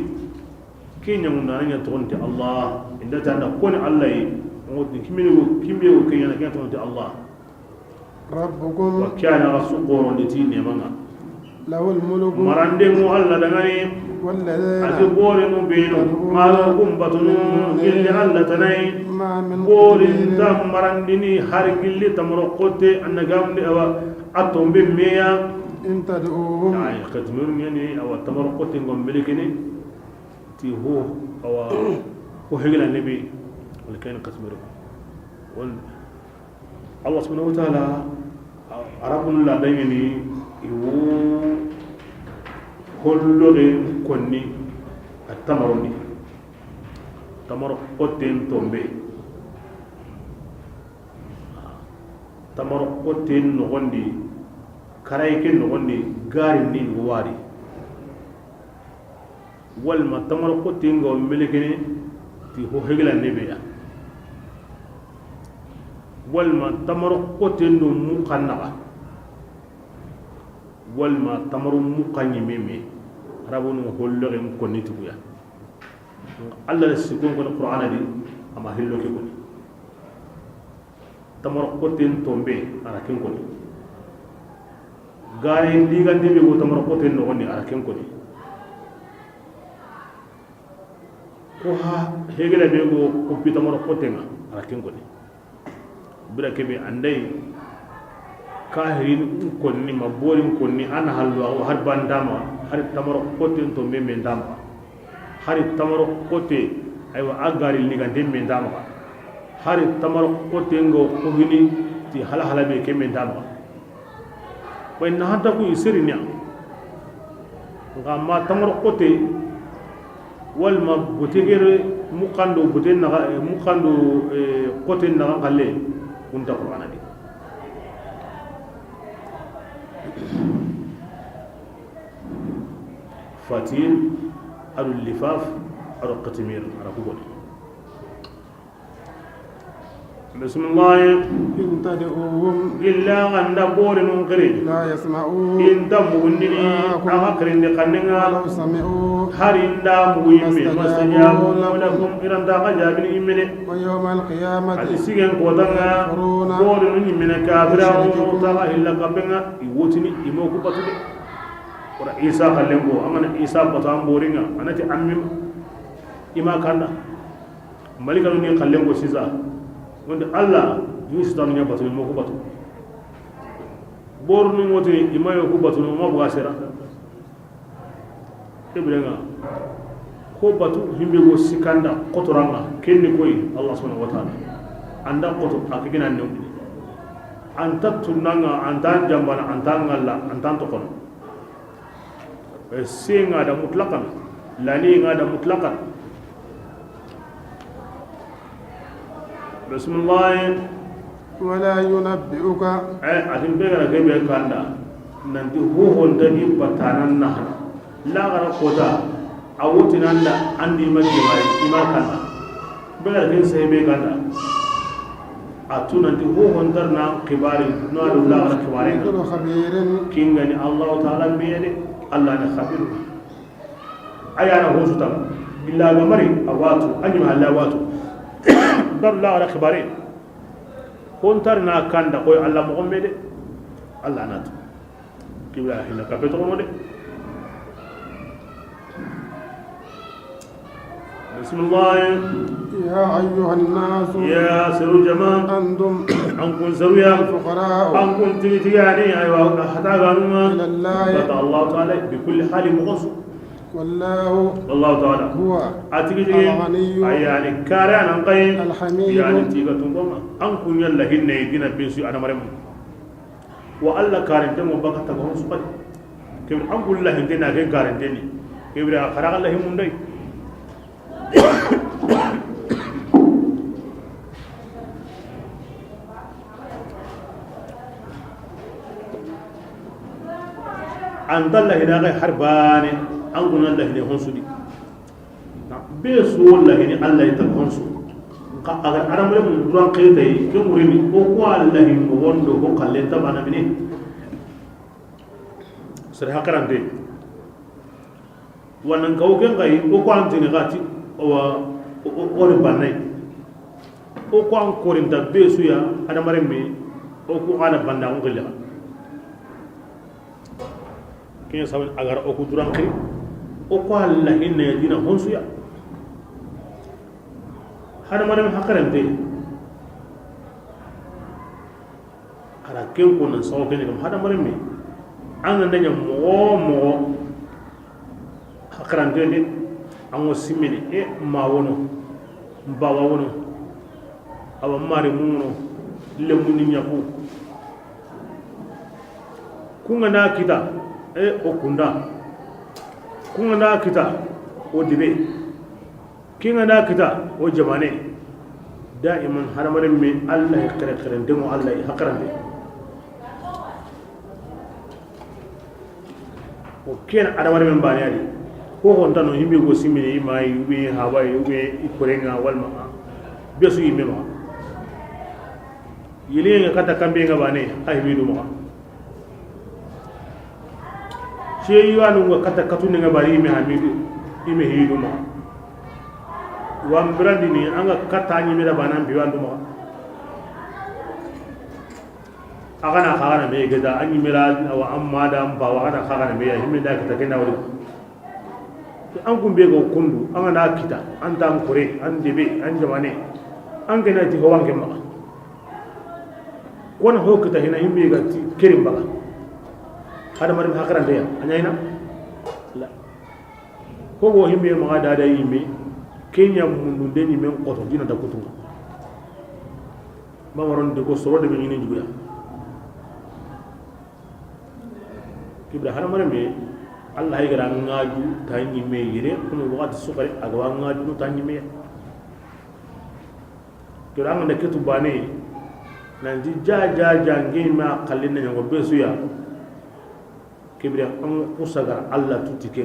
kenya mundana nya tonte Allah inda ta da koni Allah yi ngoti kimini kimbe ko kenya na kenya tonte Allah ربكم wa kana rasuqoro nditi ne manga له الملك marande mu Allah dangani والذين ati bore mu beno malo kum batunu gilli Allah tanai ما من bore قدير ta marandini har gilli tamro qotte annagamni awa atombe meya إن تدعوهم ay khatmur yani awa tamro qotte ngom melikini ti ho awa ho hegla nabi wala kain khatmur wal Allah subhanahu wa ta'ala arabun la dangini iwo holloge konni attamaroni tamaro qotten tombe tamaro qotten nogondi karay ke nogondi gari ni wari walma tamaro qotten go melekene ti ho hegla nebeya walma tamaro qotten do muqannaga walma tamaro muqanyi meme arabunu holloge konni tuguya Allah le sikon ko Qur'an di ama hillo ke koni tamaro qotten tombe ara ken koni gare ligande be go tamaro qotten no gonni ara ken koni ko ha hegela be go ko tamaro qotten ara ken koni bira kebe andai kahirin konni maborin konni ana halwa har bandama har tamaro qotten tombe men dama har tamaro qotte aywa agari ligande men dama har tamaro qotte ngo kohini ti hala hala be ke men dama wa inna hanta ku isirinya ngama tamaro qotte wal ma botegere muqando boten na muqando qotte na ngalle kunta qur'ana di fatil adu lifaf adu qatmir ara kuboni bismillah إن تدعوهم illa ganda bore nun kire لا يسمعوا in tamugundini aga kirindi kanninga ولو سمعوا harinda muguyimme mastajabu lakum iranta ga jabini immene ويوم القيامة ati sigen kotanga bore nun yimmene kafira o taga illa kapenga iwotini imo ku batude ora isa kallengo amana isa batu an boringa anati ammim ima kanda malika nun kallengo sisa wonde Allah yusita nun batu imo ku batu bor nun woti ima yo ku batu ma buga sera ibrenga ko batu himbe go sikanda kotoranga kenni koy Allah subhanahu wa ta'ala anda koto akigina newdi anta tunanga anta jambana anta ngalla anta tokono singa da mutlaqan lani nga da mutlaqan bismillah ولا ينبئك atin be gara ke be kanda nanti hohon tadi batanan nahna la gara kota awuti nanda andi majimai ima kanda be gara ke sai be kanda atu nanti hohon tarna kibari no adu la gara kibari مثل خبير kingani Allah ta'ala biyade Allah na khabir ayana hosuta illa gamari awatu anyi mahalla watu dar la gara kibari hontar na kanda koy Allah mo gombe de Allah natu kibla hina ka petro de بسم الله. يا أيها الناس يا سر جماعة أنتم أنكم سرويا الفقراء أنكم تيتياني أيوة حتى قالوا إلى الله الله تعالى بكل حال مغص والله الله تعالى هو أتيجي الغني يعني كاران أنقين الحميد يعني تيجا تنقوم أنكم يلا هن يدينا بيسو أنا مريم وألا كارن دم وبقى تقوم سقط كبر أنكم الله هندنا كين كارن دني كبر خرج الله هم داي أنت الله هنا حربان أنكم الله هنا هنسودي بيسو الله هنا الله يتهنسو agar aramre mun duran qeytay ke murimi o ko Allah mo wondo ko kalle tabana mini sir hakarante wannan kaw ken gay o ko antini gati o o banay o ko an korinta besu ya adamare me o ko ana banda on gilla ken saben agar o ko duran qey o ko Allah inna dina honsu ya hada madam hakarante ara ken ko nan sawo ken kam hada madam me an nan nya mo mo hakarante de an wo simini e ma wono mbawa wono awa mari muno lemu ni nyaku kunga na kita e okunda kunga na kita o dibe kinga na kita o jamane daiman haramarin me Allah ya kare kare demo Allah ya hakarante o ken adamare men bani ali ko honta no himbe go simini mai ube hawaii ube ikorenga walma besu yimme ma yili nga kata kambe nga bane ay mi dum ma che yuanu nga kata katuni nga bari ime hamidu ime hidu ma wambrandi ni anga kata nyi meda banan biwandu ma agana khagana me geda anyi mera wa amma da ba wa ana khagana me ya himme da kita kena wuri an kun be go kundu anga na kita an tan kure an debe an jamane an gena ti ho wanke ma kon ho kita hina himbe ga ti kerim baga hada marim hakarande ya anyaina la ko go himbe ma da da yimbe kenya mundu deni men qoto dina da kutunga bamaron de ko soro de men ni juguya kibra haramare me Allah ya gara ngaju tanyi me yire kuma wakati sukari agawa ngaju tanyi me kibra ngande ketu bane nanti ja ja ja ngi ma kallina nyango besuya kibra an kusagar Allah tutike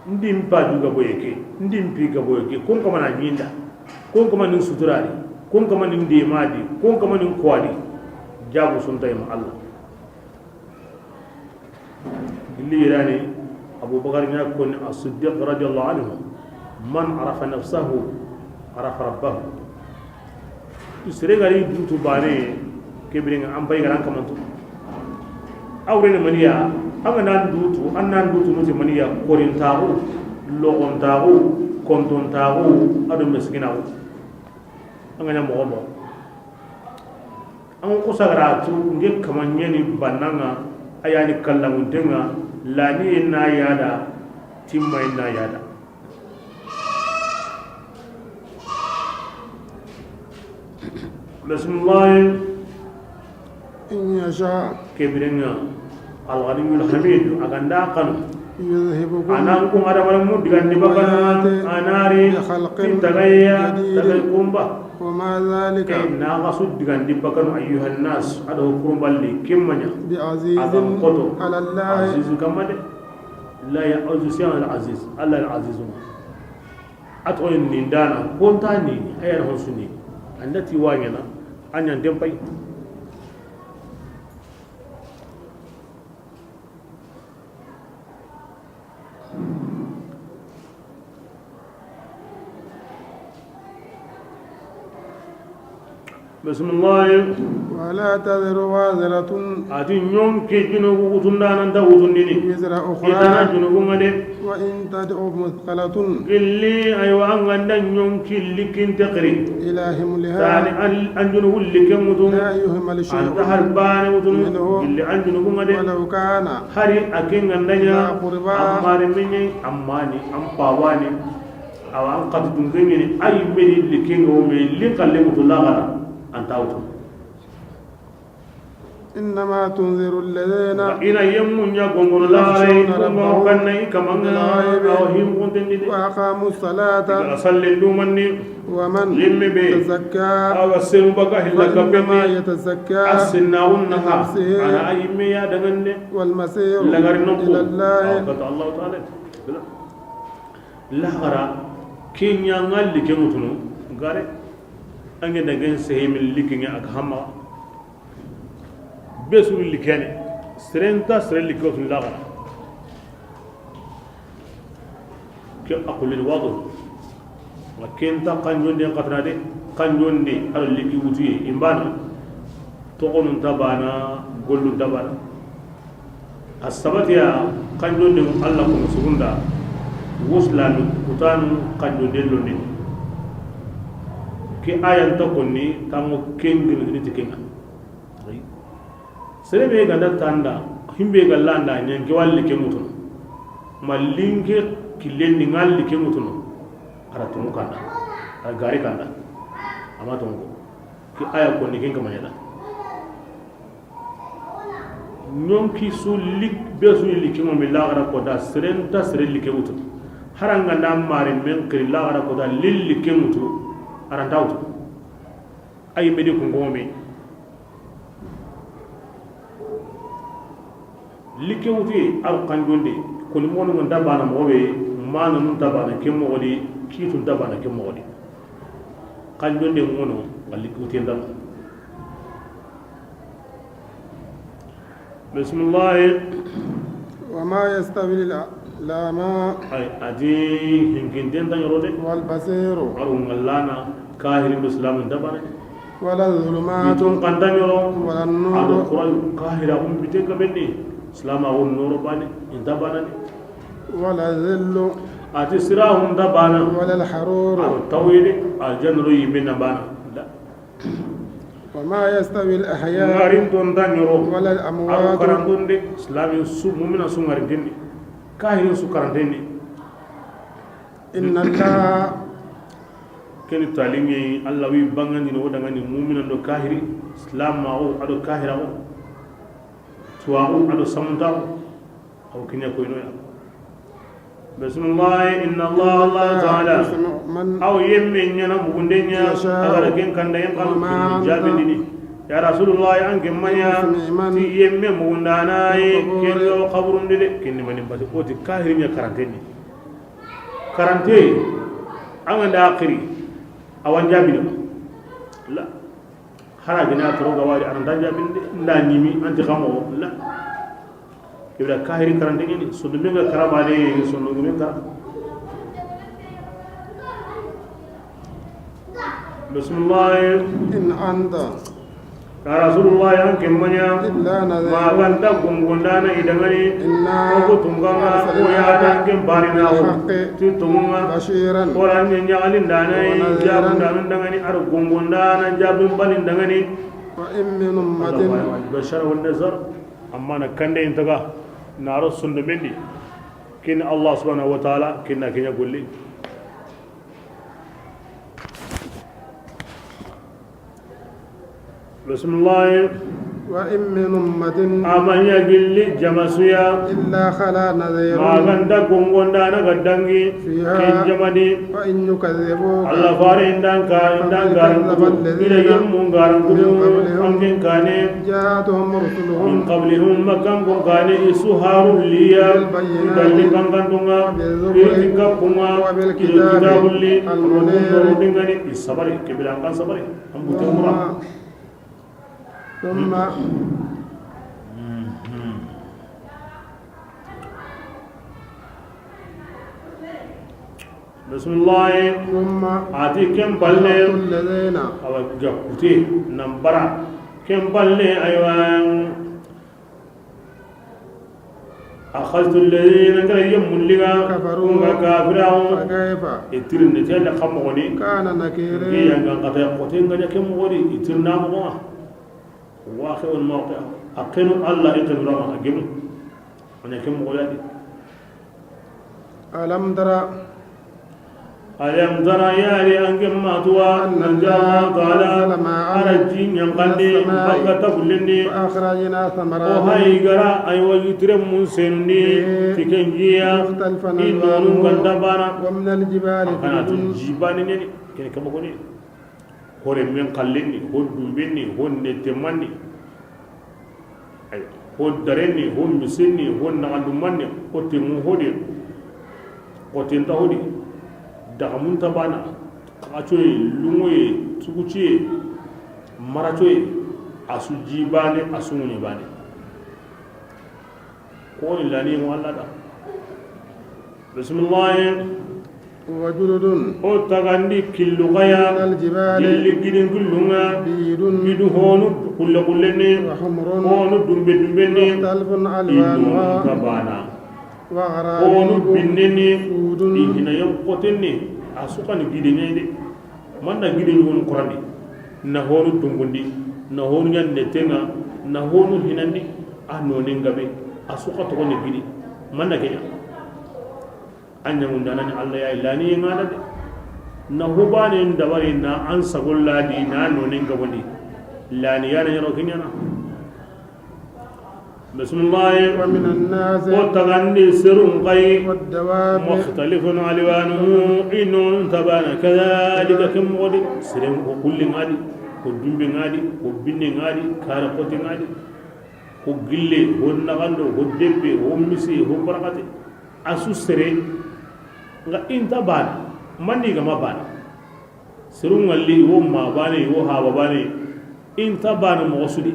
ndi mpa juga boyeke ndi mpi ga boyeke kon kama na nyinda kon kama nin suturari kon kama nin demadi kon kama nin kwadi jabu sunta ma Allah illi irani Abu Bakar nya kon as-Siddiq radiyallahu anhu man arafa nafsahu arafa rabbahu isre gari dutu bare kebringa am bay garan kamantu awre ne maniya anga nan dutu annan dutu nuti maniya korintaxu loxontaxu kontontaxu ado mesiginaxu anga ña moxo moxo an xusagaratu nge kamañeni bannanga a yani kallanguntenga lani ye na yada timma ye na yada bismillah in yasha kebirenga الغني الحميد أغندا قنو يذهبكم أنا أنكم هذا مرمو دعاني بكنا أناري تغيا تغيكم با وما ذلك إن غصب دعاني بكنا أيها الناس هذا هو كرم بالي كم منيا بعزيز على الله عزيز كم ده لا يعز سيان العزيز الله العزيز أتقول نيندانا كونتاني أيان هنسني التي وانينا أن يندم بي بسم الله ولا تذر وازرة ati ñonke junubu wutunda nanta wutundini وزر itana أخرى junubu ngade وإن تدعو مثقلة gilli aywa an ganda ñonki likkinte xiri إلى tani حملها an junubu likken wutun لا يهمل شيء anta har bane wutunu منه gilli an junubu ngade ولو كان hari a ken gandaña ذا قربى ammare meñe ammani an pawani awa an kati dunke ñini ay meni likkenga wo me li kalle wutu laxara anta wutu إنما تنذر الذين ina yemmu ña gongono laxaray يخشون kunga ربهم kanna i kamanga بالغيب awa himkuntendi de وأقاموا الصلاة igara sallen dumanni ومن limme be تزكى awa senu baga hilla فإنما kappendi يتزكى a sinnawun naha لنفسه ana a yimme ya dangande والمصير lagari nonko إلى الله kata allahu taala laxara ke ñanga like ŋutunu gare ange dangen sehemin likinge aka hammaxa be suru likeni serenta sere like tunu laxara ke aqulil wadu nga kenta kanjondi en xatana de kanjondi aɗa liki wutuye imbana toxonun ta bana gollun ta bana a sabatiya kanjonde alla kono sugunda wosilami kutanu kanjonden londini ke ayanta konni tango kenginitini ti kenga serebe ganda tanda himbe ga landa ñanke walli ke mutuno ma linke killendi ngalli ke mutuno ara tungu kanda ara gari kanda ama tungu ke aya konni ken kamañata ñonki su lik be su like mo mi laxara kota serenta sere like wutu haranga nda mari men kiri laxara kota lil like mutu aranta wutu ay medi kungo me like wutu ar kanjonde ko ni monu nda bana mo be mana nun tabana ke mo di kitu tabana ke mo di kanjonde ngono ngal like wutu ndam بسم الله وما يستوي الأعمى ay adi hinkinten tan yorode والبصير aru ngallana kahirin islamun dabane ولا الظلمات bitun kantan yoro ولا ado النور qur'an kahira um bite ka benni islam awon noro bane inda banani ولا الذل ati sirahum da bana ولا الحرور aro tawili aljanna yimme na bana la وما يستوي الأحياء ngarin ton tan yoro ولا aro الأموات karandunde islam su mu'mina su ngarin kahirin su karantende إن الله keni talim ye alla wi bangandi no dangani mu'mina do kahiri islam ma o ado kahira o tuwa o ado samunta o aw kinya ko ino ya bismillah inna allah allah ta'ala يسمع من aw yemme nyana mugunde nya يشاء agara ken kanda yen kan وما jabi أنت dini ya rasulullah an ken manya بمسمع من ti yemme mugundana ye في ken القبور do kaburunde de ken mani basi o ti kahiri nya karanteni karante an ganda akhiri awan jabi de la hara gina toro ga wari an dan jabi de nda nyimi anti xamo la ibra kahiri karante ngeni so dum nga karama de so no ngem kara bismillah إن أنت ya rasulullah an kemmanya إلا ma نذير ganta gongondana idangani إنا ko tunganga ko ya dan kem barina ko بالحق ti tunga بشيرا ora nyangalin dana jabu dana dangani ar gongondana jabu balin dangani وإن من أمة bashar wal nazar amma na kande intaga naro sundu mendi kin allah subhanahu wa ta'ala kinna kinya golli bismillah وإن من أمة amanya gilli jamasuya إلا خلا نذير maganda gongondana gaddangi فيها ken jamadi وإن يكذبوك allah fare indan ka indan فقد garan كذب kudu الذين ila yemmu garan kudu من قبلهم anken kane جاءتهم min رسلهم qablihum makkan kon kane isu harul liya بالبينات dalli bangantunga وبالزبر irti kappunga ilo وبالكتاب kitabulli المنير dingani isabari kebila an kan sabari an bute mura ثم بسم الله. ثم ati ken balle أخذت الذين awa gakute nambara ken balle aywa أخذت الذين كان يملك كفروا. كافرهم فكيف itirin ne tella kamogoni كان ke نكير yanga ngata qote nganya ke mogoni itirna mo واخر الموقع أقنوا الله إقنوا لما أجيبه أنا كم مغولاتي ألم ترى ألم ترى يا لي أنك ما توا أن الله تعالى نزل ماء على الجين ينقلني من السماء بقى تقولني فأخرجنا ثمرات وهاي غرا أيوة يترم من سنني تكنجيا مختلفا إنه ألوانه غندبانا ومن الجبال kana to جدد jibani ne kene kama koni hore men kallenni ho dumbenni ho nettemanni ay ho darenni ho misenni ho nagandumanni ho temu hodi ko tenta hodi dagamun tabana kaco ye lungo ye tuguci ye maraco ye asu jibane asu ŋuɲebane ko ni lani ŋo alla da bisimilahi وجلد o tagandi killugaya من الجبال gilli gidin killunga بيض gidu honu kulle kulleni وحمر honu dumbe dumbeni مختلف inonu ألوانها tabana honu وغرابيب binneni سود ihina yan kotenni a sukani gide ñayi de manna gide ñugonu korandi na honu dungundi na honu ñan nettenga na honu hinandi a nonen gabe a suka togoni gidi manna keña an ñagundanani allah yayi laniye ŋada de na hobanen dabari na an sagolladi na nonen gabondi laniyana ñano keñana bisimillahi ومن الناس o tagandi serun kay والدواب مختلف ألوانه إن تبان كذلك كم غدي سرين كل غادي كدومب غادي كبن غادي كارقوت غادي كغلي هو نغاندو هو دبي هو ميسي هو بركاتي أسو سرين nga inta bana mandi ga ma bana serun ngalli wo ma bane wo ha ba bane inta bana mo sudi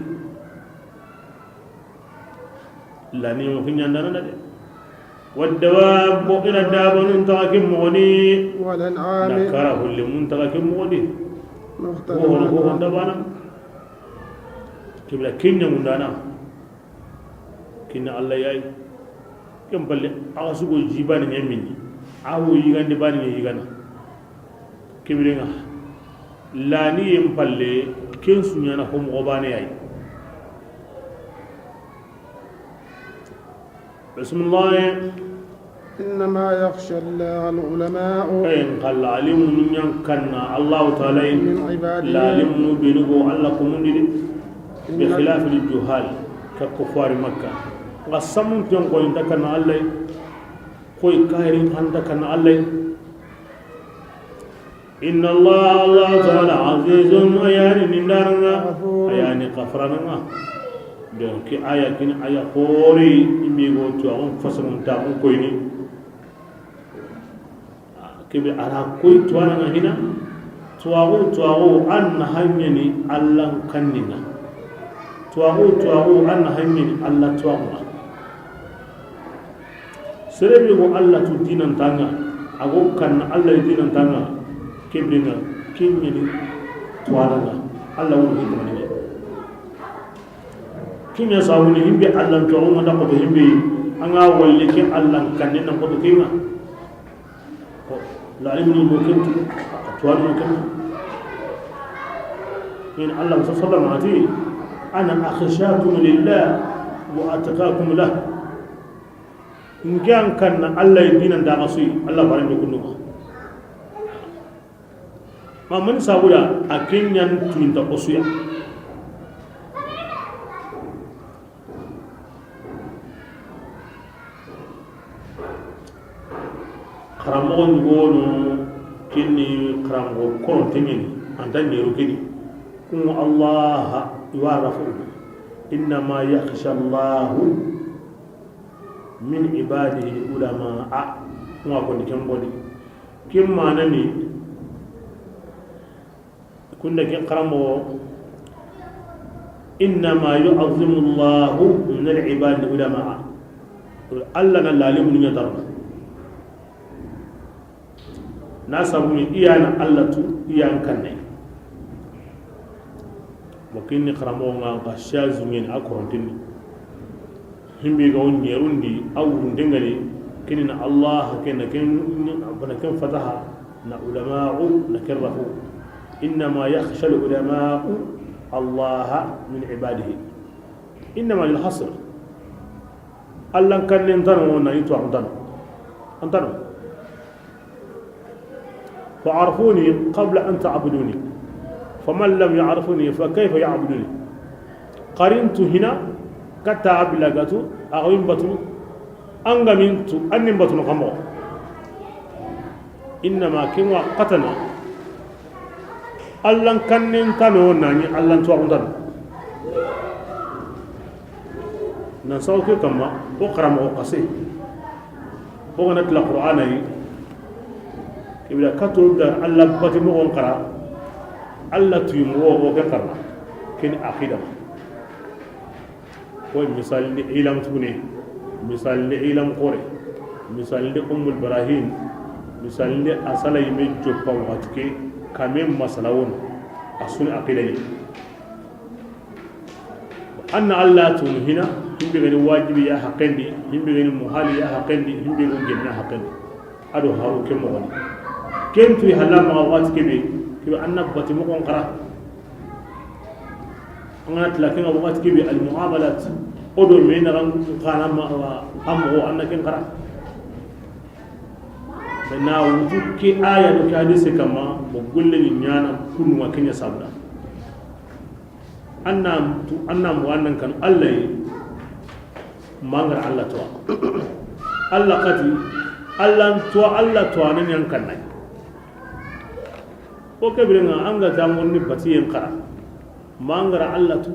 lani mo kinyanda na de والدواب إلى الداب منتغك مغني والأنعام نكره اللي منتغك مغني مختلف هو هو ألوانها دبانا كبلا كينيا مندانا كنا الله ياي كم بل أغسقو جيبان يميني أهو يغان دبان يغانا كبلا لاني يمبالي كن سنيانا هم غباني ياي بسم الله. إنما يخشى الله العلماء إن قال علم ينكنا الله تعالى من عباده لا علم بينه الله كمندي بخلاف الجهال ككفار مكة قسم تنقل تكنا الله كوي كاهرين عندك الله إن الله الله تعالى عزيز أياني نندارنا أياني قفرنا donc aya kini aya khori imi go to on façon ta on koyni kebe ara koy to ana hina tuwagu tuwagu an hanyani allah kannina tuwagu tuwagu an hanyani allah tuwagu serebe go allah tu dinan tanga ago kan allah dinan tanga kebringa kinyani tuwaranga allah woni hikmani kinya sawuni himbe allah to on da ko himbe anga walle ke allah kanne na ko kinga ko la alimu mo kentu tuwaru mo kentu in allah sallallahu alaihi ana akhshakum lillah wa atqakum lah ngan kan allah dinan da gasu allah barande kunnu ma man sabura akinyan tuinta osuya karamɔgɔ ɲugono kini karamɔgɔ kɔrɔ tɛŋɛni anta ɲɛro kini kun allaha iwarafu innama yakhsha allahu min ibadihi ulamaa kuma ko ni kembodi kim manani kunna ke karamɔgɔ innama yu'azzimu allahu min al-ibadi ulamaa alla na lalimu ni darna Na sabuni iyana Allah tu iyan kanne wakini karamo nga ka shazu ngin akorontini himbe ga on yerundi awrundengani kini na Allah ken ken bana ken fataha na ulama'u na kirahu inma yakhsha al ulama'u Allah min ibadihi inma lil hasr Allah kan ntano na itu antano antano فعرفوني قبل أن تعبدوني فمن لم يعرفني فكيف يعبدوني قرنت هنا كتاب لغتو أغوين بطو أنغمينتو أنم بطو نقمو إنما كنوا قتنا ألن كنن تنو ناني ألن توارن تنو نساوك كما أقرأ مقصي وغنت القرآن إذا كتب دار الله باتي مغون قرا الله تيمو وكن قرا كن عقيدة هو مثال لإعلام توني مثال لإعلام قري مثال لأم البراهين مثال لأصل يمجو بوغاتك كمين مسلون أصول عقيدة أن الله تون هنا هم بغير واجب يا حقندي هم بغير محال يا حقندي هم بغير جنة حقندي أدو هارو كم مغني كم تي هلا مغوات كبي كبي أن بتي مقون قرا أنا تلاقين أوقات كبي المعاملات أدو مين ران قانا ما أمو أن كن قرا بنا وجود كي آية لك حديث كما بقول لي نيانا كل ما كن يسابنا أن مؤنن كان الله مانغر الله توا الله قتي الله توا الله توا نيان كناي وكبرنا أنغا تاموني بتي ينقرا مانغر الله تو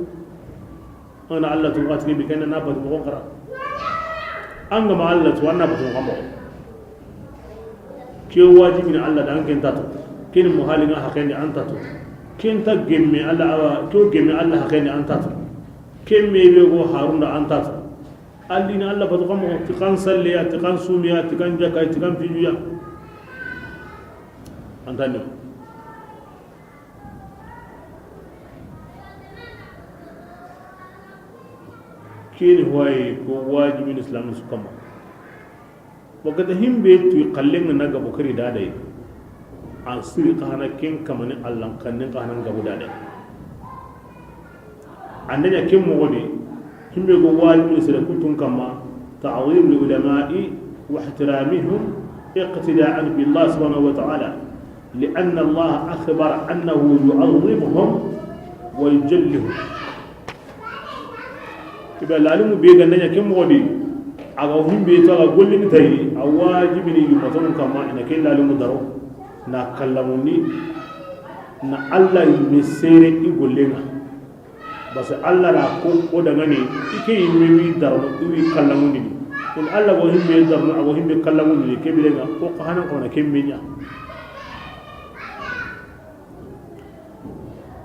أنا الله تو قاتلي بكنا نابت مقرا أنغا ما الله تو أنا بتو قمو كي واجب من الله دان كن تاتو كن مهالنا حقين أنت تاتو كن تجمع الله كي جمع الله حقين أنت تاتو كن ميبو هارون أنت تاتو اللي الله بتو قمو تكان سليا تكان سوميا تكان جاكاي تكان فيجيا أنت نو كين هواي كو واجب من الإسلام سكما وقت هم بيت يقلن نجا بكري دادي عن سرقة هنا كين كمان الله كنن كهنا نجا دادي عندنا كم مغني هم بيقول واجب من الإسلام كتون كما تعظيم العلماء واحترامهم اقتداء بالله سبحانه وتعالى لأن الله أخبر أنه يعظمهم ويجلهم إذا لعلموا بيجا نيا كم غدي أغوهم بيتا أقول لي تاي أواجبني يمتون كما إن كل لعلموا درو نكلموني نا الله يمسير يقول لنا بس الله راكو ودغني إكي يمي درو يكلموني إن الله وهم بيدرو أغوهم بيكلموني كبيرنا وقهنا كنا كم مينيا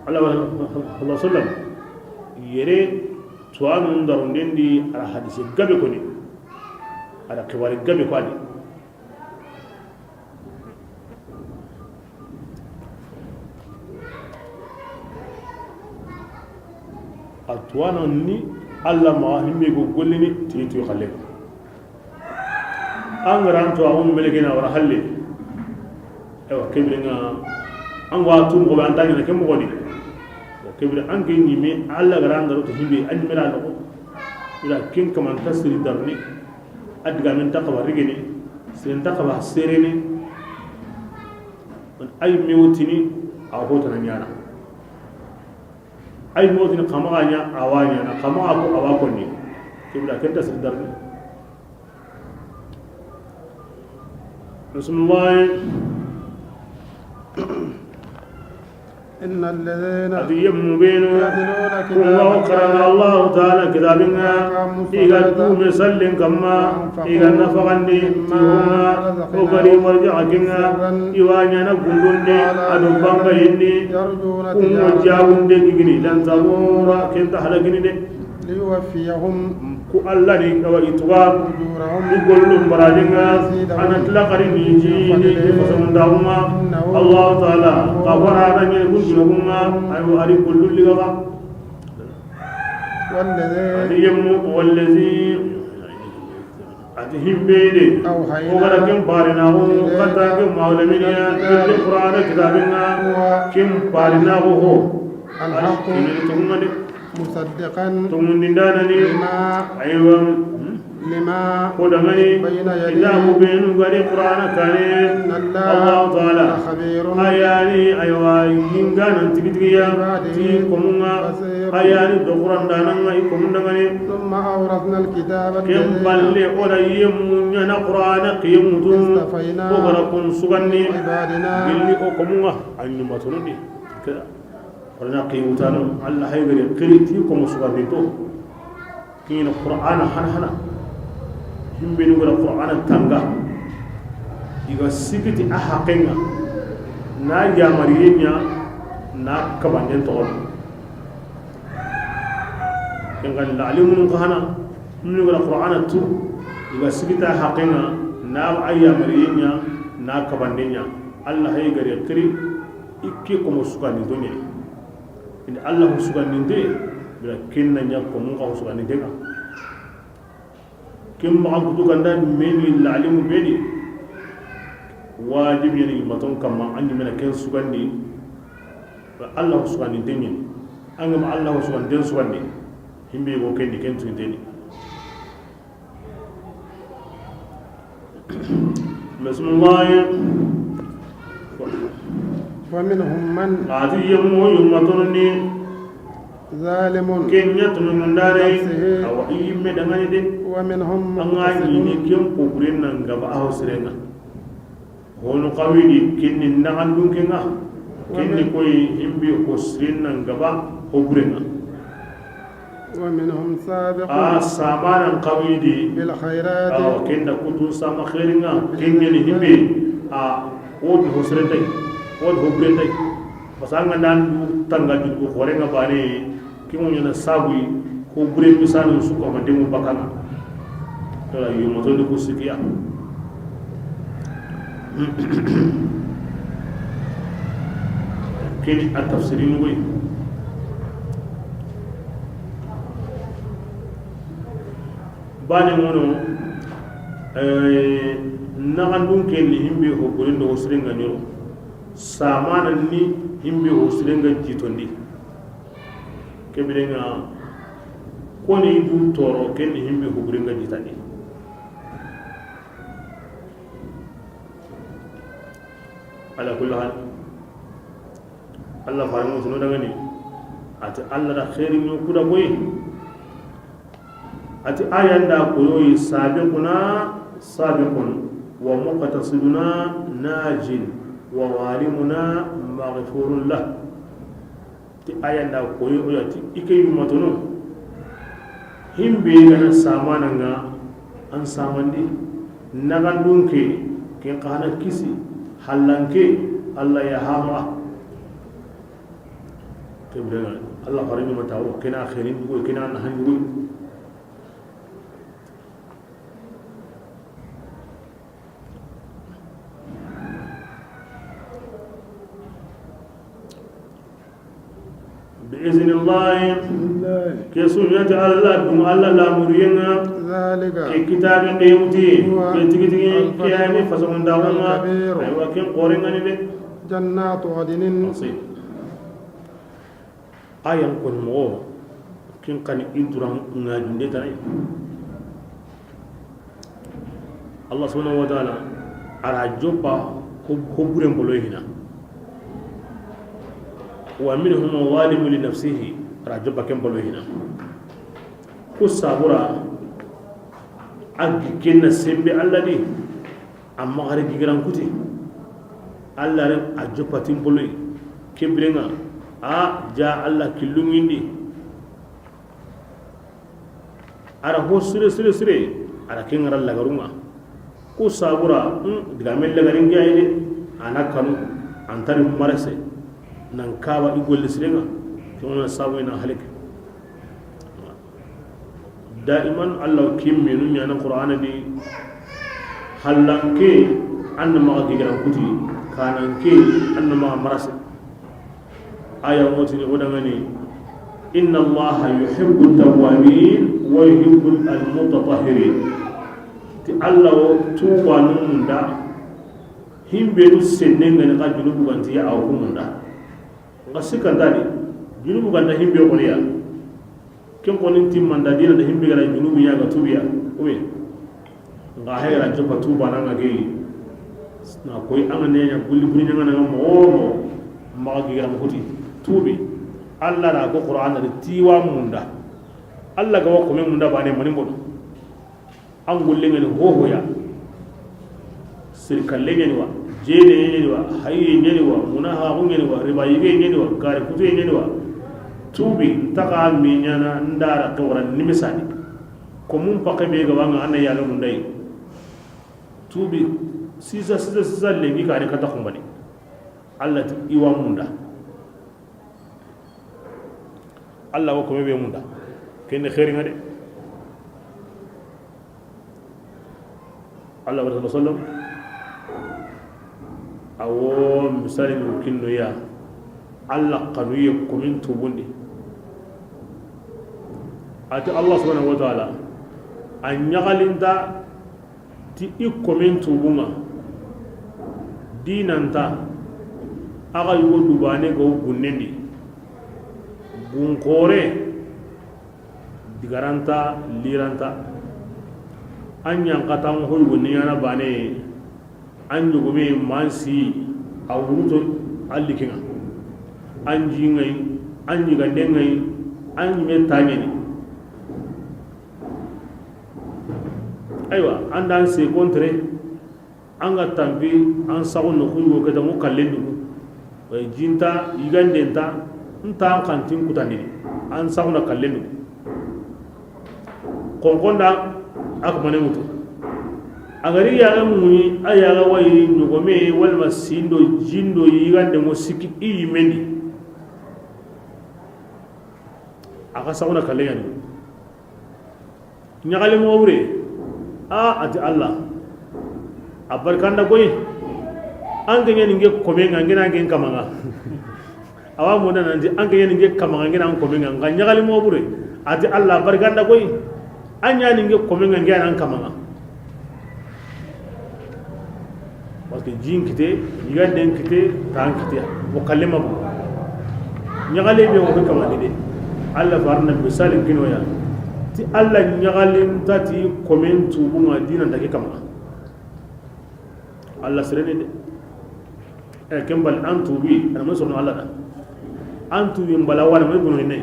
الله الله سلم يري tuwanu ndarundendi ala hadisi gabe koni ala kibari gabe kwani atuwana ni alla ma himbe go gollini titu khalle an ranto awon melekena wara halle ewa kebrenga an wa tum go an tani na kembo goni kebir an ke ni alla garanda to himbe an mera no ila kin kaman tasiri darni adga min taqwa rigini sin taqwa sereni on ay mewtini a hota na nyana ay mewtini kama anya awanya na kama ako awakoni kebir kin tasiri darni bismillah إن الذين يدينون الله قرأ الله تعالى كتابنا إذا قوم سلم كما إذا نفعني تيهما وقريب ورجعكنا إيوانيا نقولون أدوبان بيني قوم جاون دي لن تبورا كنت حلقني ليوفيهم Ko alla ni awa ituga أجورهم i gollu barajinga ana tila kari ni ji ni ni fasamundawunga Allah ta'ala kafara na nyene kun junugunga ayo ari gollu liga والذي ati yemmu wallazi ati himbede أوحينا o gara ken barina ko kata ke mawlaminiya ke qur'ana kitabinga هو ken barina ko ho الحق tunga de مصدقا tungundindanani لما aywa لما ko dangani بين يديه kitabu benu gari qur'ana kane إن Allah الله ta'ala لخبير ayani aywa yingana tigitigiya ti komunga ayani dokuranda i komundangani ثم أورثنا الكتاب ken الذين balle oda yemu ñana qur'ana qiyemutu اصطفينا o gara kun suganni عبادنا gilli o komunga a ñumatonondi orana qiyewutano allah haygari qiri ti komo sugandi to kiñina qur'ana hana hana himbeni gora qur'ana tanga iga sigiti a haqenga na yamariye ña na kabanden toxono kenga lalimunu ka hana minu gora qur'ana tu iga sigita a haqenga na a yamariye ña na kabanden ña allah haygari qiri ikke komo sugandinto ñeni indi allah ko sugandinte bira kenna ña komun ka ko sugandinte ga ken maxan kutu ganda meni lalimu beni wajib ñeni maton kamma an ñimena ken sugandi allah ko sugandinte ñeni an gama allah ko sugandinten sugandi himbe go kendi ken tuginteni bismillah ومنهم من ati yemmo yummatononi ظالم kenya tunungundare awa i yimme dangani de ومنهم an ga ñini مقتصد ken kokuren nan gaba aho sirenga hono kawidi kenni naxandun kenga kenni koy himbe ko siren nan gaba hoburenga ومنهم سابق a samanan kawidi بالخيرات awa kenda kutun sama xeringa kengeni himbe a wodi ho sirentay wodi hoburentay parce que an ga nan du tanga jurugu xorenga bane kengo ñana sabuy hobure misanu su kama dengu bakanga tola yomotondi ku sikiya keni a tafsirini koy bane ngono naxandun ke ni himbe hoburendo ho sirenga ñoro samana ni himbe ho sirenga jitondi kebirenga koni du toro ke ni himbe hoburenga jitandi ala kulli hal allah farango suno dangani ati allah da khairi ñu kuda koy ati ayanda koyoyi sabiquna sabiqun wa muqtasiduna najin wa zalimuna maghfurun lah ti ayanda koyo ati ike yumatono himbe gana samananga an samandi nagandunke ke kana kisi hallanke allah ya hama kebrena allah farinyo matawo kena khairin ko kena nahangu بإذن الله كسنة الله دم الله لا مرينا ذلك كتاب قيمتي هو كتيجي الفتح كياني فسمون داوما الكبير. أيوة كم قرين غني جنات عدن نصيب آية كون مو كم كان إدران ناجم دتاي الله سبحانه وتعالى على جوبا خبرين بلوهنا ومنهم ظالم لنفسه رجب كم بلوهنا كسابورا أجينا سيمبي الله دي أما غير جيران كوتي الله رب أجوبا تيم بلوي كبرنا أ جا الله كلونيندي أرى هو سري سري سري أرى كين أرى لغروما كسابورا دعمل لغرين جاي أنا كانوا أنتري مرسي nan kawa i golli sirenga ke wona sabu ina halike Daiman Allah kimmenu ñana qur'ana di hallanke anna maxa gigiran kuti kananke anna maxa marase aya ngotini odangani inna allaha yuhibbu tawabin wa yuhibbu almutatahhirin ti Allah wo tuba numunda himbe nu sennengani xa junubu ganti ya aw kumunda nga sikantani junubu ganta himbe xoniya ken xonin timmanda dina da himbe gara junubu yaga tubiya uwe nga hera jopa tuba nanga ge na koy anga ne nya gulli buri nga nga mo ma gi ram kuti tubi alla ra ko qur'an da tiwa munda alla ga ko men munda bane moni ngodo an gulle ngani hoho ya sirkalle ngani wa jene ngani wa hayye ngani wa munaha ngani wa riba yige ngani wa gare kutu ngani wa tubi taka minyana ndara tawra nimisani ko mum pake be ga wanga anna yalla mun dai tubi sisa sisa sisa lengi kare kata kumbani alla ti iwa munda alla ko be munda kenne khairi ngade alla wa sallam awo misali mu kinno ya alla qanuye ko min tubundi ati Allah subhanahu wa ta'ala an ñagalinta ti i komin tubunga dinanta aga yugo dubane go gunnendi gunkore digaranta liranta an ñankatan ho yugo niñana bane an yugome mansi a wuruto allikinga an jingay an yigandengay an yime tañeni aywa an dan se contre an ga tampi an sago no kuyo keta mo kallendu way jinta yigandenta nta an kantin kutandi an sago na kallendu konkonda ak mane mutu agari ya ga muni aya ga way nyogome walma sindo jindo yigande mo sikki iyimendi aka sago na kallendu nyagali mo wure a ati Allah a barkanda koy an ga ni nge komenga ngina nge kamanga awa mo nan andi an ga ni nge kamanga ngina an komenga nga nyagali mo bure ati Allah barkanda koy an ya ni nge komenga ngina an kamanga parce que jin kite yigande kite tan kite o kalema bu nyagali be o kamanga de Allah farna misalin kinoya ti Allah ñagalin tati komen tubunga dina ndake kama Allah serene de e kembal an tubi ana mo sono Allah da an tubi mbala wala mo bono ne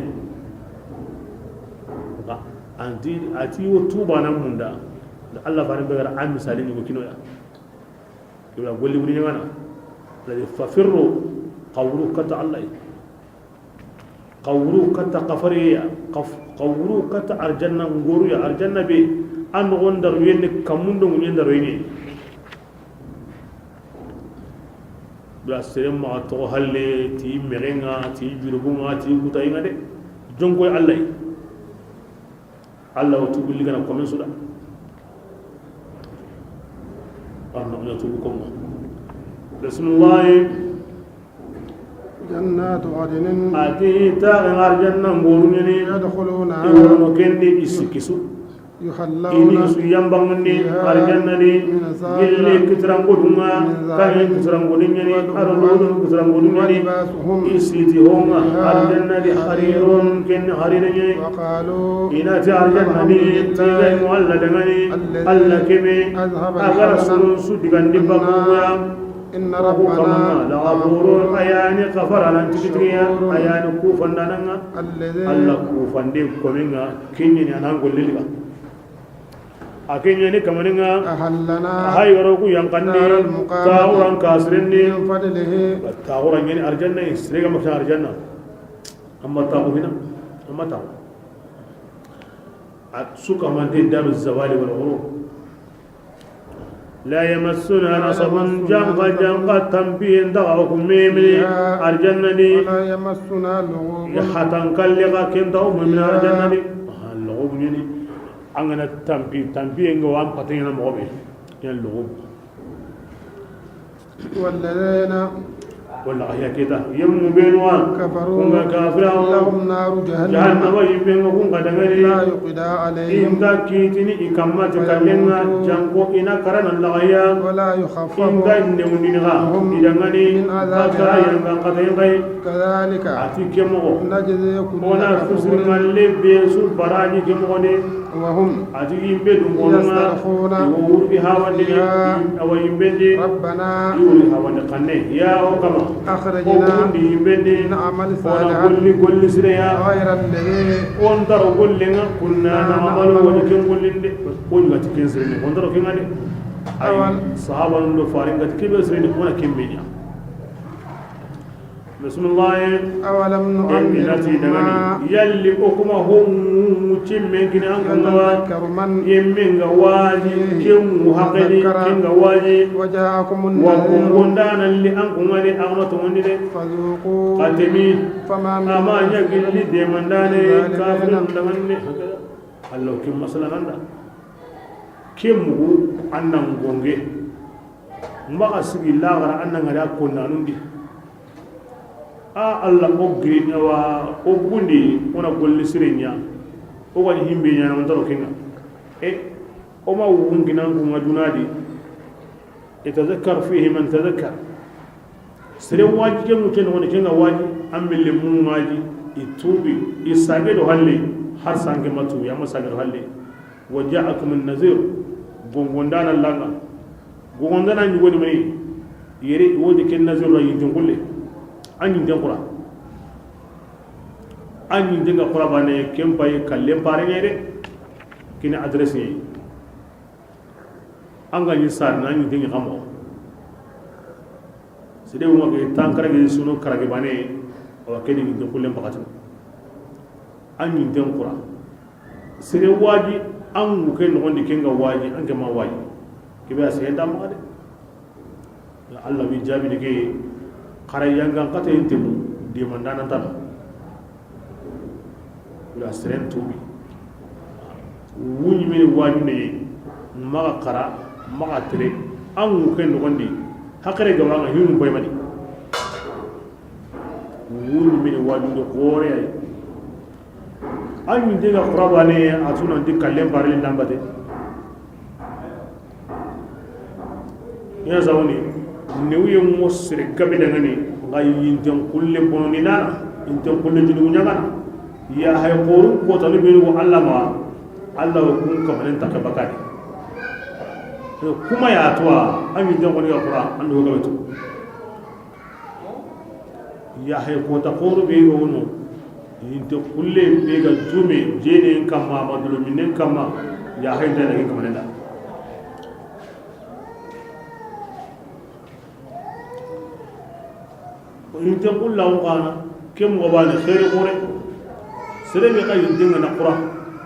ga anti ati wo tuba na munda da Allah farin be gara an misali ni ko kino ya kibla golli wuri ngana la fafirru qawlu kata Allah qawru kata qafariya qawru kata arjanna ngoru ya arjanna be an gondar yenne kamundo ngun ndar yenne bla serem ma to halle ti merenga ti jurubunga ti kutayinga de jonko Allah Allah tubuli gana komen suda arna ya tubu komma bismillah جنات عدن ati ta arjanna ngoru ni يدخلونها iwono kende isikisu يحلون ini su yambangni arjanna ni gille kitrango dunga kahe kitrango ni aro lulu kitrango ni ولباسهم isiti honga arjanna di harirun ken harirun وقالوا ina ti arjanna ni tiga mu alla dangani alla kebe أذهب agara الحزن surun su digandi bakuya إن ربنا ربنا لغفور ayani ghafara lan tikitiya ayani kufanda nanga الذي alla kufande kominga kinyini anan golliliga a kinyini kamaninga أهلنا hay waro ku yankandi دار المقامة tawuran kasrinni من فضله tawuran yeni arjanna sirega makta arjanna amma tawu hina amma tawu suka man te daru zawali wal ghurub لا يمسنا نصب جنق جنق تنبيه دغوكم ميمني الجنة دي ولا يمسنا لغوب يحتن كلغا كنت من الجنة دي اللغوب يعني An kana tampi tampi nga wa patin na mo be yan lugu. والذين wala ya kita yemmu benwa كفروا kunga kafira لهم نار جهنم jahannama yimbe kunga dangani لا يقضى عليهم inda kitini ikamma tikallenga janko ina karana lagaya ولا يخفف inda newndiniga idangani من عذابها. bakara yanga katayengai كذلك ati kemogo نجزي كل ona كفور fusirimalle be su baraji kemogone وهم ati yimbe dungonunga يصرخون iwo wurgi hawandini يا awa yimbendi ربنا iwuri hawande kanne ya o kama o أخرجنا bugundi yimbendi نعمل ona صالحا golli golli sireya غير الذي on taro gollenga kunna namalu woni ken gollinde woni gati ken sirene on taro kenga de ay Awal. sahaba ndo farin gati kebe sirene wona kembeña bismillah. أولم En inati نعمركم dangani ما yalli o kuma ho mucimmen kini an kungawa يتذكر من yemmen ga waji kengu hakali kenga waji وجاءكم wa النذير kungondanalli an kungani agama togondi de فذوقوا katemi فما ama ñagilli demandane من kafirin daganne Allah ke masala nanda ke mugu annan gonge mbaga sigi lagara annan ngada konnanundi a Allah o giri wa o bugundi ona golli sirenya o wani himbe nyana on taro kenga e o ma wunginan ko ngadunadi yatadhakkar fihi man tadhakkar sere waji ke muke no kenga waji ambille mun waji itubi isage do halle har sange matu ya masage do halle waja'akum an-nazir gongondana langa gongondana ni woni mani yere wodi ken nazir ra yintin kulle an yintin qura an yintin ga qura bane kem pay kalle pare ngere kini adresse ni an ga ni sar na yintin ga mo sede wo ke tan karage suno karage bane o kedi yintin kulle pakati an yintin qura sede waji an wuke nogondi kenga waji an kema waji kebe a sehen damaga de Allah bi jaabi de ke xara yangan kate intemu demandana tana ula seren tubi wuñi mene waju ne maga xara maga tere an wuke nogondi hakere gawanga hinu boymani wuñi mene waju de xoore ay an yintenga xurabane a tunanti kallen parili lambate ina sawuni newu ye ŋo sere gabe dangani nka yinten kulle bononi nana yinten kulle junugu ñagana ya hay koru kotanu benu ko alla ma alla wo kun kamanen takka bakadi kuma ya tuwa an yinten koni ga kura an do gabe tu ya hay kota koru be wono yinte kulle be ga jume jene kamma maduluminen kamma ya hay da daga kamanen da yinte kulla o kana kem go bani khairi qore serebe ka yinte na qura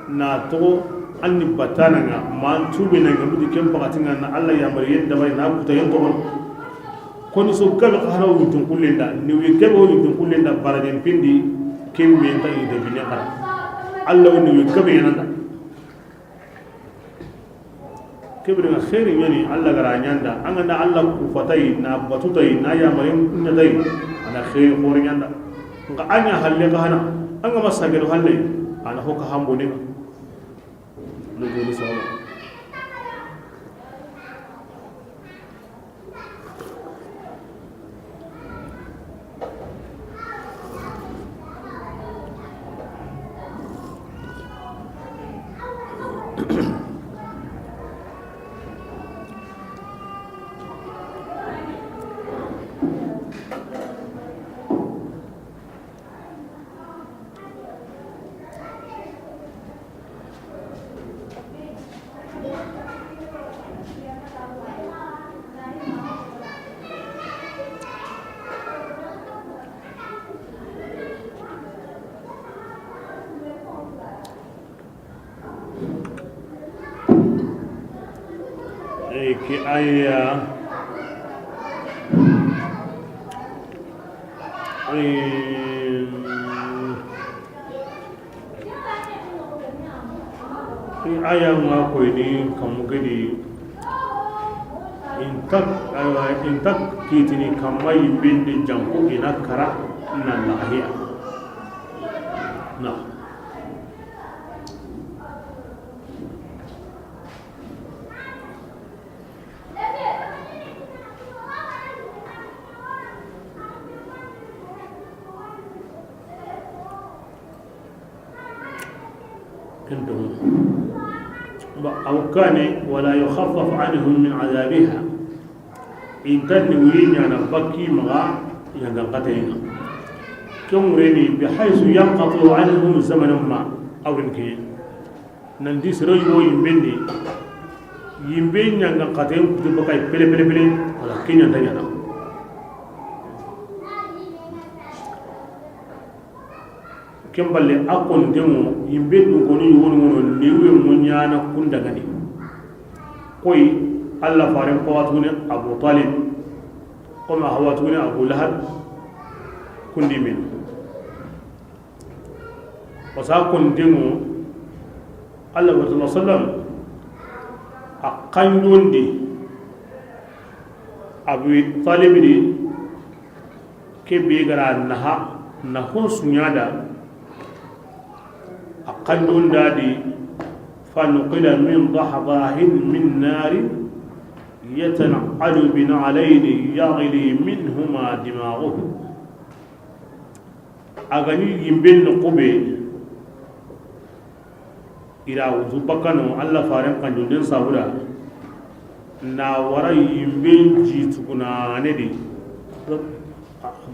na to anni batana nga man tube na nga mudi kem pakati nga na alla ya mari yenda bay na kuta yen to koni so gabe khara yinte kulle nda ni wi gabe o yinte kulle nda barajen pindi kem men ta yinte bine khara alla woni wi gabe yananda kebere nga khairi yani alla gara nyanda anga na alla ku fatai na batutai na ya mari nyatai ana khairi khori nyanda nga anya halle ka hana anga masage do halle ana hoka hambo ne no goni sawa ki aya Aya nga koyni kamugedi intak, aywa, intak kitini kamma yimbende janko ina kara na lahiya na. كنتم أو كان ولا يخفف عنهم من عذابها إن تنوين يعني بكي مغا ينقطعين كم ريني بحيث ينقطع عنهم زمن ما أو رنكي نندي سرجو يمبني يمبن ينقطعين كتبقى بلي بلي بلي ولكن ينتهي Kem balle akon demo yimbe dun ko ni woni wono niwe mo nyana kunda gani koy alla farin ko watune Abu Talib ko ma hawatune Abu Lahab kundi min wasa kon demo alla sallallahu alaihi wasallam akanyondi Abu Talib ni ke be gara naha nahon sunyada أقل دادي فنقل من ضحضاه من نار يتنقل بنعلين يغلي منهما دماغه أغني يمبن قبي إلى وزبكنو الله فارم قنجندن سابودا ناورا يمبن جيتكنا ندي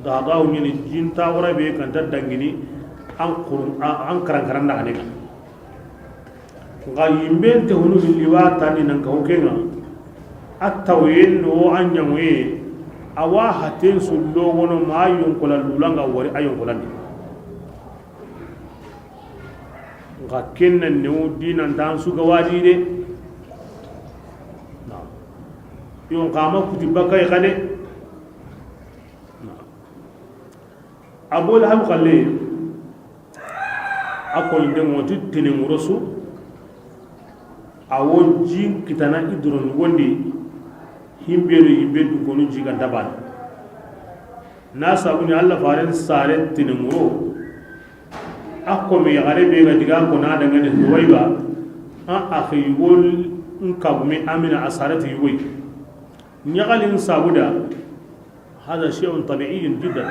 ضحضاه من جنتا ورا بي كانت دنگني an karan karan da ne ga yimben te hunu liwa tani nan ka hokenga atawen no an nyamwe awa haten sullo wono ma yon kola lulanga wori ayon kola ni ga kennan ne dinan dan su ga wadi de na yon kama kuti bakai kade na Abu Lahab kalle akol de ngoti tenen rosu awo jin kitana idron gondi himberu himbe du gonu jiga dabal na sabuni alla faren sare tenen ro akko mi gare be ga diga ko na daga ne wayba an akhi wol nkabume amina asarati yoy nyagalin sabuda hada shay'un tabi'i jiddan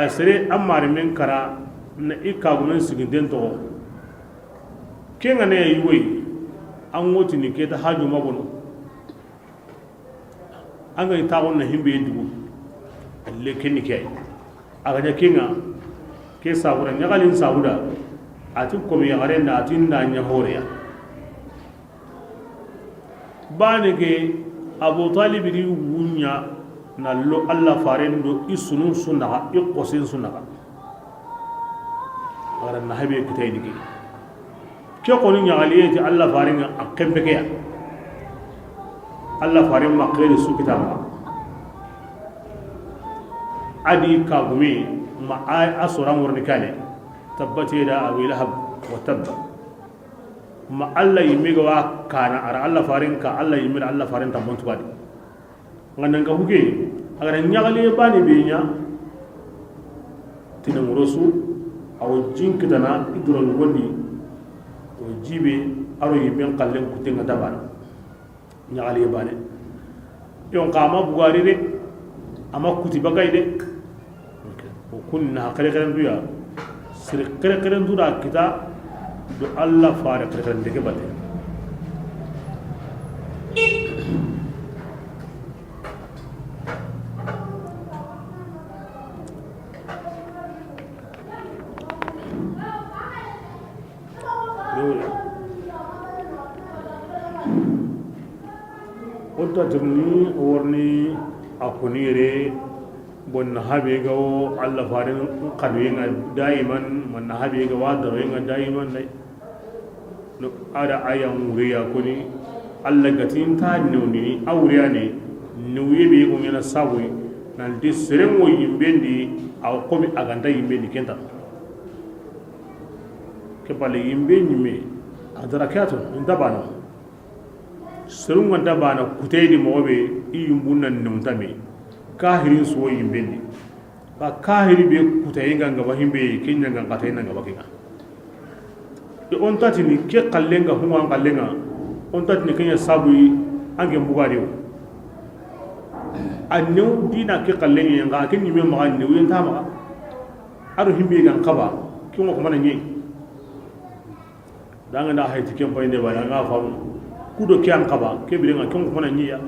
asre amar min kara na ikagumen siginden to kenga ne yuwe an woti ni keta haju mabono an ga ita na himbe dugu alle kenni kai aga ja kenga ke sabura nyagalin sabuda ati komi yagare na ati na nya horeya bani ke Abu Talib di wunya na lo Allah farendo isunu sunna iqosin sunna gara na habe kitay digi ke ko ni nyagaliyeti Allah faringa akembe ke ya Allah farin makere su kitaba adi kagumi ma asura murni kale tabbati da Abu Lahab wa tabba ma Allah yimiga wa kana ara Allah farin ka Allah yimira Allah farin tambon tubadi nganan ka huke agara nyagaliye bani be nya tinan rosu awo jinkitana idron gondi o jibe aro yimben kallen kutenga dabana nyagali bane yon kama bugari de ama kuti bagay de o kunna kare kare duya sir kare kare dura kita do Allah fare kare kare de ke bate Tirni worni akunire bon nahabe gawo Allah farin kadwenga daiman man nahabe ga wadarwenga daiman dai no ada ayan wuriya kuni Allah gatin ta nuni awriya ne nuye be ko ngena sabu nan di serengo yimbendi aw komi aganda yimbendi kenta ke pale yimbe nyime Adarakatu intabana serunga tabana kuteydi mogobe i yumbunna newntame kahirin suwo yimbendi ba kahiri be kuteyinga ngaba himbe kenya nga katayina ngaba kinga e on tatini ke kallenga hunga kallenga on tatini kenya sabu ange mbugari o annew dina ke kallenga nga ke nyime maga new yenta maga aro himbe gan kaba kingo ko mana nyi danga da hayti kem payinde ba nga famu kudo ke an kaba ke birenga kingo ko mana nyi ya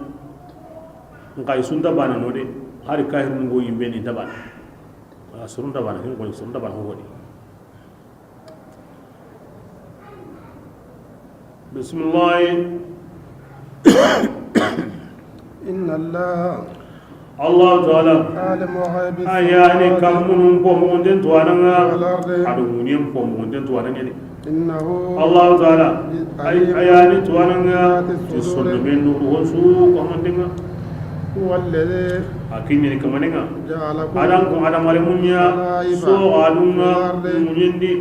ngai sunda bana no de hari kahir ngo yimbe ni tabana surunda bana kingo ko surunda bana ho di. بسم الله. إن الله الله تعالى عالم غيب أياني كم من بومون توانا أدوني بومون توانا إنه الله تعالى أياني توانا تسون من نور سوق أمدنا هو الذي أكيد كمانينا جعلكم أدم أدم على منيا سوق أدونا منيندي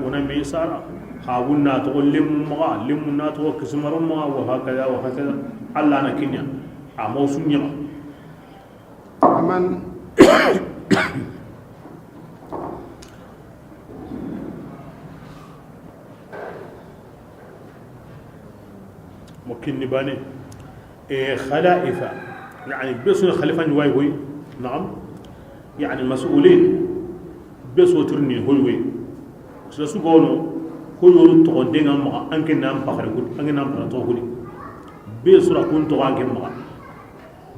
ونا ميسارا حاولنا تقول لم مغا لم ناتو كسمر مغا وهكذا وهكذا الله نكنيا أمو سنيا أمن ممكن نباني خلائف يعني بيسون خليفة واي هوي نعم يعني المسؤولين بيسو ترني هوي هوي سلسو قولوا ko yoru togondenga maga anke nam pakare ko anke nam pakare to huli be sura kun to anke maga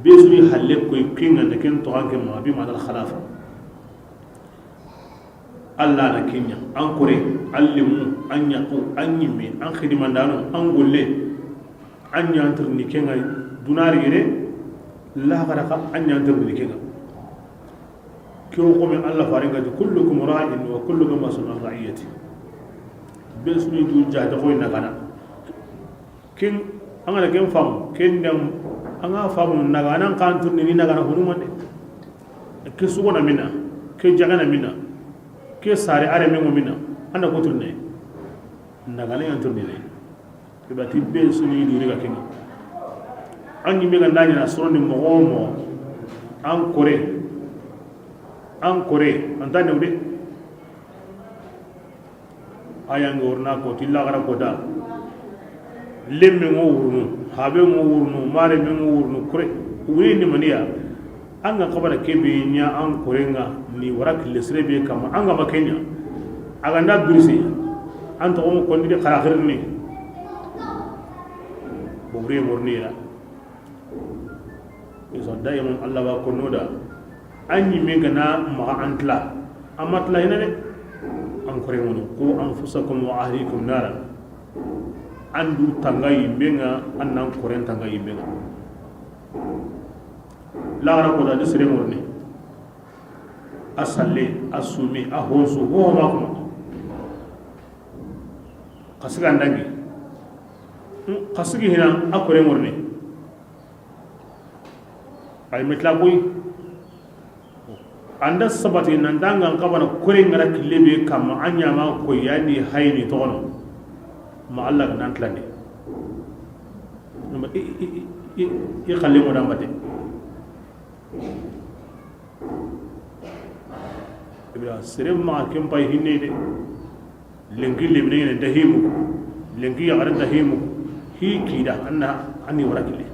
be suri halle ko kinga ne ken to anke maga bi ma dal khalafa alla na kinya an kore allimu an yaqu an yimme an khidimandano an golle an yantir ni kenga dunari yere la garaka an yantir ni kenga ko ko min alla faringa kullukum ra'in wa kullukum mas'ulun an ra'iyati besuni du jahde koy nagana kin angana ken fam ken dem anga famu nagana kan turni ni nagana honu mande ke sugona mina ke jagana mina ke sare are mengo mina anda ko turne nagana yan turni ne ke bati besuni du riga ken angi me ganda na soroni mogomo an kore antane ude ayang orna ko tilla gara ko da lemme ngo wurnu habe ngo wurnu mare me ngo wurnu kore wuri ni maniya anga kabara kebe nya an korenga ni warak lesre be kama anga makenya aga nda birse an to mo kondi de kharakhir ni bogre morni la iso daiman Allah ba konoda anyi me gana ma antla amatla hina ne ankore wono ko anfusakum wa ahlikum nara andu tanga yimbenga annan koren tanga yimbenga la ra ko da sire morne asalle asumi ahonsu ho ma ko kasiga ndangi kasigi hina akore morne ay metla koy anda sabati nandanga kabana kore ngara kilebe kama anyama ko yani hayni tono ma Allah nan tlande ma i khalle mo dambate ibra sere ma kem pay hinne de lengi lebne ne dahimu lengi ya garan dahimu hi kida anna anni wara kille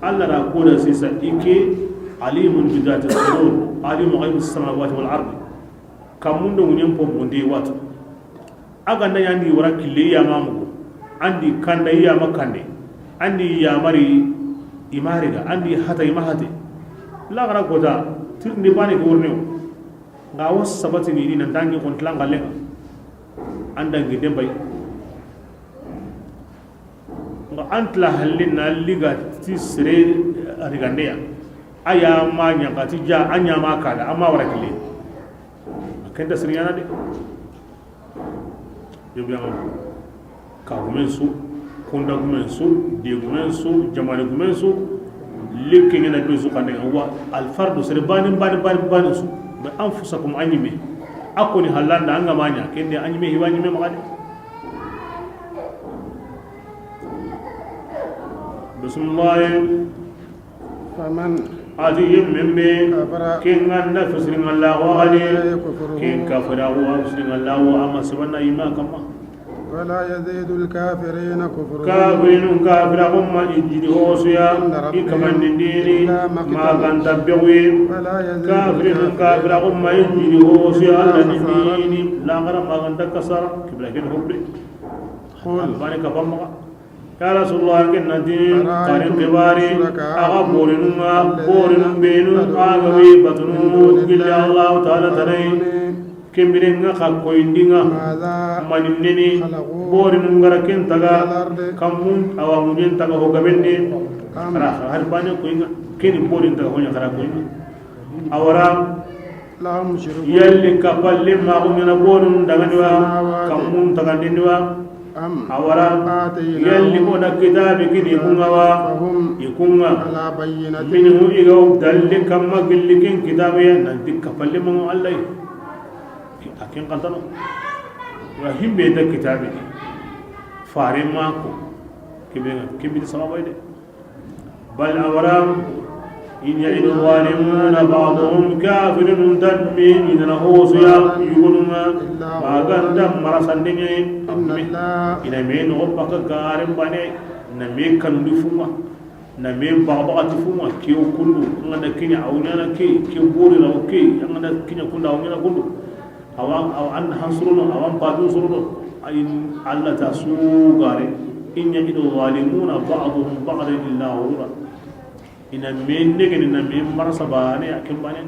Allah ra ko da sisa ike عليم بذات الصدور عالم غيب السماوات والارض كم من ينبو بوندي وات aga na yandi wara kille ya mamu andi kanda ya makande andi ya mari imariga andi hata imahate la gara kota tirni bani ko wurne nga was sabati ni nan dangi kon tlanga le anda ngi dembay nga antla halina liga ti sere rigandeya aya ma nyanga ti ja anya ma kada amma wara kille akenda siriyana de yobiya ka gumen su kunda gumen su de gumen su jamane gumen su lekke ngena be su kande wa al fardu sere bani bani bani bani su be anfusakum anyime akoni halanda anga manya kende anyime hiwanyime magade بسم الله. فمن ati yemmemme كفر ken ganda fisiringa وغني كفره ken kafira wa fisiringa wa ama sabanna ima kama. ولا يزيد الكافرين كفرهم kafirin kafira kuma injini hosuya ikamandindini ma ganta bewi ولا يزيد kafirin الكافرين kafira kuma injini hosuya alla nindini langara ma ganta kasara kibla ken hobre قل bani kafamma ya rasulullah ken nanti karin kibari aga borinunga borinun benu aga wi batunu gilli allah ta'ala tanai kembirenga ka koyindinga ماذا maninneni borinun gara ken taga kamun awa munyen taga ho gabenni أم kara har bane koyinga keni borin taga honya kara koyinga awara لهم شرك yalli kapalle magunyana borinun daganiwa kamun tagandindiwa أم awara yalli آتيناهم ona kitabi kini ikungawa فهم ikunga على بينة minhu iga dalli kamma gilli ken kitabiya nanti kapalle mango allai aken kantano wa himbe da kitabi fare mako kebe kebe sababa de bal awara in ya'idu zalimuna ba'dhum kafirun tadmi in husiya yugunuma maganda marasandinye إن الله ina me no baka garin bane na me kanu fuma na me baba ti fuma ke kundu ngana kinya awnyana ke ke bori na ke ngana kinya kunda awnyana kundu awan aw an hansuruno awan badun suruno ayin alla ta su gare in ya'idu zalimuna ba'dhum ba'dan illa ghurura ina me nege na me marasa bane akin bane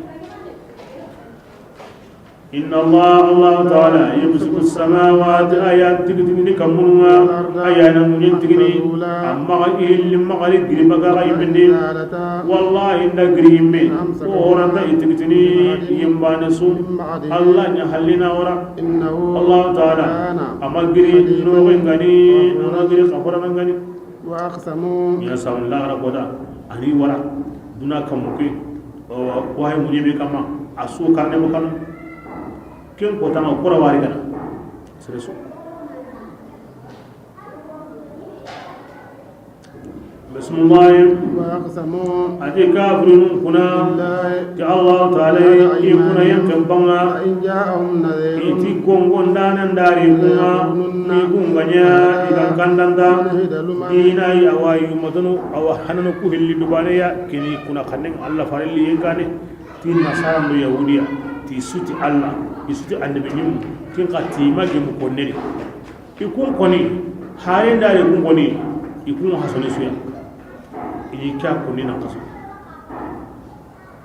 إن الله الله تعالى يمسك السماوات آيات تكتني كمنوا آيات من تكني أما إلا ما قال قريبا يبني زالتا والله إن قريب ورد تكتني يمبان سو من بعده الله يحلنا ورا إنه الله تعالى كان أما قريب نوغن غني أما قريب غفر غني وأقسموا يا سام الله ربنا أني ورا دونا كمكي وهي منيبي كما أسو كارني مكانو ken ko tanga kora wari gana sere so bismillah وأقسموا ati kafirun kuna بالله ti allah ta'ala ikuna yankan banga لئن جاءهم نذير iti gongon danan dari kuma ikunganya ikan kandanda نهد لمن dina yi awa yumatunu awa hananu ku hilli dubane ya kini kuna kannen allah farelli yenkane ti nasara ndo yahudiya ti suti allah isuti annabi nyum tin ka ti magi mu konneri ikun koni hare ndare kun koni ikun hasone suya ini ka konni na kaso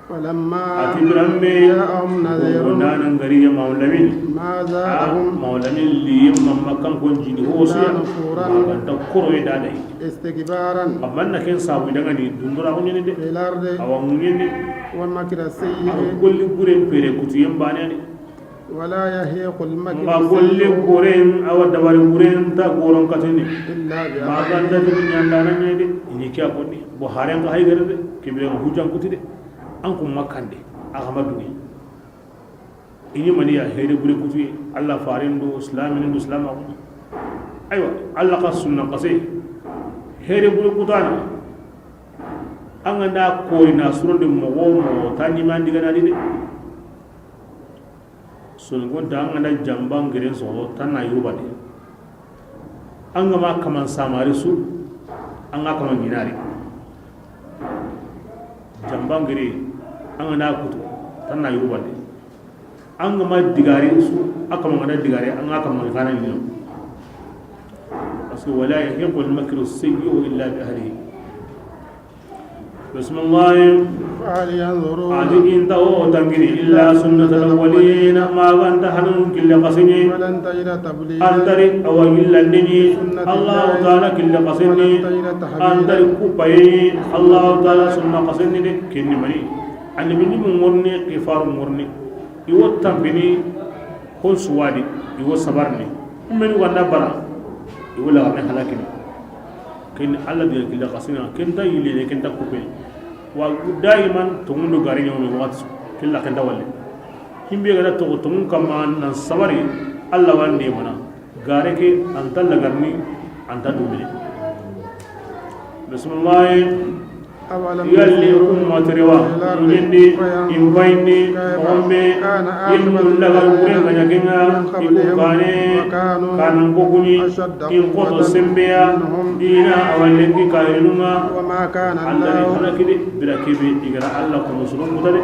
فلما ati birambe جاءهم نذير wondanan gari ya maulamin ما a زادهم maulamin liyim mamma kan kon jini hosuya إلا نفورا maganta koro e dadai استكبارا amma na ken sabu daga ni dundura ko nyene de في الأرض awa munyene والمكر awa السيء golli guren pere kutu yem bane ani ولا يهيق المكر ma golle السيء guren awa dabari guren ta goron katini إلا ma بأهله ganda to nyanda na nyede ini kya konni bo haren ka haygere de kibire hujan kuti de an kun makande aka maduni ini mani ya here gure kutu alla farin do islamin do islam ko aywa alla ka sunna qase here gure kutana an ganda kori na suronde mogo mo tani man diga na de sun gonta an ganda jamban giren so tan na yuba de an gama kaman samari su an ga kaman ginari jamban gire an ganda kutu tan na yuba de an gama digare su aka magana digare an aka magana ne parce que wala yahiqu al-makru as-sayyi'u illa bi ahlihi. Bismillah. فهل ينظرون adi inta o tangiri illa sunnatal awwalin ma ganta hanun killa qasini ولن تجد تبديلا antari awa illandini Allah ta'ala killa qasini ولن تجد تحويلا antari kupayi Allah ta'ala sunna qasini de kinni mani annabi ni mun ngorni kifaru ngorni iwo tampini hon suwadi iwo sabarni men wanda bara iwo la ne halakini kin Allah de killa qasina kin ta yile kin ta kupe wa daiman tungundo gari nyomi wakati killa kin ta walle himbe gara to tungun kama nan sabari Allah wande mana gare ke anta lagarni anta dumini. Bismillah. أولم Yalli يسيروا kummaterewa في الأرض muñindi فينظروا infayindi كيف moxonɓe كان yin عاقبة mullaga الذين kurengaña kenga من iku قبلهم kane وكانوا kanankokuni أشد in koto قوة sembeya منهم dina awalenki kahirinunga وما كان andari الله halaki de bira kebe igara Allah kono sulunguta de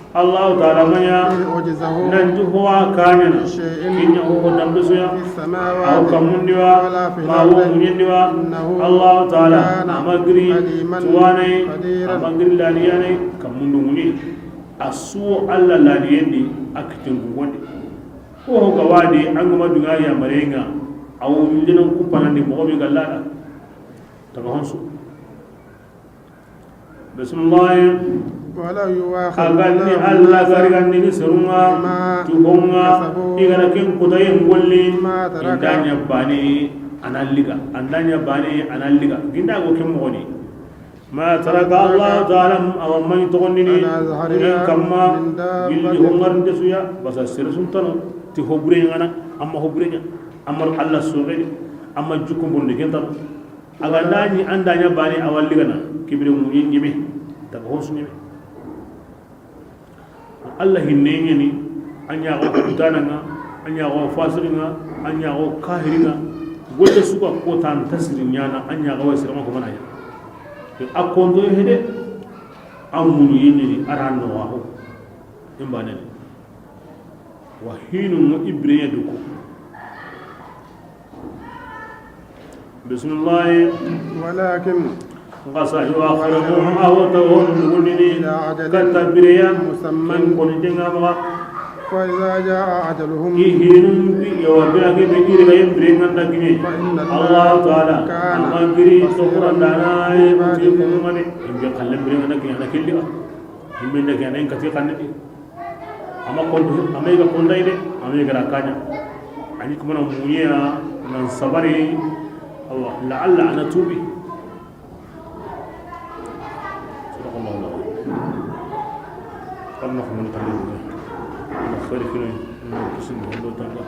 Allah taala manya ليعجزه nanti howa kañana من شيء kiña hoko dambe suya في aw السماوات kamundiwa ولا في ma wo الأرض muñindiwa إنه Allah taala كان amagiri عليما tuwanay قديرا amagiri laliyanay kamundu ŋuñi a suwo Allah laliyendi a kitenkugondi ko ho ga wadi an gama dunga yamarenga aw linan kupanandi mogo be gallada taga honsu. Bismillah. ولو يؤاخذ Aganni الله alla الناس garigandi ni serunga بما tuhonga كسبوا igana ken kutayen golli ما ترك indanya bani analiga andanya bani analiga ginda go ken mogoni ma taraka Allah ta'ala aw man togondini على in ظهرها kamma من gilli دابة hongarnde suya basa sere suntano ti hoburenya ngana amma hoburenya amma Allah sogedi amma jukku bonde ken tano aga ndani andanya bani awalligana kibire mu nyime taga honsu nyime Allah hinne ngeni anya go kutananga anya go fasiringa anya go kahiringa golle suka ko tan tasiri nyana anya go wasira ko mana ya akondo hede amunu yini aranno wa ho imbane wa hinu mo ibre duko. Bismillah. ولكن Ngasa yuakhiruhum awtahum gulini إلى أجل katabiriya مسمى ken konitenga maga فإذا جاء أجلهم ihinum yawa bira ke be iri ga yembre nganda kine فإن Allah الله taala كان amagiri بصيرا sokura dana ti بعباده ko ngane imbe kallem bre nganda kine ana kelli a imbe ndaki ana kati kanne ama kondu ama ga kondai de ama ga rakanya ani kuma na munya nan sabari Allah la'alla ana tubi. صدق الله العظيم. قد نحن من قليل خير كنا نقسم الله تعالى.